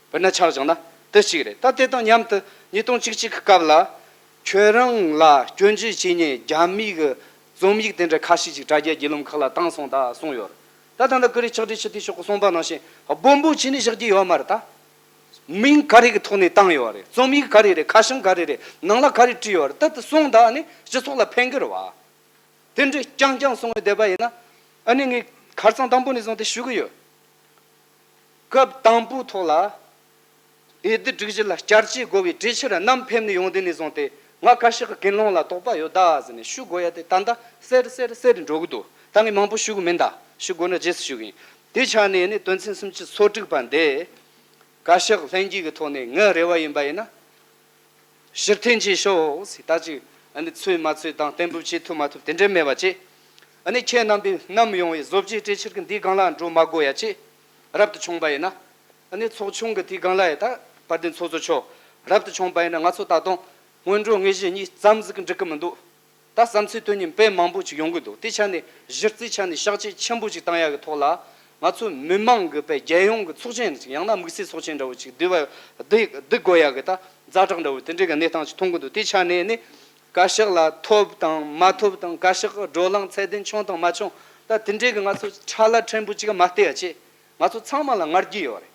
དཔེར་ན་ཆ་བཞག་ན་དེ་གཅིག་རེད། ད་དེ་དང་མཉམ་དུ་ཉིས་སྟོང་གཅིག་གཅིག་གི་སྐབས་ལ། ཁྱོད་རང་ལ་སྐྱོན་བརྗོད་བྱེད་མཁན་རྒྱ་མིའི་གི་རྩོམ་ཡིག་དེ་འདྲ་ཁ་ཤས་ཅིག་དྲ་རྒྱ་བརྒྱུད་ལམ་ཁག་ལ་བཏང་སོང་ད་གསུངས་ཡོད་རེད། ད་ད་ལྟ་ཀུ་རེ་ཕྱག་བྲིས་སྤྱི་འཐུས་མཆོག་གིས་གསུངས་པ་ནང་བཞིན་སྦོམ་པོ་བྱས་ནས་བཞག་རྒྱུ་ཡོད་མ་རེད་ད། མིང་ག་རེ་གི་ཐོག་ནས་བཏང་ཡོད་རེད། རྩོམ་ཡིག་ག་རེ་རེད། ཁ་བྱང་ག་རེ་རེད། ནང་ལ་ག་རེ་བྲིས་ཡོད་རེད། ད་དེ་གསུངས་ད་ཨ་ནི་སྤྱི་ཚོགས་ལ་ཕན་གི་རེད་བ། དེ་འདྲའི་རྐྱང་རྐྱང་གསུང་བའི་བསྡད་པ་ཡིན་ན། ཨ་ནི་ངས་ཁ་རྩང་དང་པོ་ནས་བཟུང་སྟེ་ཞུ་གི་ཡོད། སྐབས་དང་པོའི་ཐོག་ལ། འོས་བསྡུ་སྒྲིག་གཞི་ལ་བསྐྱར་བཅོས་དགོས་པའི་གྲོས་འཆར་བསྣམས་ཕེབས་ནས་ཡོང་དུས་ནས་བཟུང་སྟེ། ང་བཀའ་ཤག་གི་ཀུན་སློང་ལ་དོགས་པ་ཡོད་ད་ཟེར་ནས་ཞུ་དགོས་ཡ་དེ་ད་ལྟ་གསལ་གསལ་གསལ་རེ་འགྲོ་གི་འདུག་ད་ངས་མང་པོ་ཞུ་གི་མིན་ད། ཞུ་དགོས་ན་རྗེས་སུ་ཞུ་གི་ཡིན། དེ་ཆ་ནས་ནི་དོན་ཚན་སུམ་ཅུ་སོ་དྲུག་པ་འདི། བཀའ་ཤག་ལྷན་རྒྱས་ཀྱི་ཐོག་ནས་ངའི་རེ་བ་ཡིན་པ་ཡིན་ན། ཕྱིར་འཐེན་བྱེད་ཤོག་ཟེར། ད་ཅིག་ཨ་ནི་ཚོད་མ་ཚོད་དང་གཏན་འབེབས་བྱེད་ཐུབ་མ་ཐུབ་དེ་འདྲ་མེད་པ་བྱས། ཨ་ནི་ཁྱེད་རྣམ་པས་བསྣམས་ཡོང་བའི་བཟོ་བཅོས་གྲོས་འཆར་གྱི་འདིའི་སྒང་ལ་འགྲོ་མ་དགོས་ཡ་བྱས། རབ་ཏུ་བྱུང་པ་ཡིན་ན། ཨ་ནི་ཚོགས་ཆུང་གི་དེའི་སྒང་ལ་ཡ་ད་དཔལ་ལྡན་ཚོགས་གཙོ་མཆོག་རབ་ཏུ་བྱུང་པ་ཡིན་ན་ང་ཚོ་ད་དུང་སྔོན་འགྲོ་དངོས་གཞི་གཉིས་ཙམ་ཟིག་གི་འགྲིག་གི་མི་འདུག་ད་བསམ་ཚུལ་དོན་གཉིས་དཔེ་མང་པོ་ཅིག་ཡོང་གི་འདུག་དེ་ཆ་ནས་གཞི་རྩའི་ཆ་ནས་བཤགས་བཅོས་ཆེན་པོ་ཅིག་བཏང་ཡ་གི་ཐོག་ལ། ང་ཚོ་མི་མང་གི་དཔེ་རྒྱལ་ཡོངས་ཀྱི་ཚོགས་ཆེན་ཅིག་ཡང་ན་དམིགས་བསལ་ཚོགས་ཆེན་འདྲ་བོ་ཅིག་བསྡུ་བ་བསྡུ་བསྡུ་དགོས་ཡ་གི་ད་ཛ་དྲག་འདྲ་བོ་དེ་འདྲའི་གི་གནས་སྟངས་ཅིག་མཐོང་གི་འདུག་དེ་ཆ་ནས་ནི་བཀའ་ཤག་ལ་ཐོབ་དང་མ་ཐོབ་དང་། བཀའ་ཤག་གི་བགྲོ་གླེང་ཚད་ལྡན་བྱུང་དང་མ་བྱུང་། ད་དེ་འདྲའི་གི་ང་ཚོ་ཁྲ་ལ་ཕྲན་བུ་ཅིག་མ་བལྟས་ཡ་བྱས། ང་ཚོ་ཚང་མ་ལ་ངར་རྒྱུ་ཡོད་རེད།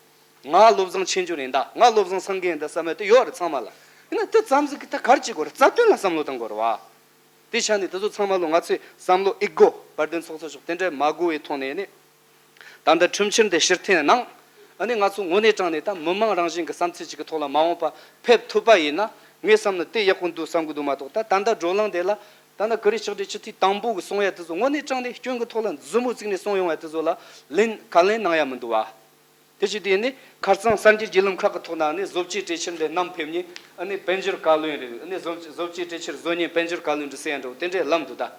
ང་བློ་བཟང་ཆོས་འབྱོར་ཡིན་ད། ང་བློ་བཟང་སེང་གེ་ཡིན་ད་བསམ་ཡ་དེ་ཡོད་རེད་ཚང་མ་ལ། ཡིན་ན་དེ་ཙམ་ཟིག་གི་ད་ག་རེ་བྱེད་དགོས་རེད། རྩ་དོན་ལ་བསམ་བློ་གཏོང་དགོས་རེད་བ། དེ་ཆ་ནས་དེ་ཚོ་ཚང་མ་ལོ་ང་ཚོས་བསམ་བློ་ཨེ་དགོས། དཔལ་ལྡན་ཚོགས་གཙོ་མཆོག་དེ་འདྲ་མ་དགོས་པའི་ཐོག་ནས་ནི། ད་ལྟ་ཁྲིམས་འཆར་འདི་ཕྱིར་འཐེན་གནང་། ཨ་ནི་ང་ཚོ་དངོས་གནས་དྲང་གནས་ད་མི་མང་རང་བཞིན་གྱི་བསམ་ཚུལ་ཅིག་གི་ཐོག་ལ་མ་འོངས་པ་ཕེབས་ཐུབ་པ་ཡིན་ན། ངས་བསམ་ན་དེ་ཡག་པོ་འདུག་བསམ་གི་འདུག་མ་གཏོགས། ད་ད་ལྟ་བགྲོ་གླེང་དེ་ལ་ད་ལྟ་ཀུ་རེ་ཕྱག་བྲིས་སྤྱི་འཐུས་དང་པོ་གི་གསུང་ཡ་དེ་ཚོ་དངོས་གནས་དྲང་གནས་སྐྱོན་གི་ཐོག་ལ་མཛུབ་མོ་བཙུགས་ནས་གསུང་ཡོང་ཡ་དེ་ཚོ་ལ་ལན་ག་ལན་གནང་ཡ་མི་འདུག་བ། དེ་བྱས་དུས་ནི་ཁ་རྩང་གསར་འགྱུར་བརྒྱུད་ལམ་ཁག་གི་ཐོག་ན་ནི་བཟོ་བཅོས་གྲོས་ཆོད་འདི་བསྣམས་ཕེབས་ནས་ཨ་ནི་དཔལ་འབྱོར་བཀའ་བློན་རེད། ཨ་ནི་བཟོ་བཟོ་བཅོས་གྲོས་ཆོད་བཟོ་མཁན་དཔལ་འབྱོར་བཀའ་བློན་རེད་ཟེར་ཡ་འདྲ་བོ་དེ་འདྲའི་ལམ་འདུག་ད་ད་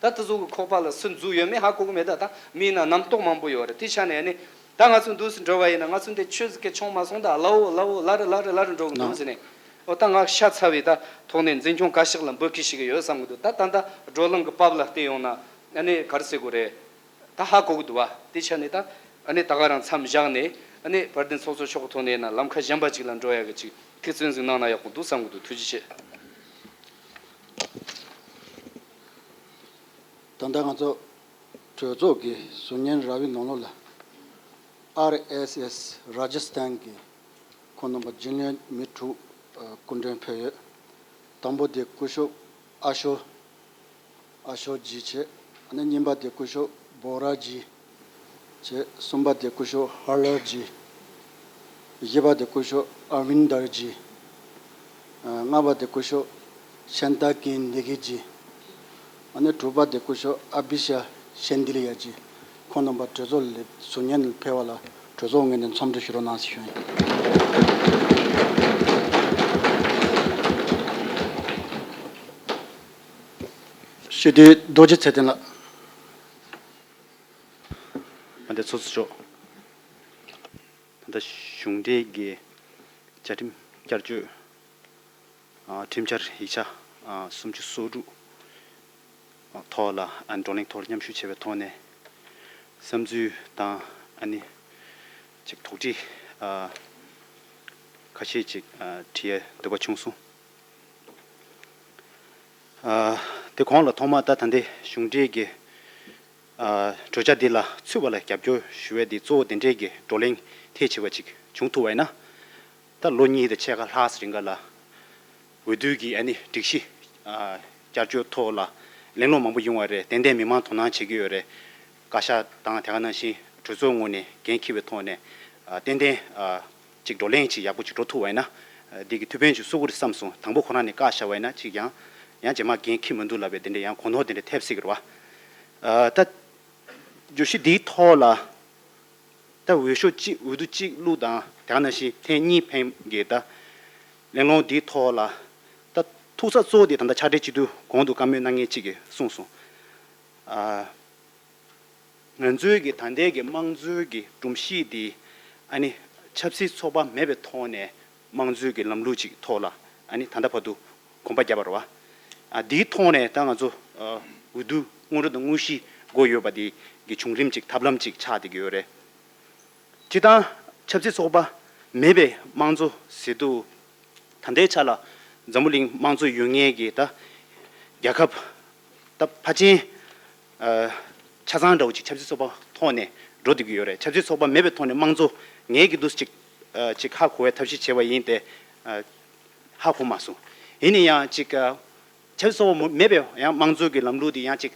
དེ་ཚོ་གི་ཁོག་པ་ལ་སུ་འཛུལ་ཡོད་མེད་ཧ་གོ་གི་མེད། ད་ད་མིའི་ནང་རྣམ་རྟོག་མང་པོ་ཡོད་རེད། དེ་ཆ་ནས་ཨ་ནི་ད་ང་ཚོ་འདུག་སེ་འགྲོ་བ་ཡིན་ན་ང་ཚོ་འདི་ཆོས་ཟིག་གི་ཆུང་མ་སོང་ད་ལ་འོ་ལ་འོ་ལ་རེ་ལ་རེ་ལ་རེ་འགྲོ་གི་འདུག་ཟེར་ནས། འོ་ད་ང་ཤ་ཚ་བའི་ད་ཐོག་ནས་འཛིན་སྐྱོང་བཀའ་ཤག་ལ་འབོད་སྐུལ་ཞུ་གི་ཡོད་བསམ་གི་འདུག་ད་ད་ད་བགྲོ་གླེང་གི་བབ་ལ་བལྟས་ཡོང་ན་ཨ་ནི་ག་རེ་ཟེར་དགོས་རེད། ད་ཧ་གོ་གི་འདུག་བ། དེ་ཆ་ནས་ད་ཨ་ནི་ད་ག་རང་མཚམས་བཞག་ནས་ཨ་ནི་བར་དེ་ཚོགས་གཙོ་མཆོག་གི་ཐོག་ནས་ན་ལམ་ཁ་གཞན་པ་ཅིག་ལ་འགྲོ་ཡ་གི་ཅིག་ཐུགས་བརྩོན་ཟིག་གནང་ན་ཡག་པོ་འདུག་བསམ་གི་འདུག་ཐུགས་རྗེ་ཆེ། ད་ལྟ་ང་ཚོ་གྲོས་ཚོགས་ཀྱི་ཟུར་ཉན་ར་བའི་ནང་ལོགས་ལ་ཨར་ཨེས་ཨེས་ར་ཇི་སི་ཐན་གྱི་ཁོང་རྣམ་པ་རྒྱུན་ལས་མི་དྲུག་སྐུ་མགྲོན་ཕེབས་ཡོད། དང་པོ་དེ་སྐུ་ཞབས་ཨ་ཤོ། ཨ་ཤོ་ཇི་བྱས། ཨ་ནི་གཉིས་པ་དེ་སྐུ་ཞབས་བོ་ར་ཇི་བྱས། གསུམ་པ་དེ་སྐུ་ཞབས་ཧ་ལར་ཇི། བཞི་པ་དེ་སྐུ་ཞབས་ཨར་ཝིན་དར་ཇི། ལྔ་པ་དེ་སྐུ་ཞབས་ཤན་ཏ་ཀིན་ནི་གི་ཇི། ཨ་ནི་དྲུག་པ་དེ་སྐུ་ཞབས་ཨ་བི་ཤ་ཤན་ཏི་ལི་ཡ་ཇི། ཁོང་རྣམ་པ་གྲོས་ཚོགས་ལ་ཟུར་ཉན་ལ་ཕེབས་པ་ལ་གྲོས་ཚོགས་ངོས་ནས་འཚམས་འདྲི་ཞུ་རོགས་གནང་ཟེར་ཞུ་ཡིན། སྤྱི་འཐུས་རྡོ་རྗེ་ཚེ་བརྟན་ལགས། ཨ་འདི་ཚོགས་གཙོ་མཆོག་ད་ལྟ་གཞུང་འབྲེལ་གྱི་བཅའ་ཁྲིམས་བསྐྱར་བཅོས་ཨ་ཁྲིམས་འཆར་ཡིག་ཆ་ཨ་སུམ་ཅུ་སོ་དྲུག་ཐོག་ལ་ཨ་བགྲོ་གླེང་ཐོག་མཉམ་ཞུགས་བྱས་པའི་ཐོག་ནས་བསམ་ཚུལ་དང་ཨ་ནི་ཅིག་དོགས་འདྲི་ཨ་ཁ་ཤས་ཅིག་ཨ་དྲི་ཡའི་འདོད་པ་བྱུང་སོང་། ཨ་དེ་གོང་ལ་ཐོག་མར་ད་ད་ལྟའི་གཞུང་འབྲེལ་གྱི་ཨ་གྲོས་འཆར་འདི་ལ་ཚུད་པ་ལ་རྒྱབ་སྐྱོར་ཞུ་བའི་འདི་གཙོ་བོ་དེ་འབྲེལ་གྱི་བགྲོ་གླེང་ཐད་ཆེ་བ་ཅིག་བྱུང་ཐུབ་པ་ཡིན་ན། ད་ལོ་གཉིས་དང་ཕྱེད་ཀ་ལྷག་ཙམ་རིང་ག་ལ་འོས་བསྡུ་གི་ཨ་ནི་སྒྲིག་གཞི་ཨ་བསྐྱར་བཅོས་ཐོག་ལ་གླེང་སློང་མང་པོ་ཡོང་བ་རེད། ཏན་ཏན་མི་མང་དོ་སྣང་བྱེད་ཀྱི་ཡོད་རེད། བཀའ་ཤག་དང་དེ་ག་ནང་བཞིན་གྲོས་ཚོགས་ངོས་ནས་འགན་འཁྱེར་བའི་ཐོག་ནས་ཨ་ཏན་ཏན་ཨ་ཅིག་བགྲོ་གླེང་ཅིག་ཡག་པོ་ཅིག་འགྲོ་ཐུབ་པ་ཡིན་ན། ཨ་འདི་གི་ཐུགས་ཕན་ཅིག་གསོ་གི་རེད་བསམ་སོང་། དང་པོ་ཁོ་རང་ནས་བཀའ་ཤག་བ་ཡིན་ན་ཅིག་ཡང་ཡང་རྗེས་མ་འགན་འཁྱེར་མི་འདུག་ལབ་པའི་དེ་འདྲ་ཡང་གོ་ནོར་དེ་འདྲ་ཐེབས་སྲིད་ཀྱི་རེད་བ། ཨ་ད་བརྗོད་གཞི་འདིའི་ཐོག་ལ་ད་འོས་ཤོག་གཅིག་འོས་བསྡུ་གཅིག་བླུགས་དང་དེ་ག་ནང་བཞིན་ཐེངས་གཉིས་ཕེབས་མཁན་གྱི་ད་གླེང་སློང་འདིའི་ཐོག་ལ་ད་ཐུག་ས་གཙོ་བོ་དེ་ད་ལྟ་ཕྱག་སྦྲེལ་སྤྱི་འཐུས་གོང་དུ་བཀའ་མོལ་གནང་མཁན་གཅིག་གིས་གསུངས་སོང་། ཨ་ང་ཚོའི་གི་ད་ལྟའི་གི་དམངས་གཙོའི་གི་སྒྲོམ་གཞི་དེ་ཨ་ནི་ཆབ་སྲིད་ཚོགས་པ་མེད་པའི་ཐོག་ནས་དམངས་གཙོའི་གི་ལམ་ལུགས་ཅིག་ཐོག་ལ་ཨ་ནི་ད་ལྟ་བར་དུ་གོམ་པ་བརྒྱབ་པ་རེད་བ། ཨ་འདིའི་ཐོག་ནས་ད་ང་ཚོ་ཨ་འོས་བསྡུ་དངོས་འབྲེལ་དང་དངོས་གཞི་དགོས་ཡོད་པ་དེ་གི་བྱུང་རིམ་ཅིག་ཐབས་ལམ་ཅིག་ཆགས་བསྡད་ཀྱི་ཡོད་རེད། སྤྱིར་བཏང་ཆབ་སྲིད་ཚོགས་པ་མེད་པའི་དམངས་གཙོ་ཟེར་དུས་ད་ལྟའི་ཆ་ལ་འཛམ་བུ་གླིང་དམངས་གཙོ་ཡོད་མཁན་གྱི་ད་རྒྱལ་ཁབ་ད་ཕལ་ཆེན་ཨ་ཆ་ཚང་འདྲ་བོ་ཅིག་ཆབ་སྲིད་ཚོགས་པ་ཐོག་ནས་འགྲོ་བསྡད་ཀྱི་ཡོད་རེད། ཆབ་སྲིད་ཚོགས་པ་མེད་པའི་ཐོག་ནས་དམངས་གཙོ་ངས་ཀྱི་འདུག་ཅིག་ཨ་ཅིག་ཧ་གོ་བའི་ཐབས་ཤེས་བྱས་པ་ཡིན་ཏེ་ཨ་ཧ་གོ་མ་སོང་། ཡིན་ན་ཡང་ཅིག་ཨ་ཆབ་སྲིད་ཚོགས་པ་མེད་པའི་ཡང་དམངས་གཙོ་གི་ལམ་ལུགས་དེ་ཡང་ཅིག་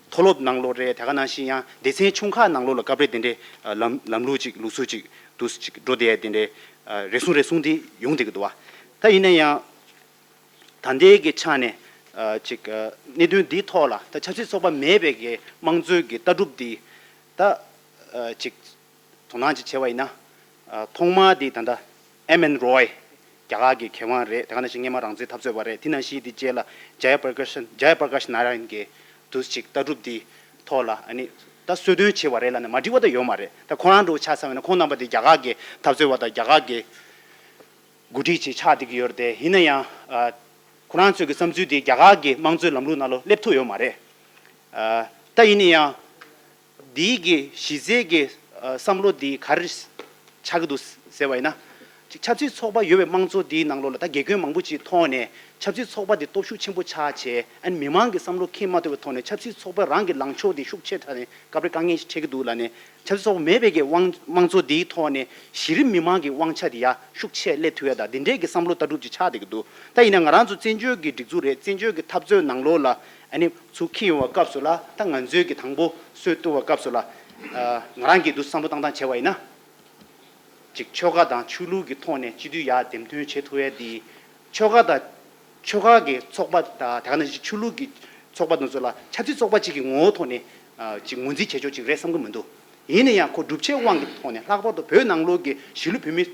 མཐོ་སློབ་ནང་ལོགས་རེད། དེ་ག་ནང་བཞིན་ཡང་སྡེ་ཚན་ཆུང་ཁག་ནང་ལོགས་ལ་སྐབས་རེ་དེ་འདྲའི་ཨ་ལམ་ལམ་ལུགས་ཅིག་ལུགས་སྲོལ་ཅིག་འདུག་ཅིག་འགྲོ་བསྡད་དེ་འདྲའི་ཨ་རེ་ཟུང་རེ་ཟུང་དེ་ཡོང་བསྡད་ཀྱི་འདུག་བ། ད་ཡིན་ན་ཡང་ད་ལྟའི་གི་ཆ་ནས་ཨ་ཅིག་ཨ་གནད་དོན་འདིའི་ཐོག་ལ་ད་ཆབ་སྲིད་ཚོགས་པ་མེད་པའི་གི་དམངས་གཙོའི་གི་ལྟ་གྲུབ་འདི་ད་ཨ་ཅིག་དོ་སྣང་ཅིག་བྱས་པ་ཡིན་ན། ཨ་ཐོག་མ་དེ་ད་ལྟ་ཨེམ་ཨེན་རོའི་རྒྱ་གར་གྱི་མཁས་དབང་རེད། དེ་ག་ནང་བཞིན་སྔོན་མ་རང་བཙན་འཐབ་རྩོད་པ་རེད། དེ་ནང་བཞིན་དེ་རྗེས་ལ་ཇ་ཡ་པར་ཀ་ཤན་ཇ་ཡ་པར་ཀ་ཤ་ན་ར་ཡན་གྱི་དུས་ཅིག་ལྟ་གྲུབ་དེ་ཐོག་ལ་ཨ་ནི་ད་གསོལ་སྟོན་བྱས་པ་རེད་ལབ་ནས་མ་འགྲིག་པ་ད་ཡོད་མ་རེད། ད་ཁོ་རང་འདྲ་བོ་ཆ་བཞག་པ་ཡིན་ན་ཁོང་རྣམ་པ་དེ་རྒྱ་གར་གྱི་འཐབ་རྩོད་པ་དང་རྒྱ་གར་གྱི་འགོ་ཁྲིད་ཅིག་ཆགས་བསྡད་ཀྱི་ཡོད་རེད་དེ། ཡིན་ན་ཡང་ཨ་ཁོ་རང་ཚོའི་གི་བསམ་ཚུལ་དེ་རྒྱ་གར་གྱི་དམངས་གཙོའི་ལམ་ལུགས་ནང་ལོགས་སླེབས་ཐུབ་ཡོད་མ་རེད། ཨ་ད་ཡིན་ན་ཡང་འདིའི་གི་གཞི་རྩའི་གི་ཨ་བསམ་བློ་འདི་ག་རེ་ཆགས་ཀྱི་འདུག་ཟེར་བ་ཡིན་ན། ཅིག་ཆབ་སྲིད་ཚོགས་པ་ཡོད་པའི་དམངས་གཙོ་འདིའི་ནང་ལོགས་ལ་ད་དགེ་སྐོས་མང་པོ་ཅིག་ཐོག་ནས་ཆབ་སྲིད་ཚོགས་པ་འདི་སྟོབས་ཤུགས་ཆེན་པོ་ཆགས་བྱས། ཨ་ནི་མི་མང་གི་བསམ་བློ་ཁེངས་མ་ཐུབ་པའི་ཐོག་ནས་ཆབ་སྲིད་ཚོགས་པའི་རང་གི་ལངས་ཕྱོགས་འདི་ཤུགས་ཆེ་དྲགས་ནས་སྐབས་རེ་དཀའ་ངལ་ཞིག་འཕྲད་ཀྱི་འདུག་ལབ་ནས། ཆབ་སྲིད་ཚོགས་པ་མེད་པའི་གི་དབང་དམངས་གཙོ་འདིའི་ཐོག་ནས་གཞི་རིམ་མི་མང་གི་དབང་ཆ་འདི་ཡར་ཤུགས་ཆེ་སླེབས་ཐུབ་ཡ་ད་འདི་འདྲའི་གི་བསམ་བློ་ལྟ་གྲུབ་ཅིག་ཆགས་བསྡད་ཀྱི་འདུག་ད་ཡིན་ན་ང་རང་ཚོ་བཙན་བྱོལ་གྱི་སྒྲིག་འཛུགས་རེད། བཙན་བྱོལ་གྱི་འཐབ་རྩོད་ནང་ལོགས་ལ་ཨ་ནི་ཚུར་འཁྱེར་ཡོང་བའི་སྐབས་སུ་ལ་ད་ང་ཚོའི་གི་དང་པོ་སྲོལ་བཏོད་པའི་སྐབས་སུ་ལ་ཨ་ང་རང་གིས་འདུག་བསམ་བློ་བཏང་སྟངས་བྱས་པ་ཡིན་ན། ཅིག་ཆོལ་ཁ་དང་ཆོས་ལུགས་ཀྱི་ཐོག་ནས་སྤྱི་འཐུས་ཡར་འདེམས་ཐོན་བྱེད་ཐུབ་ཡ་འདི་ཆོལ་ཁ་དང་ ཆོལ་ཁ་གི་ཚོགས་པ་དང་དེ་ག་ནང་བཞིན་ཆོས་ལུགས་ཀྱི་ཚོགས་པ་དེ་ཚོ་ལ་ཆབ་སྲིད་ཚོགས་པ་གཅིག་གི་ངོ་བོ་ཐོག་ནས་ཨ་ཅིག་ངོས་འཛིན་བྱེད་ཕྱོགས་གཅིག་རེད་བསམ་གྱི་མི་འདུག་ཡིན་ན་ཡང་ཁོ་སྒྲུབ་བྱེད་དབང་གི་ཐོག་ནས་ལྷག་པར་དུ་བོད་ནང་ལོགས་ཀྱི་གཞིས་ལུས་བོད་མི་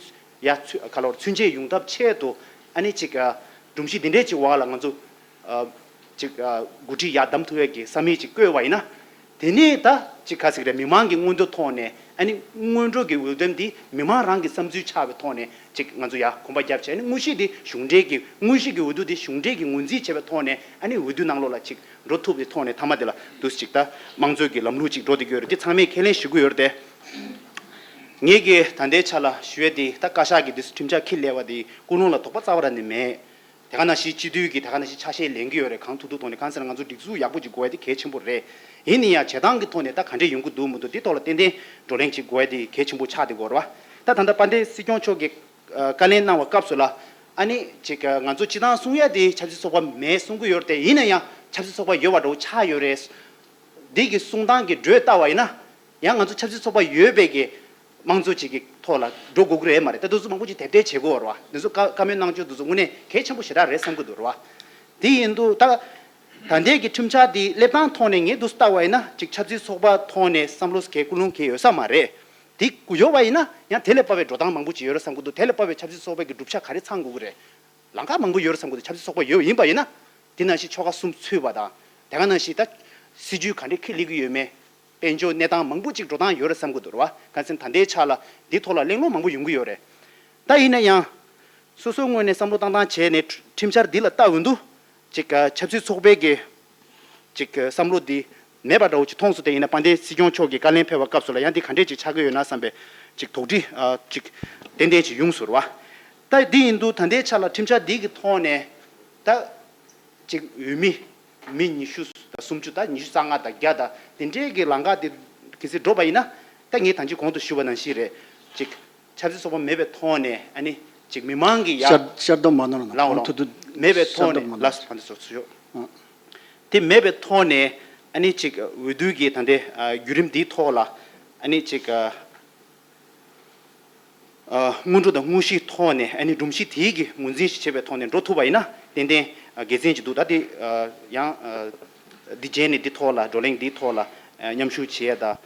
ཡ་ཚུ་ག་ལོར་ཚུན་ཆད་ཡོང་ཐབས་ཆེད་དུ་ཨ་ནི་ཅིག་ཨ་སྒྲོམ་གཞི་འདི་འདྲའི་ཅིག་འོག་ལ་ང་ཚོ་ཨ་ཅིག་ཨ་འགོ་ཁྲིད་ཡར་བདམས་ཐུབ་ཡས་ཀྱི་ས་མིག་ཅིག་བཀོད་པ་ཡིན་ན། དེ་ནས་ད་ཅིག་ག་ཟེར་གི་རེད། མི་མང་གི་མངོན་འདོད་ཐོག་ནས་ཨ་ནི་སྔོན་འགྲོ་གི་འོས་འདེམས་འདི་མི་མང་རང་གི་བསམ་ཚུལ་ཆགས་པའི་ཐོག་ནས་ཅིག་ང་ཚོ་ཡར་གོམ་པ་བརྒྱབ་བྱས། ཨ་ནི་དངོས་གཞི་འདི་གཞུང་འབྲེལ་གྱི་དངོས་གཞི་གི་འོས་བསྡུ་འདི་གཞུང་འབྲེལ་གྱི་ངོས་འཛིན་བྱས་པའི་ཐོག་ནས་ཨ་ནི་འོས་བསྡུ་ནང་ལོགས་ལ་ཅིག་འགྲོ་ཐུབ་པའི་ཐོག་ནས་མཐའ་མ་དེ་ལ་འདུག་ཅིག་ད་དམངས་གཙོའི་གི་ལམ་ལུགས་ཅིག་འགྲོ་བསྡད་ཀྱི་ཡོད་རེད། འདི་ཚང་མས་ཁས་ལེན་ཞུ་གི་ཡོད་རེད་དེ། ངེད་ཀྱིས་ད་ལྟའི་ཆ་ལ་ཞུ་ཡས་དེ་ད་བཀའ་ཤག་གི་འདི་ཁྲིམས་འཆར་འཁྱེར་སླེབས་པ་དེ་ཀུན་སློང་ལ་དོགས་པ་རྩ་བ་རང་ནས་མེད། དེ་ག་ནང་བཞིན་སྤྱི་འཐུས་ཀྱི་དེ་ག་ནང་བཞིན་ཆ་ཤས་ལེན་གྱི་ཡོད་རེད། གང་ཐུབ་ཐུབ་ཐོག་ནས་གང་ཟེར་ན་ང་ཚོ་སྒྲིག་འཛུགས་ཡག་པོ་ཅིག་དགོས་ཡ་དེ་གལ་ཆེན་པོ་རེད། ཡིན་ན་ཡང་བྱེད་སྟངས་ཀྱི་ཐོག་ནས་ད་ག་འདྲས་ཡོང་གི་འདུག་མི་འདུག་དེ་ཐོག་ལ་ཏན་ཏན་བགྲོ་གླེང་ཅིག་དགོས་ཡ་དེ་གལ་ཆེན་པོ་ཆགས་བསྡད་ཀྱི་ཡོད་རེད་བ། ད་ད་ལྟ་དཔལ་ལྡན་སྲིད་སྐྱོང་མཆོག་གིས་ཨ་བཀའ་ལན་གནང་བའི་སྐབས་སུ་ལ་ཨ་ནི་ཅིག་ང་ཚོ་སྤྱི་བཏང་གསུང་ཡ་དེ་ཆབ་སྲིད་ཚོགས་པ་མེད་གསུང་གི་ཡོད་རེད་དེ། ཡིན་ན་ཡང་ཆབ་སྲིད་ཚོགས་པ་ཡོད་པ་འདྲ་བོ་ཆགས་ཡོད་རེད། འདི་གི་གསུང་སྟངས་ཀྱི་འགྲོས་ལྟ་བ་ཡིན་ན། ཡང་ང་ཚོ་ཆབ་སྲིད་ཚོགས་པ་ཡོད་པའི་གི་དམངས་གཙོ་ཅིག་གི་ཐོག་ལ་འགྲོ་དགོས་ཀྱི་རེད་མ་རེད། ད་དུས་ཚོད་མང་པོ་ཅིག་དེབ་ཐེར་བྱེད་དགོས་རེད་བ། འདི་ཚོ་བཀའ་བཀའ་མོལ་གནང་ཕྱོགས་འདི་ཚོ་དངོས་གནས་གལ་ཆེན་པོ་ཞེ་དྲག་རེད་བསམ་གྱི་འདུག་རེད་བ། དེ་ཡིན་དུས་ད་ད་ལྟའི་གི་ཁྲིམས་འཆར་འདི་སླེབས་སྟངས་ཐོག་ནས་ངས་འདུག་ལྟ་བ་ཡིན་ན་ཅིག་ཆབ་སྲིད་ཚོགས་པ་ཐོག་ནས་བསམ་བློ་གས་ཀུན་སློང་གས་ཡོད་ས་མ་རེད། དེ་ཡོད་པ་ཡིན་ན་ཡང་དེ་ལས་དཔག་པའི་འགྲོ་སྟངས་མང་པོ་ཅིག་ཡོད་རེད་བསམ་གྱི་འདུག་དེ་ལས་དཔག་པའི་ཆབ་སྲིད་ཚོགས་པའི་གི་གྲུབ་ཆ་ག་རེ་ཚང་དགོས་ཀྱི་རེད། ལམ་ཁ་མང་པོ་ཡོད་རེད་བསམ་གྱི་འདུག་ཆབ་སྲིད་ཚོགས་པ་ཡོད་ཡིན་པ་ཡིན་ན། དེ་ནང་བཞིན་ཆོལ་ཁ་གསུམ་ཚུད་པ་དང་། དེ་ག་ནང་བཞིན་ད་སྲིད་ཇུས་ག་འདྲས་ཁས་ལེན་གྱི་ཡོད་མེད། དཔལ་འབྱོར་གནས་སྟངས་མང་པོ་ཅིག་འགྲོ་སྟངས་ཡོད་རེད་བསམ་གྱི་འདུག་རེད་བ། གང་ཟེར་ན་ད་ལྟའི་ཆ་ལ་འདི་ཐོག་ལ་གླེང་སློང་མང་པོ་ཡོང་གི་ཡོད་རེད། ད་ཡིན་ན་ཡང་། སོ་སོའི་ངོས་ནས་བསམ་བློ་བཏང་སྟངས་བྱས་ནས་ཁྲི་ཁྲིམས་འཆར་འདི་ལ་ལྟ་འོང་དུས། ཅིག་ཆབ་སྲིད་ཚོགས་པའི་གི་ཅིག་བསམ་བློ་འདི་མེད་པ་འདྲ་བོ་ཅིག་མཐོང་སོང་། དེ་ཡིན་ན་དཔལ་ལྡན་སྲིད་སྐྱོང་མཆོག་གི་བཀའ་ལན་ཕེབས་པའི་སྐབས་སུ་ལ་ཡང་འདི་ག་འདྲས་ཅིག་ཆགས་ཀྱི་ཡོད་ན་བསམ་པའི་ཅིག་དོགས་འདྲི་ཨ་ཅིག་ཏན་ཏན་ཅིག་ཡོང་སོང་རེད་བ། ད་འདི་ཡིན་དུས་ད་ལྟའི་ཆ་ལ་ཁྲིམས་འཆར་འདི་གི་ཐོག་ནས་ད་ཅིག་འོས་མི་མི་ཉི་ཤུ་དང་སུམ་ཅུ་དང་ཉི་ཤུ་རྩ་ལྔ་དང་བརྒྱ་དང་དེ་འདྲའི་གི་ལམ་ཁ་དེ་གལ་སྲིད་འགྲོ་བ་ཡིན་ན། ད་ངས་ད་ཅི་གོང་དུ་ཞུས་པ་ནང་བཞིན་རེད། ཅིག་ཆབ་སྲིད་ཚོགས་པ་མེད་པའི་ཐོག་ནས་ཨ་ནི་ཅིག་མི་མང་གི་ཡ་ཤར་ཤར་དོ་མ་ནོར་ན་ལའོ་ལའོ་ཐུ་ཐུ་མེད་པའི་ཐོག་ནས་ལ་སུ་ཕན་ཚུན་ཚོགས་ཆོག་དེ་མེད་པའི་ཐོག་ནས་ཨ་ནི་ཅིག་འོས་བསྡུ་གི་ད་ལྟའི་བརྒྱུད་རིམ་འདིའི་ཐོག་ལ་ཨ་ནི་ཅིག་སྔོན་འགྲོ་དང་དངོས་གཞིའི་ཐོག་ནས་ཨ་ནི་སྒྲོམ་གཞི་དེའི་གི་ངོས་འཛིན་ཞིག་བྱེད་པའི་ཐོག་ནས་འགྲོ་ཐུབ་པ་ཡིན་ན་ཏན་ཏན་དགེ་མཚན་ཅིག་འདུག་ད་དེ་ཡང་འདི་རྗེས་ནས་འདི་ཐོག་ལ་བགྲོ་གླེང་འདིའི་ཐོག་ལ་མཉམ་ཞུགས་བྱེད་ཡ་ད།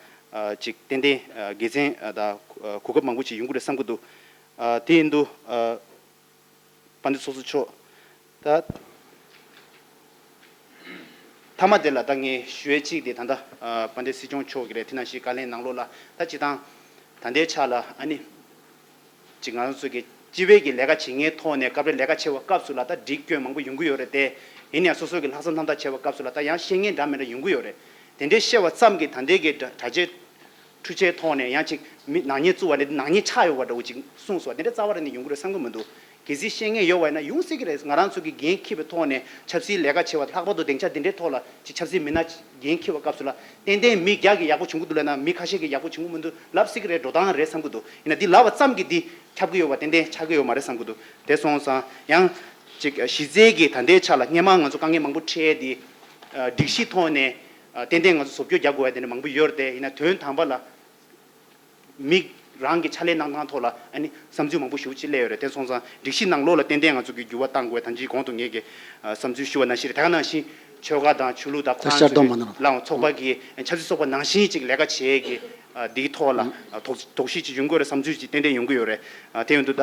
ཅིག་ཏན་ཏན་དགེ་མཚན་དང་གོ་སྐབས་མང་པོ་ཅིག་ཡོང་གི་རེད་བསམ་གྱི་འདུག་དེ་ཡིན་དུས་དཔལ་ལྡན་ཚོགས་གཙོ་མཆོག་ད་མཐའ་མ་དེ་ལ་ད་ངས་ཞུ་ཡས་གཅིག་དེ་ད་ལྟ་དཔལ་ལྡན་སྲིད་སྐྱོང་མཆོག་གི་རེད། དེ་ནང་བཞིན་བཀའ་ལན་ནང་ལོགས་ལ་ད་སྤྱི་བཏང་ད་ལྟའི་ཆ་ལ་ཨ་ནི། ཅིག་ང་རང་ཚོ་གི་སྤྱི་པའི་གི་ལས་ཀ་བྱེད་མཁན་ཐོག་ནས་སྐབས་རེ་ལས་ཀ་བྱེད་པའི་སྐབས་སུ་ལ་ད་སྒྲིག་སྐྱོན་མང་པོ་ཡོང་གི་ཡོད་རེད་དེ། ཡིན་ཡང་སོ་སོ་གི་ལྷག་བསམ་རྣམ་དག་བྱེད་པའི་སྐབས་སུ་ལ་ད་ཡང་བཤད་མཁན་འདྲ་མི་འདྲ་ཡོང་གི་ཡོད་རེད། དེ་འདྲའི་བཤད་པ་ཙམ་གྱིས་ད་ལྟའི་གི་གྲྭ་ཆས་འཕྲུལ་ཆས་ཐོག་ནས་ཡང་ཅིག་མི་ནག་ཉེས་བཙུགས་པ་ནི་ནག་ཉེས་ཆགས་ཡོད་པ་འདྲ་བོ་ཅིག་གསུངས་སོང་། དེ་འདྲ་རྩ་བ་རེ་ནས་ཡོང་གི་རེད་བསམ་གི་མི་འདུག་གལ་སྲིད་བཤད་མཁན་ཡོད་པ་ཡིན་ན་ཡོང་སྲིད་ཀྱི་རེད། ང་རང་ཚོ་གི་འགན་འཁྱེར་བའི་ཐོག་ནས་ཆབ་སྲིད་ལས་ཀ་བྱེད་པ་ལྷག་པར་དུ་སྡིངས་ཆ་འདི་འདྲའི་ཐོག་ལ་ཅིག་ཆབ་སྲིད་མི་སྣ་འགན་འཁྱེར་བའི་སྐབས་སུ་ལ་ཏན་ཏན་མི་བརྒྱ་གིས་ཡག་པོ་བྱུང་གི་འདུག་ལབ་ན་མི་ཁ་ཤས་ཀྱིས་ཡག་པོ་བྱུང་གི་མི་འདུག་ལབ་སྲིད་ཀྱི་རེད། འགྲོ་སྟངས་རེད་བསམ་གྱི་འདུག་ཡིན་ན་འདི་ལབ་པ་ཙམ་གྱིས་འདི་ཁྱབ་ཀྱི་ཡོད་པ་ཏན་ཏན་ཆགས་ཀྱི་ཡོད་མ་རེད་བསམ་གྱི་འདུག་དེ་སོང་ཙང་ཡང་ཅིག་གཞི་རྩའི་གི་ད་ལྟའི་ཆ་ལ་སྔས་མ་ང་ཚོ་དཀའ་ངལ་མང་པོ་འཕྲད་དེ་སྒྲིག་གཞི་ཐོག་ནས་ཏན་ཏན་ང་ཚོ་བཟོ་བཅོས་རྒྱག་དགོས་པ་དེ་འདྲ་མང་པོ་ཡོད་རེད་དེ། ཡིན་ན་དོན་དམ་པ་ལ། མི་རང་གི་ཕྱག་ལས་གནང་སྟངས་ཐོག་ལ་ཨ་ནི་བསམ་ཚུལ་མང་པོ་ཞེ་པོ་ཅིག་སླེབས་ཡོད་རེད། དེ་སོང་ཙང་སྒྲིག་གཞི་ནང་ལོགས་ལ་ཏན་ཏན་ང་ཚོ་གི་འགྱུར་བ་གཏང་དགོས། ད་ཅི་གོང་དུ་ངས་ཀྱི་བསམ་ཚུལ་ཞུ་བ་ནང་བཞིན་རེད། ད་ག་ནང་བཞིན་ཆོལ་ཁ་དང་ཆོས་ལུགས་དང་ཁོ་རང་ཚོ་གི་ལའང་ཚོགས་པ་གི་ཆབ་སྲིད་ཚོགས་པ་ནང་བཞིན་ཅིག་ལས་ཀ་བྱེད་ཀྱི་འདིའི་ཐོག་ལ་དོགས་དོགས་གཞི་ཅིག་ཡོང་གི་ཡོད་རེད། བསམ་ཚུལ་ཅིག་ཏན་ཏན་ཡོང་གི་ཡོད་རེད། དེ་ཡོང་དུས་ད་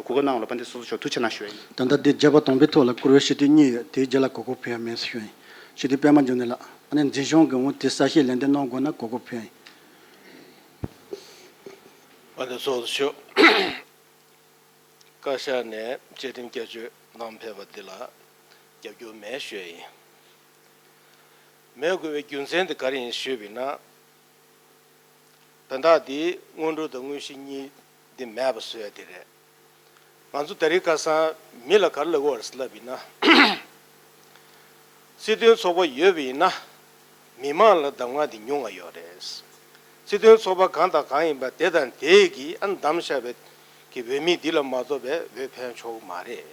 གོ་སྐབས་གནང་བ་ལ་དཔལ་ལྡན་སོ་སོ་མཆོག་ཐུགས་རྗེ་གནང་ཞུ་ཡ་ཡིན། ད་ལྟ་འདི་བརྗོད་པ་དང་པོའི་ཐོག་ལ་བཀུར་འོས་སྤྱི་འཐུས་གཉིས་ཡོད། དེའི་རྗེས་ལ་གོ་སྐབས་ཕུལ་ཡ་མེད་ཟེར་ཞུ་ཡ་ཡིན། སྤྱི་འཐུས་པད་མ་འབྱུང་གནས་ལགས། ཨ་ནི་འཛིན་སྐྱོང་གི་འོང་དེ་གསལ་བཤད་ལན་འདེབས་གནང་དགོས་ན་གོ་སྐབས་ཕུལ་ཡ་ཡིན། དཔལ་ལྡན་ཚོགས་གཙོ་མཆོག་བཀའ་ཤག་ནས་བཅའ་ཁྲིམས་བསྐྱར་བཅོས་གནང་ཕེབས་པ་འདི་ལ་རྒྱབ་སྐྱོར་མེད་ཞུ་ཡ་ཡིན། མེད་དགོས་པའི་རྒྱུ་མཚན་དེ་ག་རེ་ཡིན་ཞུས་པ་ཡིན་ན། དོན་དག་འདི་སྔོན་འགྲོ་དང་དངོས་གཞི་གཉིས་འདི་མེད་པ་བཟོ་ཡ་དེ་རེད། ང་ཚོ་ད་རེས་ཁ་སང་མི་ལ་ག་རེ་ལབ་དགོས་རེད་ཟེར་ལབ་ཡིན་ན། སྲིད་དོན་ཚོགས་པ་ཡོད་པ་ཡིན་ན། མི་མང་ལ་གདམ་ཁ་འདི་ཉུང་ང་ཡོད་རེད། སྲིད་དོན་ཚོགས་པ་གང་དང་གང་ཡིན་པ་དེ་དང་དེ་གིས་ཨ་བདམས་བཞག་པའི་གི་འོས་མི་འདི་ལ་མ་གཏོགས་པའི་འོས་ཕན་ཆོག་གི་མ་རེད།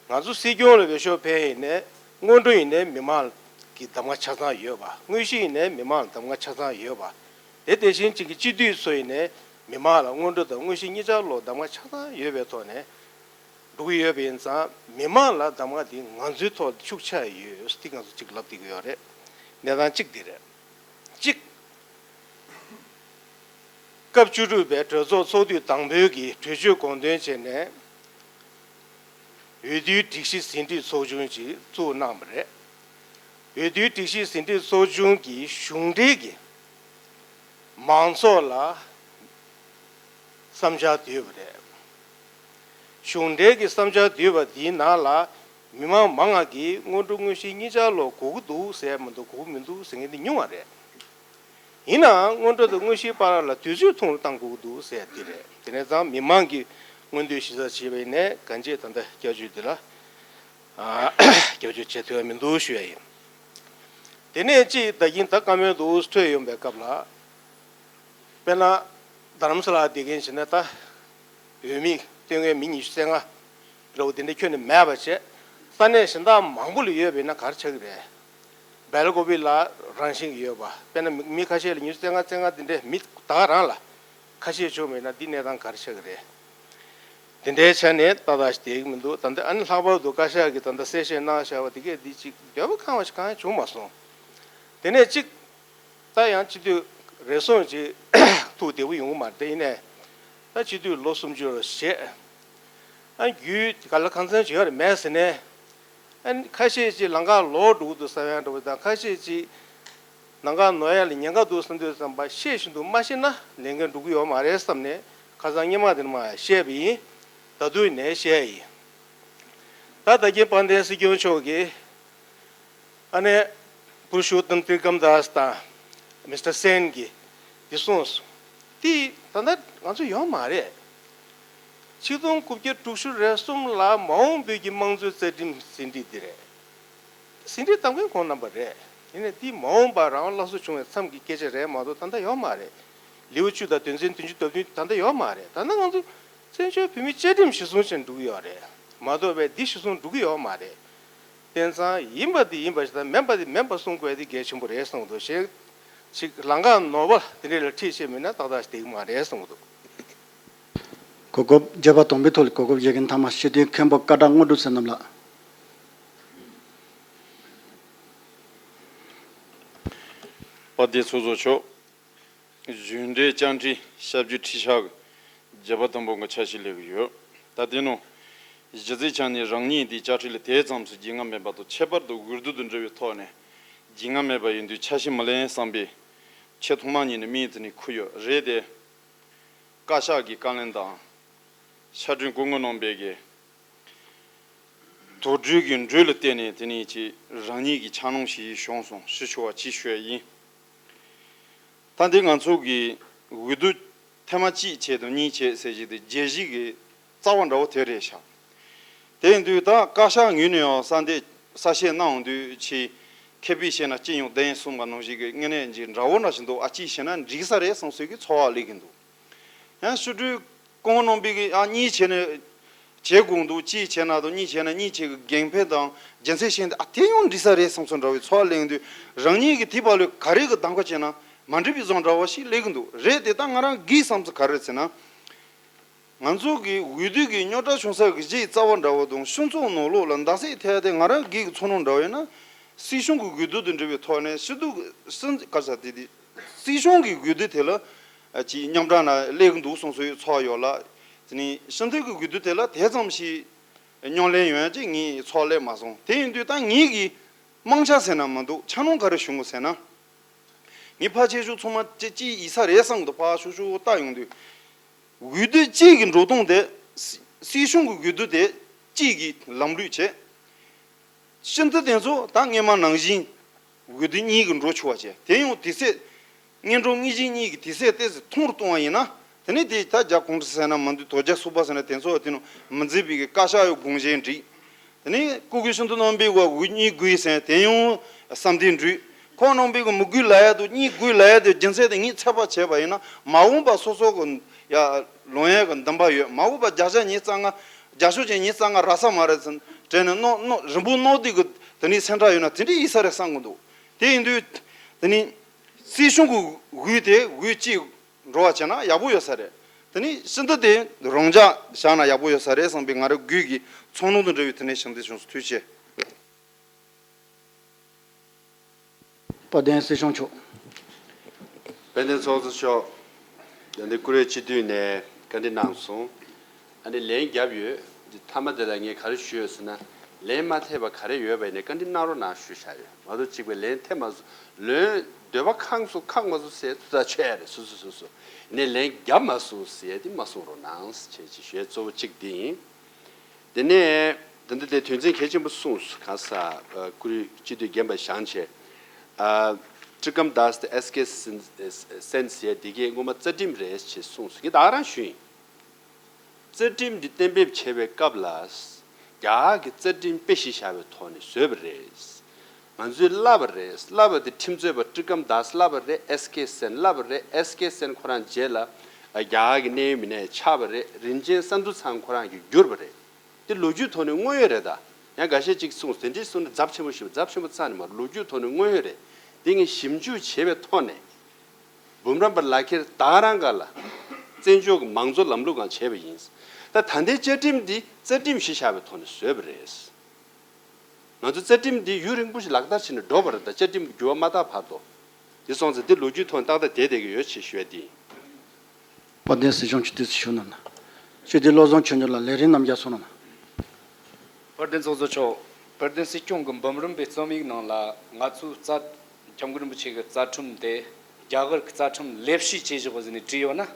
ང་ཚོ་སྲིད་སྐྱོང་ལ་འོས་ཤོག་འཕེན་ཡིན་ནའི་སྔོན་འགྲོ་ཡིན་ནའི་མི་མང་གི་གདམ་ཁ་ཆ་ཚང་ཡོད་པ། དངོས་གཞི་ཡིན་ནའི་མི་མང་ལ་གདམ་ཁ་ཆ་ཚང་ཡོད་པ། དེ་དེ་བཞིན་གཅིག་གི་སྤྱི་འཐུས་ཚོ་ཡིན་ནའི་མི་མང་ལ་སྔོན་འགྲོ་དང་དངོས་གཞི་གཉིས་ཆར་ལོག་གདམ་ཁ་ཆ་ཚང་ཡོད་པའི་ཐོག་ནས། འགྲོ་གི་ཡོད་པ་ཡིན་ཙང་མི་མང་ལ་གདམ་ག་འདི་ང་ཚོའི་ཐོག་ཤུགས་ཆེ་ཡོད་ཟེར་ང་ཚོ་གཅིག་ལབ་བསྡད་ཀྱི་ཡོད་རེད། གནས་སྟངས་གཅིག་འདི་རེད། གཅིག་སྐབས་བཅུ་དྲུག་པའི་གྲོས་ཚོགས་ཚོགས་དུས་དང་པོའི་གི་གྲོས་ཆོད་དགོངས་དོན་བྱས་ནས་འོས་བསྡུའི་སྒྲིག་གཞི་ཟིན་བྲིས་ཚོགས་ཆུང་ཅིག་བཙུགས་གནང་བ་རེད། འོས་བསྡུའི་སྒྲིག་གཞི་ཟིན་བྲིས་ཚོགས་ཆུང་གི་གཞུང་འབྲེལ་གྱི་མང་ཚོགས་ལ་བསམ་འཆར་བསྡུས་པ་རེད། གཞུང་འབྲེལ་གྱི་བསམ་འཆར་བསྡུས་པ་འདིའི་ནང་ལ་མི་མང་མང་ང་གིས་སྔོན་འགྲོ་དངོས་གཞིའི་གཉིས་ཆར་ལོག་དགོས་ཀྱི་འདུག་ཟེར་མི་འདུག་དགོས་ཀྱི་མི་འདུག་ཟེར་མཁན་འདི་ཉུང་བ་རེད། ཡིན་ནའང་སྔོན་འགྲོ་དང་དངོས་གཞིའི་བར་ལ་དུས་ཚོད་ཐུང་རུ་གཏང་དགོས་ཀྱི་འདུག་ཟེར་འདི་རེད། དེ་ནས་ཙང་མི་མང་གིས་མངོན་འདོད་ཞིབ་ཚགས་བྱས་པ་ཡིན་ནའི་གང་ཅི་ད་ལྟ་བསྐྱར་བཅོས་འདི་ལ་ཨ་བསྐྱར་བཅོས་བྱེད་ཐུབ་ཡ་མི་འདུག་ཞུ་ཡ་ཡིན། དེ་ནས་གཅིག་ད་གིན་ད་བཀའ་མོལ་འདུག་ཐོས་ཡོང་པའི་སྐབས་ལ། དཔེར་ན། རྡ་རམ་ས་ལ་བསྡད་མཁན་བྱས་ན་ད། འོས་མི་སྟོན་མཁན་མི་ཉི་ཤུ་རྩ་ལྔ་འདྲ་བོ་དེ་འདྲ་ཁྱོན་ནས་མེད་པ་བྱས། ས་གནས་གཞན་དག་མང་པོ་ལ་ཡོད་པ་ཡིན་ན་ག་རེ་ཆགས་ཀྱི་རེད། སྦེལ་ཀོབ་ལ་རང་བཞིན་གྱི་ཡོད་པ། དཔེར་ན་མི་མི་ཁ་ཤས་ལ་ཉི་ཤུ་རྩ་ལྔ་རྩ་ལྔ་དེ་འདྲའི་མི་ད་ག་རང་ལ་ཁ་ཤས་བྱུང་བ་ཡིན་ན་འདི་གནས་སྟངས་ག་རེ་ཆགས་ཀྱི་རེད། དེ་འདྲའི་ཆ་ནས་ཏག་ཏག་ཞིག་བསྡད་ཀྱི་མི་འདུག་ད་ལྟ་ཨ་ནི་ལྷག་པར་དུ་བཀའ་ཤག་གིས་ད་ལྟ་གསལ་བཤད་གནང་བཞག་པ་དེ་གས་འདི་ཅིག་འདོད་པ་ཁེངས་པ་ཞིག་གང་ཡང་བྱུང་མ་སོང་། དེ་ནས་གཅིག་ད་ཡང་སྤྱི་འཐུས་རེ་ཟུང་ཅིག་ཐུགས་བདེ་པོ་ཡོང་གི་མ་རེད། དེ་ཡིན་ནའི་ད་སྤྱི་འཐུས་ལོ་སུམ་ཅུ་བཞེས། ཨ་རྒྱུས་ག་ལ་གང་འཚམ་ཅིག་ཡོད་རེད་མེད་ཟེར་ནས། ཨ་ཁ་ཤས་ཅིག་ལམ་ཁ་ལོག་འགྲོ་གི་འདུག་བསམ་ཡ་འདྲ་བོ་དང་། ཁ་ཤས་ཅིག་ལམ་ཁ་ནོར་ཡ་ལ་ཉེན་ཁ་འདུག་བསམ་དུས་ཙམ་པ་ཤེས་བཞིན་དུ་མ་ཤེས་ན་ལས་འགན་འགྲུབ་ཀྱི་ཡོད་མ་རེད་བསམ་ནས་ཁ་སང་སྔོན་མ་དེ་ནས་མར་བཤད་པ་ཡིན། ད་དུང་ནས་བཤད་ཡིན། ད་ད་གིན་དཔལ་ལྡན་སྲིད་སྐྱོང་མཆོག་གིས་ཨ་ནེ་པུ་རུ་ཤོ་ཏམ་ཏི་ཀམ་དཱས་དང་མི་སི་ཊར་སེན་གྱིས་འདི་གསུངས་སོང་། དེ་ད་ལྟ་ང་ཚོ་ཡོད་མ་རེད། ཆིག་སྟོང་དགུ་བརྒྱ་དྲུག་ཅུ་རེ་གསུམ་ལ་མ་འོངས་བོད་ཀྱི་དམངས་གཙོའི་རྩ་ཁྲིམས་ཟིན་བྲིས་འདི་རེད། ཟིན་བྲིས་གཏམ་མཁན་ཁོང་རྣམ་པ་རེད། དེ་ནས་འདི་མ་འོངས་པར་རང་དབང་སླར་གསོ་བྱུང་བའི་མཚམས་ཀྱི་སྐད་ཆ་རེད་མ་གཏོགས་ད་ལྟ་ཡོད་མ་རེད། ལེའུ་བཅུ་དང་དོན་ཚན་བདུན་ཅུ་དོན་བདུན་ད་ལྟ་ཡོད་མ་རེད། ད་ལྟ་ང་ཚོ་བཙན་བྱོལ་བོད་མིའི་བཅའ་ཁྲིམས་གཞིར་བཟུང་བྱས་འགྲོ་གི་ཡོད་རེད་མ་གཏོགས་པའི་འདི་གཞིར་བཟུང་འགྲོ་གི་ཡོད་མ་རེད། དེང་སང་ཡིན་པ་འདི་ཡིན་པ་ཞིག་དང་མིན་པ་འདི་མིན་པ་གསུང་དགོས་ཡ་འདི་གལ་ཆེན་པོ་རེད་བསམ་གྱི་འདུག་གཞན་ཅིག་ལམ་ཁ་ནོར་བ་འདི་འདྲ་ལ་ཁྲིད་བྱས་མེད་ན་ཏག་ཏག་ཞིག་བསྡད་ཀྱི་མ་རེད་བསམ་གྱི་འདུག་གོ་སྐབས། བརྗོད་པ་དང་པོའི་ཐོག་ལ་གོ་སྐབས་བཞེས་མཁན་མཐའ་མ་སྤྱི་འཐུས་མཁན་པོ་སྐད་གྲགས་དངོས་གྲུབ་བསོད་ནམས་ལགས། དཔལ་ལྡན་ཚོགས་གཙོ་མཆོག་གཞུང་འབྲེལ་བཅར་འདྲི་ཞབས་ཕྱི་ཁྲི་ཤག་གི་བརྗོད་པ་དང་པོ་གི་ཆ་ཤས་ལེན་གྱི་ཡོད། ད་དེ་ནང་གཞི་རྩའི་ཆ་ནས་རང་ཉིད་འདི་བཅའ་ཁྲིམས་ལ་དེ་ཙམ་ཞིག་རྒྱུས་མངའ་མེད་པ་དང་། ཁྱད་པར་དུ་འོས་བསྡུ་དང་འབྲེལ་བའི་ཐོག་ནས་རྒྱུས་མངའ་མེད་པ་ཡིན་དུས་ཆ་ཤས་མི་ལེན་བསམ་པའི་ཆེས་ཐོག་མ་ཉིད་ནས་དམིགས་ཡུལ་དེ་ནས་འཁུར་ཡོད་རེད་དེ། བཀའ་ཤག་གི་བཀའ་བློན་དང་། ཕྱག་སྦྲེལ་སྐུ་ངོ་རྣམ་པས་ཀྱི་དོགས་འདྲི་གི་འགྲོས་ལ་བརྟེན་ནས་དེ་ནས་ཀྱི་རང་ཉིད་ཀྱི་འཆར་སྣང་ཞིག་བྱུང་སོང་ཞུ་ཆོག་པ་ཅིག་ཞུ་ཡ་ཡིན། ད་འདི་ང་ཚོ་གི་འོས་བསྡུ་ཐེངས་མ་གཅིག་བྱས་དང་གཉིས་བྱས་ཟེར་གྱི་དེ་རྒྱལ་སྤྱི་གི་རྩ་བ་འདྲ་བོ་དེ་རེད་ཤག་དེ་ཡིན་དུས་ད་བཀའ་ཤག་ངོས་ནས་ཡང་གསལ་འདེབས་གསལ་བཤད་གནང་འོང་དུས་ཆེས་མཁས་པས་བཤད་ན་སྤྱི་ཡོངས་བདེན་གསུངས་པ་ནང་བཞིན་གྱི་དངོས་གནས་ཀྱི་འདྲ་བོ་འདྲ་ཞིག་འདུག་ཨ། གཅིག་བྱས་ན་འགྲིག་ས་རེད་བསམ་སོགས་ཀྱི་ཚོར་བ་སླེབས་ཀྱི་འདུག་ཡང་ཕྱི་དྲོའི་སྐུ་ངོ་རྣམ་པས་ཀྱི་ཨ་གཉིས་བྱས་ནས་བྱེད་དགོས་འདུག་གཅིག་བྱས་ན་དང་གཉིས་བྱས་ན་གཉིས་བྱེད་ཀྱི་འགན་ཕན་དང་རྒྱུ་མཚན་བཤད་འདི་ཨ་དེ་ཡང་འགྲིག་ས་རེད་བསམ་སོང་འདྲ་བའི་ཚོར་བ་སླེབས་འདུག་རང་ཉིད་ཀྱི་དེ་བར་ལ་ག་རེ་གི་གདམ་ག་བྱས་ན་མ་འགྲིག་པའི་བཟོ་འདྲ་བ་ཞིག་སླེབས་ཀྱི་འདུག་རེད་དེ་ད་ང་རང་གིས་བསམ་ཚུལ་ག་རེ་ཟེར་ན། ང་ཚོ་གི་འོས་བསྡུ་གི་རྙོག་དྲ་བྱུང་ས་གི་གཞི་རྩ་བ་འདྲ་བོ་དང་སྤྱི་ཚོགས་ནང་ལོགས་ལ་འདང་སེ་ཐལ་ཏེ་ང་རང་སྒེར་གྱི་ཚོར་སྣང་འདྲ་བོ་ཡིན་ན། སྲིད་གཞུང་གི་འོས་བསྡུ་དང་འབྲེལ་བའི་ཐོག་ནས་སྤྱི་འཐུས་སྲིད་ག་ས་དེ་དེ་སྲིད་གཞུང་གི་འོས་བསྡུ་དེ་ལ་ཅིག་མཉམ་དྲག་ན་སླེབས་ཀྱི་འདུག་གསུངས་སོ་ཡོད་ཚོར་ཡོད་ལ། དེ་ནས་སྤྱི་འཐུས་ཀྱི་འོས་བསྡུ་དེ་ལ་དེ་ཙམ་ཞིག་མཉམ་ལེན་ཡོང་ཡ་ཅིག་ངས་ཚོར་སླེབས་མ་སོང་། དེ་ཡིན་དུས་ད་ངེད་ཀྱི་མང་ཆ་ཟེར་ན་མི་འདུག་འཆར་སྣང་ག་རེ་བྱུང་གི་ཟེར་ན། ངས་ཕལ་ཆེ་ཤོས་ཚང་མ་ཅིག་ཅིག་ཡིན་ས་རེད་བསམ་གི་འདུག་ཕར་ཤུགས་ཤུགས་ལྟ་ཡོང་དུས། འོས་བསྡུ་གཅིག་གི་འགྲོ་སྟངས་དེ། སྲིད་སྲིད་གཞུང་གི་འོས་བསྡུ་དེ་གཅིག་གི་ལམ་ལུགས་བྱས། སྤྱི་འཐུས་དེ་ཚོ་ད་སྔོན་མ་ནང་བཞིན་འོས་བསྡུ་གཉིས་ཀྱི་འགྲོ་ཆོག་པ་བྱས། དེ་ཡང་དུས་ཚོད་སྔོན་འགྲོ་དངོས་གཞི་གཉིས་ཀྱི་དུས་ཚོད་ཏོག་ཙམ་ཐུང་རུ་གཏོང་བ་ཡིན་ན། དེ་ནས་དེ་ད་རྒྱ་གོང་ས་ཟེར་ན་མི་འདུག་དོལ་རྒྱལ་ཚོགས་པ་ཟེར་ན་དེ་ཚོ་དེ་ནང་མི་འཛིན་པའི་གི་བཀའ་ཤག་ཡོད་དགོངས་བཞེས་འགྲིག་དེ་ནས་སྐུ་སྒེར་སྤྱི་འཐུས་རྣམ་པས་འོས་གཉིས་དགོས་ཟེར་དེ་ཡང་བསམ་འདུན་འགྲིག་ཁོང་རྣམ་པས་མི་དགོས་ལབ་ཡ་དང་གཉིས་དགོས་ལབ་ཡ་དེ་རྒྱུ་མཚན་དེ་ངས་ཚོད་དཔག་བྱས་པ་ཡིན་ན། མ་འོངས་པ་སོ་སོ་གི་ཡ་ལོང་ཡ་གི་འདུན་པ་ཡོད། མ་འོངས་པ་བརྒྱ་ཆ་ཉི་ཤུ་རྩ་ལྔ་བརྒྱ་ཆ་ཉི་ཤུ་རྩ་ལྔ་རག་ས་མ་རེད་ཟེར་དྲན་ནས་མནོ་མནོ་རིང་པོ་མནོ་བསྡད་གི་དེ་ནས་སེམས་ཁྲལ་ཡོད་ན་དེ་འདྲ་ཡིན་ས་རེད་བསམ་གི་འདུག་དེ་ཡིན་དུས་དེ་ནས་སྲིད་གཞུང་གི་འོས་དེ་འོས་གཅིག་འགྲོ་བ་བྱས་ན་ཡག་པོ་ཡོད་ས་རེད། དེ་ནས་ཤིན་ཏུ་དེ་རང་འཇགས་བཞག་ན་ཡག་པོ་ཡོད་ས་རེད་བསམ་པའི་ང་རང་སྒོས་ཀྱི་ཚོགས་ནང་དུ་འབྲེལ་བའི་དེ་ནས་ཞིང་སྡེ་བྱུང་སོང་། ཐུགས་རྗེ་ཆེ། དཔལ་ལྡན་སྲིད་སྐྱོང་མཆོག་དཔལ་ལྡན་ཚོགས་གཙོ་མཆོག་ད་ལྟ་བཀུར་འོས་སྤྱི་འཐུས་ནས་བཀའ་འདྲི་གནང་སོང་། ཨ་ནི་ལན་བརྒྱབ་ཡོད། འདི་མཐའ་མ་དེ་ལ་ངས་ག་རེ་ཞུས་ཡོད་ཟེར་ན། ལན་མ་ཐེབས་པ་ག་རེ་ཡོད་པ་ཡིན་ནའི་བཀའ་འདྲི་གནང་རོགས་གནང་ཞུས་བཞག་ཡོད། མ་གཏོགས་གཅིག་པའི་ལན་ཐེབས་མ་སོང་། ལན་འདོད་པ་ཁེངས་སོང་ཁེངས་མ་སོང་ཟེར་ཐུགས་ཐག་ཆོད་ཡ་རེད། སོ་སོ་སོ་སོ་ཡིན་ནའི་ལན་བརྒྱབ་མ་སོང་ཟེར་དེ་མ་གསུང་རོགས་གནང་ཞེས་ཅིག་ཞུ་ཡ་གཙོ་བོ་གཅིག་འདི་ཡིན། དེ་ནས་ད་ལྟ་དེ་དོན་ཚན་གལ་ཆེན་པོ་གསུངས་སོང་། གང་ཟག་ཨ་བཀུར་འོས་སྤྱི་འཐུས་རྒན་པ་བཞེངས་བྱས། ཨ་ཀྲི་ཀམ་དཱས་དེ་ཨེས་ཀེ་སེན་ཟེར་ཡ་དེ་གས་སྔོན་མ་རྩ་ཁྲིམས་རེད་ཅེས་གསུངས་སོང་། ངས་ད་ག་རང་ཞུས་ཡིན། རྩ་ཁྲིམས་འདི་གཏན་འབེབས་བྱེད་པའི་སྐབས་ལ། རྒྱ་གར་གྱི་རྩ་ཁྲིམས་དཔེ་གཞི་བཞག་པའི་ཐོག་ནས་བཟོས་པ་རེད། ང་ཚོས་བསླབས་པ་རེད། བསླབས་པ་དེ་ཁྲིམས་རྩོད་པ་ཀྲི་ཀམ་དཱས་བསླབས་པ་རེད། ཨེས་ཀེ་སེན་བསླབས་པ་རེད། ཨེས་ཀེ་སེན་ཁོ་རང་རྗེས་ལ་རྒྱ་གར་གྱི་གནད་ཡོད་མི་སྣ་ཡང་ཆགས་པ་རེད། རིན་ཆེན་ས་འདུ་ཚང་ཁོ་རང་གིས་བསྒྱུར་བ་རེད། དེ་ལོ་རྒྱུས་ཐོག་ནས་དངོས་ཡོད་རེད་ད། ཡང་འགའ་ཤས་ཅིག་གསུངས། དེ་འདྲའི་གསུངས་ན་ཚབས་ཆེན་པོ་ཞིག་ཚབས་ཆེན་པོ་རྩ་ནས་མ་རེད། ལོ་རྒྱུས་ཐོག་ནས་དངོས་ཡོད་རེད། དེ་ངས་ཞིབ་འཇུག་བྱས་པའི་ཐོག་ནས། འབུམ་རམས་པ་ལག་ཁྱེར་ད་ག་རང་སྒང་ལ་བཙན་བྱོལ་གྱི་མང་གཙོ་ལམ་ལུགས་སྒང་བྱས་པ་ཡིན། ད་ད་ལྟའི་བཅའ་ཁྲིམས་འདི་རྩ་ཁྲིམས་གཞི་བཞག་པའི་ཐོག་ནས་བཟོས་པ་རེད། ང་ཚོ་རྩ་ཁྲིམས་འདི་ཡུན་རིང་པོ་ཞིག་ལག་བསྟར་བྱས་ནས་འགྲོ་བ་རེད་ད། བཅའ་ཁྲིམས་ཀྱི་འགྱུར་བ་མ་བཏང་བར་དུ། དེ་སོང་ཙང་འདི་ལོ་རྒྱུས་ཐོག་ནས་ཏག་ཏག་བསྡད་བསྡད་ཀྱི་ཡོད་ཅེས་ཞུ་ཡ་འདི་ཡིན། དཔལ་ལྡན་སྲིད་སྐྱོང་མཆོག་དུས་སུ་ཞུ་གནང་། སྤྱི་འཐུས་བློ་བཟང་ཆོས་འབྱོར་ལགས་ལས་རིམ་རྣམས་བརྒྱ་སོང་གནང་། དཔལ་ལྡན་ཚོགས་གཙོ་མཆོག་དཔལ་ལྡན་སྲིད་སྐྱོང་གི་འབུམ་རམས་པའི་རྩོམ་ཡིག་ནང་ལ་ང་ཚོའི་རྩ། སྐྱབས་མགོན་རིན་པོ་ཆེ་གི་རྩ་ཁྲིམས་དེ་རྒྱ་གར་གྱི་རྩ་ཁྲིམས་ལེབ་བཤུས་བྱས་བཞག་པ་ཟེར་ནས་བྲིས་ཡོད་ན་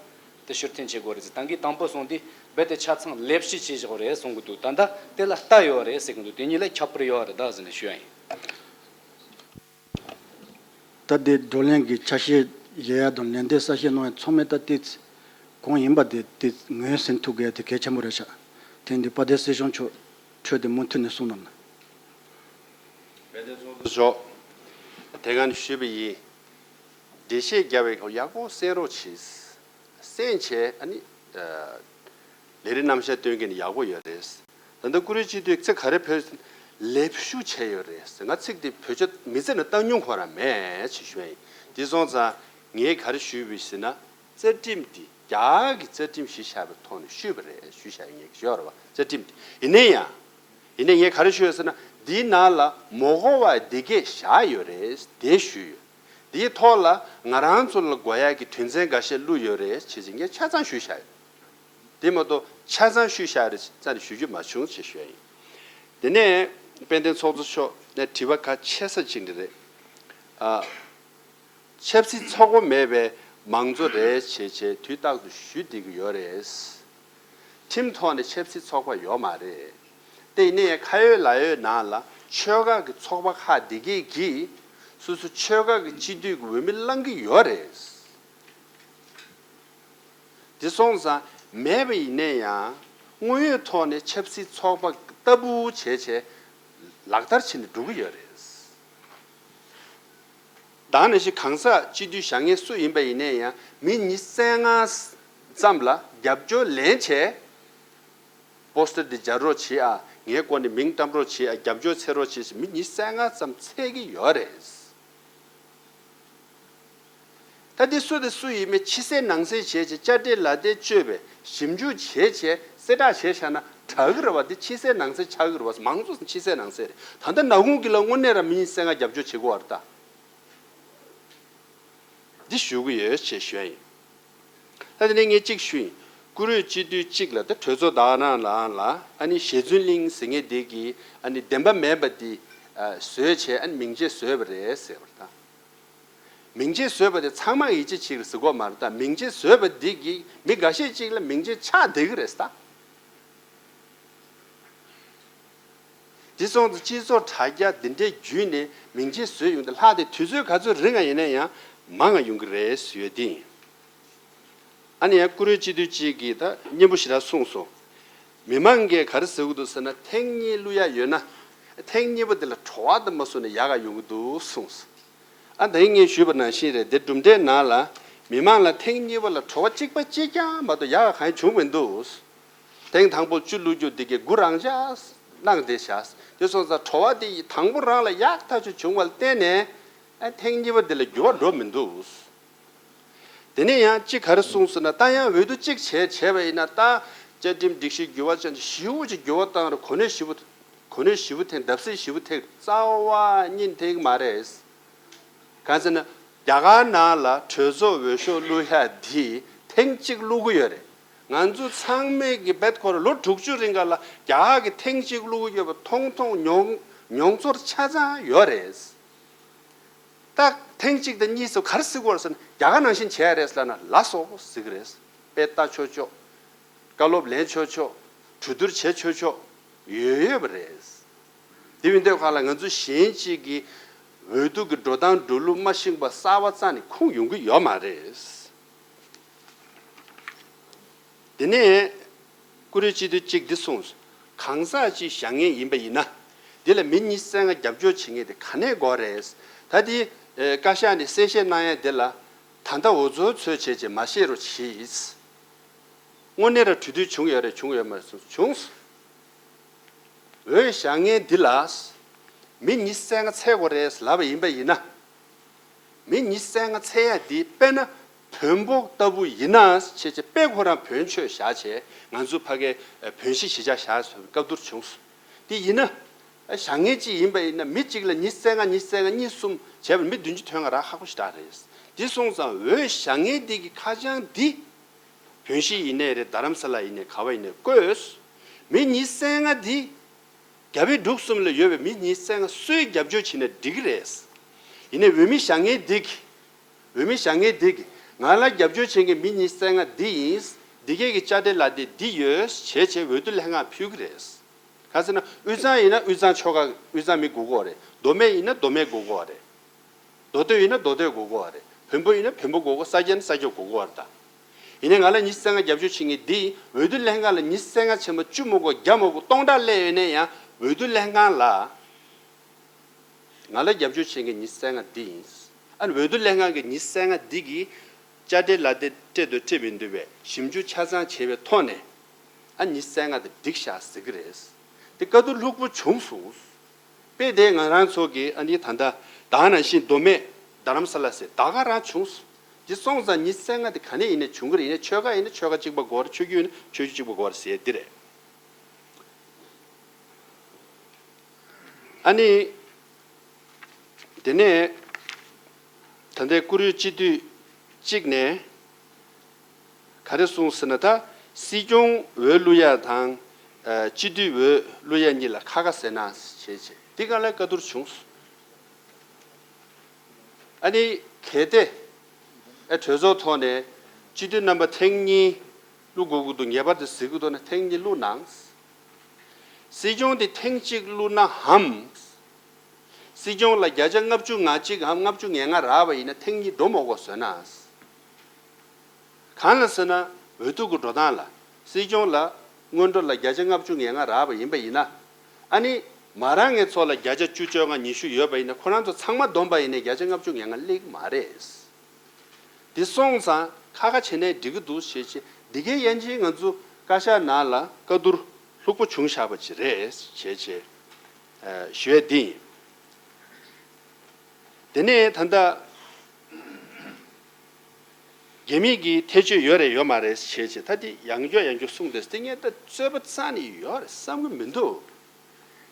དེ་ཕྱིར་འཐེན་བྱེད་དགོས་རེད་ཟེར། ད་གིན་དང་པོ་སོང་དུས་རྦད་དེ་ཆ་ཚང་ལེབ་བཤུས་བྱས་བཞག་པ་རེད་གསུང་གི་འདུག་ད་ལྟ་དེ་ལ་ལྟ་ཡོད་རེད་ཟེར་གི་འདུག་དེ་གཉིས་ལ་ཁྱད་པར་ཡོད་རེད་ད་ཟེར་ནས་ཞུ་ཡ་ཡིན། ད་ལྟའི་བགྲོ་གླེང་གི་ཆ་ཤས་བཞག་ཡ་དང་ལན་འདེབས་གསལ་བཤད་གནང་ཡ་ཚང་མས་ད་ལྟའི་གང་ཡིན་པ་དེ་དེ་ངོས་ཟིན་ཐུབ་དགོས་ཡ་དེ་གལ་ཆེན་པོ་རེད་ཤག་དེ་འདི་དཔལ་ལྡན་སྲིད་སྐྱོང་མཆོག་འཕྲོས་དེ་མུ་མཐུད་ནས་གསུང་གནང་། དཔལ་ལྡན་ཚོགས་གཙོ་མཆོག་དེ་སྔ་ནས་ཞུས་པ་ཡིན། འགྲེལ་བཤད་རྒྱབ་པའི་སྐབས་ཡག་པོ་གསན་རོགས་གྱིས། གསན་བྱས་ཨ་ནི། ལས་རིམ་རྣམ་གཞག་སྟོན་མཁན་ནི་ཡག་པོ་ཡོད་རེད། ད་ལྟ་བཀུར་འོས་སྤྱི་འཐུས་ཚིག་ག་རེ་བོད་ལེབ་བཤུས་བྱས་ཡོད་རེད། ང་ཚིག་དེ་བོད་ཆ་མི་ཚེ་ནང་བཏང་མྱོང་ཁོ་རང་མེད་ཅེས་ཞུ་ཡ་ཡིན། དེ་སོང་ཙང་ངས་ག་རེ་ཞུས་པ་ཟེར་ན། རྩ་ཁྲིམས་འདི་རྒྱ་གི་རྩ་ཁྲིམས་གཞི་བཞག་པའི་ཐོག་ནས་བཤུས་པ་རེད་ཞུས་བཞག་ཡོད་ངས་ཞུ་ཡ་རེད་བ། རྩ་ཁྲིམས་འདི་ཡིན་ན་ཡང་། ཡིན་ནའི་ངས་ག་རེ་ཞུས་ཡོད་ཟེར་ན། འདིའི་ནང་ལ་མ་གོ་བ་འདི་གས་བཞག་ཡོད་རེད་དེ་ཞུས་ཡོད། འདིའི་ཐོག་ལ་ང་རང་ཚོ་ལ་དགོས་ཡག་གི་དོན་ཚན་འགའ་ཤས་བླུགས་ཡོད་རེད་ཅེས་ངས་ཆ་ཚང་ཞུས་བཞག་ཡོད། དེ་མ་གཏོགས་ཆ་ཚང་ཞུས་བཞག་རེད་རྩ་ནས་ཞུ་རྒྱུ་མ་བྱུང་ཅེས་ཞུ་ཡ་ཡིན། དེ་ནས་དཔལ་ལྡན་ཚོགས་གཙོ་མཆོག་ནས་དྲི་བ་གལ་ཆེ་ས་ཅིག་འདི་རེད། ཨ། ཆབ་སྲིད་ཚོགས་པ་མེད་པའི་མང་གཙོ་རེད་བྱས་བྱས་དུས་རྟག་ཏུ་ཞུ་བསྡད་ཀྱི་ཡོད་རེད། ཁྲིམས་ཐོག་ནས་ཆབ་སྲིད་ཚོགས་པ་ཡོད་མ་རེད། དེ་ཡིན་ནའི་ཁ་ཡོད་ལག་ཡོད་ནང་ལ་ཆོལ་ཁ་གི་ཚོགས་པ་ཁག་འདི་གས་ཀྱིས་སོ་སོ་ཆོལ་ཁ་གི་སྤྱི་འཐུས་ཀྱི་འོས་མི་བླང་གི་ཡོད་རེད། དེ་སོང་ཙང་མེད་པ་ཡིན་ནའི་ཡང་དངོས་ཡོད་ཐོག་ནས་ཆབ་སྲིད་ཚོགས་པ་ལྟ་བུ་བྱས་བྱས་ལག་བསྟར་བྱས་ནས་འགྲོ་གི་ཡོད་རེད། ད་ནང་བཞིན་གང་ཟག་སྤྱི་འཐུས་བཞེངས་མཁན་སུ་ཡིན་པ་ཡིན་ནའི་ཡང་མི་ཉི་ཤུ་རྩ་ལྔ་ཙམ་ལ་རྒྱབ་སྐྱོར་ལེན་བྱས། པོ་སི་ཊར་འདི་སྦྱར་རོགས་བྱེད་ཨ། ངའི་སྐོར་ནས་མིང་བཏབ་རོགས་བྱེད་ཨ། རྒྱབ་སྐྱོར་འཚོལ་རོགས་བྱེད་ཟེར་མི་ཉི་ཤུ་རྩ་ལྔ་ཙམ་འཚོལ་གྱི་ཡོད་རེད། ད་འདི་སུ་དང་སུ་ཡིན་མིན་ཕྱི་གསལ་ནང་གསལ་བྱས་བྱས་དཔྱ་ཁྲལ་ལ་དེ་བཅོས་པའི་ཞིབ་འཇུག་བྱས་བྱས་གསལ་བསྒྲགས་བྱས་བཞག་ན་དྲག་གི་རེད་བ། འདི་ཕྱི་གསལ་ནང་གསལ་ཆགས་ཀྱི་རེད་བ། མང་གཙོ་ཕྱི་གསལ་ནང་གསལ་རེད། ད་ལྟ་ནག་ཁུང་གི་ལ་དངོས་གནས་རང་མི་ཉི་ཤུ་རྩ་ལྔ་རྒྱབ་སྐྱོར་བྱེད་དགོས་བ་རེད་ད། འདི་ཞུ་གི་ཡོད་ཅེས་ཞུ་ཡ་ཡིན། ད་དེ་ནས་ངས་གཅིག་ཞུ་ཡིན། བཀུར་འོས་སྤྱི་འཐུས་གཅིག་ལ་ད་གྲོས་ཚོགས་ད་ག་རང་ལའང་ལ་ཨ་ནི་ཞལ་རྫུན་གླིང་ཟེར་མཁན་དེ་གིས་ཨ་ནི་བདེན་པ་མེད་པ་འདི་བཟོས་བྱས་ཨ་ནི་མིང་ཆད་བཟོས་པ་རེད་ཟེར་བ་དང་། མིང་ཆད་བཟོས་པ་དེ་ཚང་མ་ཡིད་ཆེས་བྱེད་ཀྱི་ཟེར་གོ་མ་རེད་ད། མིང་ཆད་བཟོས་པ་འདི་གིས་མི་འགའ་ཤས་ཅིག་ལ་མིང་ཆད་ཆགས་བསྡད་ཀྱི་རེད་ད། དེ་སོང་ཙང་སྤྱི་ཚོགས་དྲ་རྒྱ་འདི་འདྲའི་བརྒྱུད་ནས་མིང་ཆད་བཟོས་ཡོང་དུས་ལྷག་དེ་དུས་ཚོད་ག་ཚོད་རིང་ང་ཡིན་ན་ཡང་མང་ང་ཡོང་གི་རེད་ཟེར་ཡོད་དེ་ཡིན། ཨ་ནི་ཡང་བཀུར་འོས་སྤྱི་འཐུས་གཅིག་གིས་ད་སྙན་པོ་ཞེ་དྲག་གསུངས་སོང་། མི་མང་གིས་ག་རེ་ཟེར་གྱི་འདུག་ཟེར་ན་ཐེངས་གཉིས་བླུག་ཡ་ཡོད་ན་ཐེངས་གཉིས་པ་དེ་ལ་བྲོ་བ་དང་མ་བཟོ་ནས་ཡག་ག་ཡོང་གི་འདུག་གསུངས་སོང་། ཨ་ད་ཡིན་ངས་ཞུས་པ་ནང་བཞིན་རེད། དེ་གྲུབ་འབྲས་ནང་ལ་མི་མང་ལ་ཐེངས་གཉིས་པ་ལ་བྲོ་བ་གཅིག་པ་གཅིག་རྐྱང་མ་གཏོགས་ཡག་ག་གང་ཡང་བྱུང་མི་འདུག་ཐེངས་དང་པོ་བཅུ་བླུག་རྒྱུ་དེ་གའི་དགུ་རང་འཇགས་གནང་བསྡད་བཞག་དེ་སོང་ཙང་བྲོ་བ་དེ་དང་པོ་རང་ལ་ཡག་ཐག་ཆོད་བྱུང་བ་ལ་བརྟེན་ནས་ཨ་ཐེངས་གཉིས་པ་དེ་ལ་འགྱུར་བ་འགྲོ་མི་འདུག་དེ་ནས་ཡང་གཅིག་ག་རེ་གསུངས་ཟེར་ན། ད་ཡང་འོས་བསྡུ་གཅིག་བྱས་བྱས་པ་ཡིན་ན། ད་བཅའ་ཁྲིམས་སྒྲིག་གཞི་འགྱུར་བ་ཅན་ཞེ་པོ་ཅིག་འགྱུར་བ་བཏང་རུང་། གོ་གནས་ཞེ་པོ། གོ་གནས་ཞེ་པོ་ཐེངས། བརྡབ་གསིག་ཞེ་པོ་ཐེངས་རྩ་བ་ཉིད་ཐེངས་མ་རེད། གང་ཟེར་ན། རྒྱ་གར་ནང་ལ་གྲོས་ཚོགས་འོས་ཤོག་བླུག་ཡ་འདི་ཐེངས་གཅིག་བླུག་གི་ཡོད་རེད། ང་ཚོ་ཚང་མས་ཀྱི་བེད་ཁོ་ར་ལོ་དྲུག་ཅུ་རིང་ག་ལ་རྒྱ་གར་གྱི་ཐེངས་གཅིག་བླུག་གི་ཡོད་པ་མཐོང་མཐོང་མྱོང་མྱོང་ཚོར་ཆ་ཚང་ཡོད་རེད། ད་ཐེངས་གཅིག་དང་གཉིས་སུ་ག་རེ་ཟེར་དགོས་རེད་ཟེར་ན། རྒྱ་གར་ནང་བཞིན་བྱས་རེད་ལབ་ན་ལགས་སོ་ཟེར་གི་རེད། དཔེ་ལྟ་ཆོག་ཆོག་བཀའ་སློབ་ལེན་ཆོག་ཆོག་གྲོས་བསྡུར་བྱེད་ཆོག་ཆོག་ཡོད་ཡོད་པ་རེད། དེ་ཡིན་དུས་ག་ལ་ང་ཚོ་གཞན་གཅིག་གི་འོས་བསྡུ་གི་འགྲོ་སྟངས་འགྲོ་ལུགས་མ་ཤེས་པ་གསར་པ་རྩ་ནས་ཁུངས་ཡོང་གི་ཡོད་མ་རེད། དེ་ནས་བཀུར་འོས་སྤྱི་འཐུས་གཅིག་འདི་གསུངས། གང་ཟག་གཅིག་བཞེངས་མཁན་ཡིན་པ་ཡིན་ན། འདི་ལ་མི་ཉི་ཤུ་རྩ་ལྔ་རྒྱབ་སྐྱོར་བྱེད་མཁན་དེ་ག་ནས་དགོས་རེད། ད་དེ་ཨེ་བཀའ་ཤག་ནས་གསལ་བཤད་གནང་ཡ་དེ་ལ། ད་ལྟ་འུ་ཚོ་ཚོས་བྱས་བྱས་མ་བཤད་རོགས་གྱིས། དངོས་གནས་ར་གྲོས་བསྡུར་བྱུང་ཡོད་རེད། བྱུང་ཡོད་མ་རེད་ཟེར། བྱུང་། འོས་བཞེངས་མཁན་འདི་ལ་མི་ཉི་ཤུ་རྩ་ལྔ་ཚད་དགོས་རེད་ལབ་པ་ཡིན་པ་ཡིན་ན། མི་ཉི་ཤུ་རྩ་ལྔ་ཚད་ཡ་འདི་དཔེར་ན་བོན་པོ་ལྟ་བུ་ཡིན་ན་བྱས་བྱས། དཔེ་ཁོ་རང་བོན་ཆོས་བཞག་བྱས། ང་ཚོ་ཕ་གའི་བོན་གཞིས་གཞིས་ཆགས་བཞག་བཀའ་བསྡུར་བྱུང་སོང་། དེ་ཡིན་ན། བཞེངས་མཁན་གཅིག་ཡིན་པ་ཡིན་ན། མི་གཅིག་ལ་ཉི་ཤུ་རྩ་ལྔ་ཉི་ཤུ་རྩ་ལྔ་གཉིས་གསུམ་བྱས་པ་མི་བདུན་ཅུ་ཐོན་ང་རག་ཁག་པོ་ཞེ་དྲག་རེད། དེ་སོང་ཙང་འོས་བཞེངས་མཁན་འདི་གི་ཁ་བྱང་འདི། བོན་གཞིས་ཡིན་ནའི་རེད། རྡ་རམ་ས་ལ་ཡིན་ནའི་ག་བ་ཡིན་ནའི་བཀོད། མི་ཉི་ཤུ་རྩ་ལྔ་འདི། རྒྱ་བལ་འབྲུག་གསུམ་ལ་ཡོད་པའི་མི་ཉི་ཤུ་རྩ་ལྔ་སུས་རྒྱབ་སྐྱོར་བྱས་ན་འགྲིག་གི་རེད། ཡིན་ནའི་འོས་མི་བཞེངས་མཁན་འདི་གིས། འོས་མི་བཞེངས་མཁན་འདི་གིས་ང་ལ་རྒྱབ་སྐྱོར་བྱེད་མཁན་མི་ཉི་ཤུ་རྩ་ལྔ་འདི་ཡིན། འདི་གས་ཀྱི་དཔྱ་ཁྲལ་ལག་དེབ་འདི་ཡོད་བྱས་བྱས་འོས་བསྡུ་ལྷན་ཁང་ཕུལ་གི་རེད། གང་ཟེར་ན། དབུས་གཙང་ཡིན་ན་དབུས་གཙང་ཆོལ་ཁ་དབུས་གཙང་མི་དགོས་ཀྱི་ཡོད་རེད། མདོ་སྨད་ཡིན་ན་མདོ་སྨད་དགོས་ཀྱི་ཡོད་རེད། མདོ་སྟོད་ཡིན་ན་མདོ་སྟོད་དགོས་ཀྱི་ཡོད་རེད། བོན་པོ་ཡིན་ན་བོན་པོ་དགོས་ཀྱི། ས་སྐྱ་ན་ས་སྐྱ་དགོས་ཀྱི་ཡོད་རེད་ད། ཡིན་ནའི་ང་ལ་ཉི་ཤུ་རྩ་ལྔ་རྒྱབ་སྐྱོར་བྱེད་མཁན་འདི་འོས་བསྡུ་ལྷན་ཁང་ལ་ཉི་ཤུ་རྩ་ལྔ་ཆེན་པོ་བཅུ་མི་དགོས། བརྒྱ་མི་དགོས། སྟོང་ཕྲག་སླེབས་ཡོད་ནའི་ཡང་འོས་བསྡུ་ལྷན་ཁང་ལ་ང་ལ་རྒྱབ་སྐྱོར་བྱེད་མཁན་ཉི་ཤུ་རྩ་ལྔ་འདི་ཡིན། ཨ་ནི་འོས་བསྡུ་ལྷན་ཁང་གི་ཉི་ཤུ་རྩ་ལྔ་འདི་གིས་དཔྱ་ཁྲལ་ལག་དེབ་སྤྲད་འདུག་སྤྲད་མི་འདུག་བས་ཞིབ་འཇུག་ཆ་ཚང་བྱས་པའི་ཐོག་ནས། ཨ་ཉི་ཤུ་རྩ་ལྔ་དེ་འགྲིག་ཤག་ཟེར་གི་རེད། དེ་བཀའ་བསྡུར་ལྷུག་པོ་བྱུང་སོང་། དཔེ་དེ་ང་རང་ཚོ་གི་ཨ་ནི་ད་ལྟ་ད་ག་ནང་བཞིན་མདོ་སྨད་རྡ་རམ་ས་ལ་ཟེར་ད་ག་རང་བྱུང་སོང་། དེ་སོང་ཙང་ཉི་ཤུ་རྩ་ལྔ་དེ་ག་ནས་ཡིན་ནའི་བྱུང་གི་རེད། ཡིན་ནའི་ཆོལ་ཁ་ཡིན་ན་ཆོལ་ཁ་གཅིག་པ་དགོས་རེད། ཆོས་བརྒྱུད་ཡིན་ན་ཆོས་བརྒྱུད་གཅིག་པ་དགོས་རེད་ཟེར་འདི་རེད། ཨ་ནི། དེ་ནས་ད་ལྟའི་བཀུར་འོས་སྤྱི་འཐུས་གཅིག་ནས་ག་རེ་གསུངས་ཟེར་ན། ད་སྲིད་སྐྱོང་འོས་བླུག་ཡ་དང་། ཨ་སྤྱི་འཐུས་འོས་བླུག་ཡ་གཉིས་ལ་ཁ་ཁ་ཟེར་ན་བྱས་བྱས་འདི་ག་ལ་བཀའ་བསྡུར་བྱུང་སོང་། ཨ་ནི་གལ་ཏེ་ཨ་གྲོས་ཚོགས་ཐོག་ནས་སྤྱི་འཐུས་རྣམ་པ་ཐེངས་གཉིས་བླུག་དགོས་ཀྱི་འདུག་ངེས་པར་དུ་ཟེར་གྱི་འདུག་ན་ཐེངས་གཉིས་བླུག་གནང་། སྲིད་སྐྱོང་དེ་ཐེངས་གཅིག་བླུག་ནའམ། སྲིད་སྐྱོང་ལ་བརྒྱ་ཆ་ལྔ་བཅུ་ང་གཅིག་གམ་ལྔ་བཅུ་ང་ལྔ་རག་པ་ཡིན་ན་ཐེངས་གཉིས་འགྲོ་མ་དགོས་བཟོས་ན། གང་ལ་ཟེར་ན། འོས་བསྡུ་གི་འགྲོ་སྟངས་ལ་སྲིད་སྐྱོང་ལ་སྔོན་འགྲོ་ལ་བརྒྱ་ཆ་ལྔ་བཅུ་ང་ལྔ་རག་པ་ཡིན་པ་ཡིན་ན། ཨ་ནི་མ་རག་མཁན་ཚོ་ལ་བརྒྱ་ཆ་བཅུ་བཅོ་ལྔ་ཉི་ཤུ་ཡོད་པ་ཡིན་ན། ཁོ་རང་ཚོ་ཚང་མ་བསྡོམས་པ་ཡིན་ནའི་བརྒྱ་ཆ་ལྔ་བཅུ་ང་ལྔ་སླེབས་ཀྱི་མ་རེད། དེ་སོང་ཙང་ཁ་ཁ་བྱས་ནའི་འགྲིག་གི་འདུག་ཞེས་བྱས། འདི་གའི་ཡན་ཆད་ང་ཚོ་བཀའ་ཤག་ནང་ལ་བཀའ་བསྡུར་ལྷུག་པོ་བྱུང་བཞག་པ་ཅིག་རེད་ཞེས་བྱས། ཨ་ཞུ་ཡས་འདི་ཡིན། དེ་ནས་ད་ལྟ་རྒྱ་མི་གི་ཐེ་བྱུས་ཡོད་རེད་ཡོད་མ་རེད་ཞེས་བྱས། ད་འདི་ཡང་བསྐྱར་ཡང་བསྐྱར་གསུངས་ཏེ། དེ་ངས་ད་རྩོད་པ་རྩ་ནས་ཡོད་རེད་བསམ་གྱི་མི་འདུག་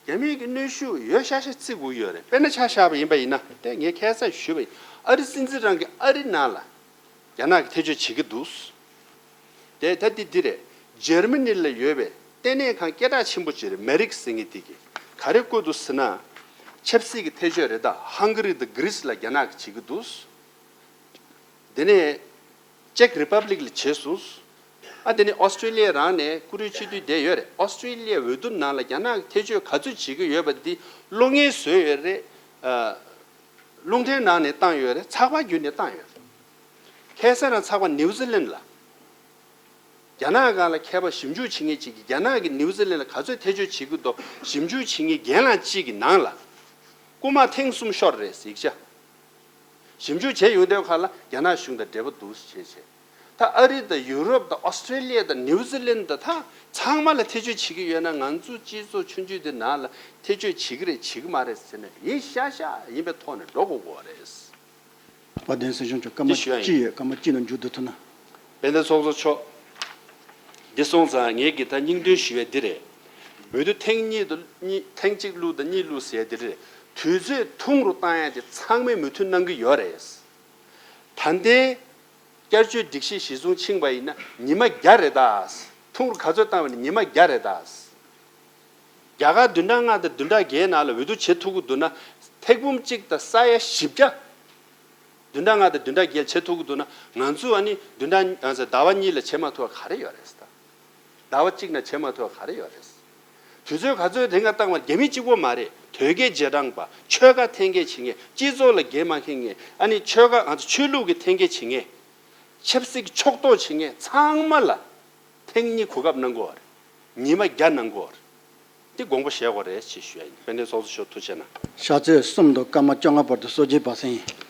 རྒྱ་མིའི་གི་གནོན་ཤུགས་ཡོད་ཤག་ཤག་བརྩི་དགོས་ཡོད་རེད། དཔེར་ན་ཆ་བཞག་པ་ཡིན་པ་ཡིན་ན། དེ་ངས་ཁ་སང་ཞུས་པ་ཡིན། ཨ་རི་སྲིད་འཛིན་རང་གི་ཨ་རི་ནང་ལ་རྒྱ་ནག་གི་ཐེ་བྱུས་བྱེད་ཀྱི་འདུག་དེ་ད་འདི་འདི་རེད། འཇར་མ་ནི་ལ་ཡོད་པའི་ལྟེ་གནས་ཁང་སྐད་གྲགས་ཆེན་པོ་ཅིག་རེད། མེ་རིག་ཟེར་མཁན་དེ་གིས་ག་རེ་བཀོད་འདུག་ཟེར་ན། ཆབ་སྲིད་ཀྱི་ཐེ་བྱུས་རེད། ད་ཧང་ག་རི་དང་གྷི་རི་སི་ལ་རྒྱ་ནག་གིས་བྱེད་ཀྱི་འདུག་དེ་ནས་ཅེག་རི་པབ་ལིག་ལ་བྱས་སོང་། ཨ་དེ་ནས་ཨོ་སི་ཀྲི་ལི་ཡ་རང་ནས་བཀུར་འོས་སྤྱི་འཐུས་བསྡད་ཡོད་རེད། ཨོ་སི་ཀྲི་ལི་ཡའི་འོས་བསྡུ་ནང་ལ་རྒྱ་ནག་གི་ཐེ་བྱུས་ག་ཚོད་བྱེད་ཀྱི་ཡོད་པ་འདི་བློ་ངན་བཟོས་ཡོད་རེད། ཨ་རླུང་འཕྲིན་ནང་ནས་བཏང་ཡོད་རེད། ཚགས་པར་བརྒྱུད་ནས་བཏང་ཡོད་རེད། ཁ་སང་རང་ཚགས་པར་ནིའུ་ཛི་ལན་ལ། རྒྱ་ནག་སྒང་ལ་མཁས་པ་ཞིབ་འཇུག་བྱེད་མཁན་ཅིག་གིས་རྒྱ་ནག་གིས་ནིའུ་ཛི་ལན་ལ་ག་ཚོད་ཐེ་བྱུས་བྱེད་ཀྱི་འདུག་ཞིབ་འཇུག་བྱེད་མཁན་རྒན་ལགས་གཅིག་གི་ནང་ལ་རྐུ་མ་ཐེངས་གསུམ་ཤོར་རེད་ཟེར་ཤག་ཞིབ་འཇུག་བྱས་ཡོང་དུས་ཁ་ལ་རྒྱ་ནག་གཞུང་དང་འབྲེལ་བ་འདུག་ཟེར་བྱས། ད་ཨ་རི་དང་ཡུ་རོབ་དང་ཨོ་སི་ཀྲི་ལི་ཡ་དང་ནིའུ་ཛི་ལན་དང་ད་ཚང་མ་ལ་ཐེ་བྱུས་བྱེད་ཀྱི་ཡོད་ན། ང་ཚོ་སྤྱི་ཚོགས་ཆུང་ཆུང་དེ་ནང་ལ་ཐེ་བྱུས་བྱེད་ཀྱི་རེད་བྱེད་ཀྱི་མ་རེད་ཟེར་ན་ཡིན་ཤག་ཤག་ཡིན་པའི་ཐོག་ནས་འགྲོ་དགོས་ཀྱི་རེད། དཔལ་ལྡན་སྲིད་སྐྱོང་མཆོག་སྐར་མ་འདི་ཞུ་ཡ་ཡིན། གཅིག་ཡོད། སྐར་མ་གཅིག་ནང་མཇུག་བསྡུ་ཐུབ་ན། དཔལ་ལྡན་ཚོགས་གཙོ་མཆོག་འདི་སོང་ཙང་ངས་ཀྱི་ད་སྙིང་དོན་ཞུ་ཡ་འདི་རེད། འོས་བསྡུ་ཐེངས་གཉིས་དུ་གཉིས་ཐེངས་གཅིག་བླུགས་དང་གཉིས་བླུགས་ཟེར་ཡ་འདི་རེད། དུས་ཚོད་ཐུང་རུ་བཏང་ཡ་དེ་ཚང་མས་མོས་མཐུན་གནང་གི་ཡོད་རེད། ད་ལྟའི་བསྐྱར་བཅོས་སྒྲིག་གཞི་གཞི་བཟུང་ཕྱིན་པ་ཡིན་ན་ཉི་མ་བརྒྱ་རེད་ད། ཐུང་རུ་ག་ཚོད་བཏང་བ་ནི་ཉི་མ་བརྒྱ་རེད་ད། རྒྱ་གར་བདུན་ཕྲག་ལྔ་དང་བདུན་ཕྲག་བརྒྱད་ནང་ལ་འོས་བསྡུ་བྱེད་ཐུབ་ཀྱི་འདུག་ན། ཐེར་འབུམ་གཅིག་དང་ས་ཡ་བཞི་བརྒྱ། བདུན་ཕྲག་ལྔ་དང་བདུན་ཕྲག་བརྒྱད་བྱེད་ཐུབ་ཀྱི་འདུག་ན། ང་ཚོ་ཨ་ནི་བདུན་ཕྲག་ཟླ་བ་གཉིས་ལ་བྱེད་མ་ཐུབ་པ་ག་རེ་ཡོད་རེད་ཟེར། ཟླ་བ་གཅིག་ན་བྱེད་མ་ཐུབ་པ་ག་རེ་ཡོད་རེད། དུས་ཚོད་ག་ཚོད་རིང་ང་བཏང་བ་རྒྱ་མི་གཅིག་པོ་མ་རེད། དོལ་རྒྱལ་རྗེས་འབྲང་པ། ཆོལ་ཁ་འཐེན་འཁྱེར་བྱེད་མཁན། སྤྱི་ཚོགས་ལ་འགན་མ་འཁྱེར་མཁན། ཨ་ནི་ཆོལ་ཁ་ང་ཚོ་ཆོས་ལུགས་ཀྱི་འཐེན་འཁྱེར་བྱེད་མཁན། ཆབ་སྲིད་ཕྱོགས་གཏོགས་བྱེད་མཁན་ཚང་མ་ལ་ཐེངས་གཉིས་གོ་སྐབས་གནང་དགོས་པ་རེད། ཉི་མ་བརྒྱ་གནང་དགོས་པ་རེད། འདི་དགོངས་པ་བཞེས་དགོས་རེད་ཅེས་ཞུ་ཡ་ཡིན། དཔལ་ལྡན་ཚོགས་གཙོ་མཆོག་ཐུགས་རྗེ་གནང་། ཕྱག་ཚོད་གསུམ་དང་སྐར་མ་བཅོ་ལྔ་བར་དུ་གསོལ་ཇ་སྦ་གསང་ཡིན།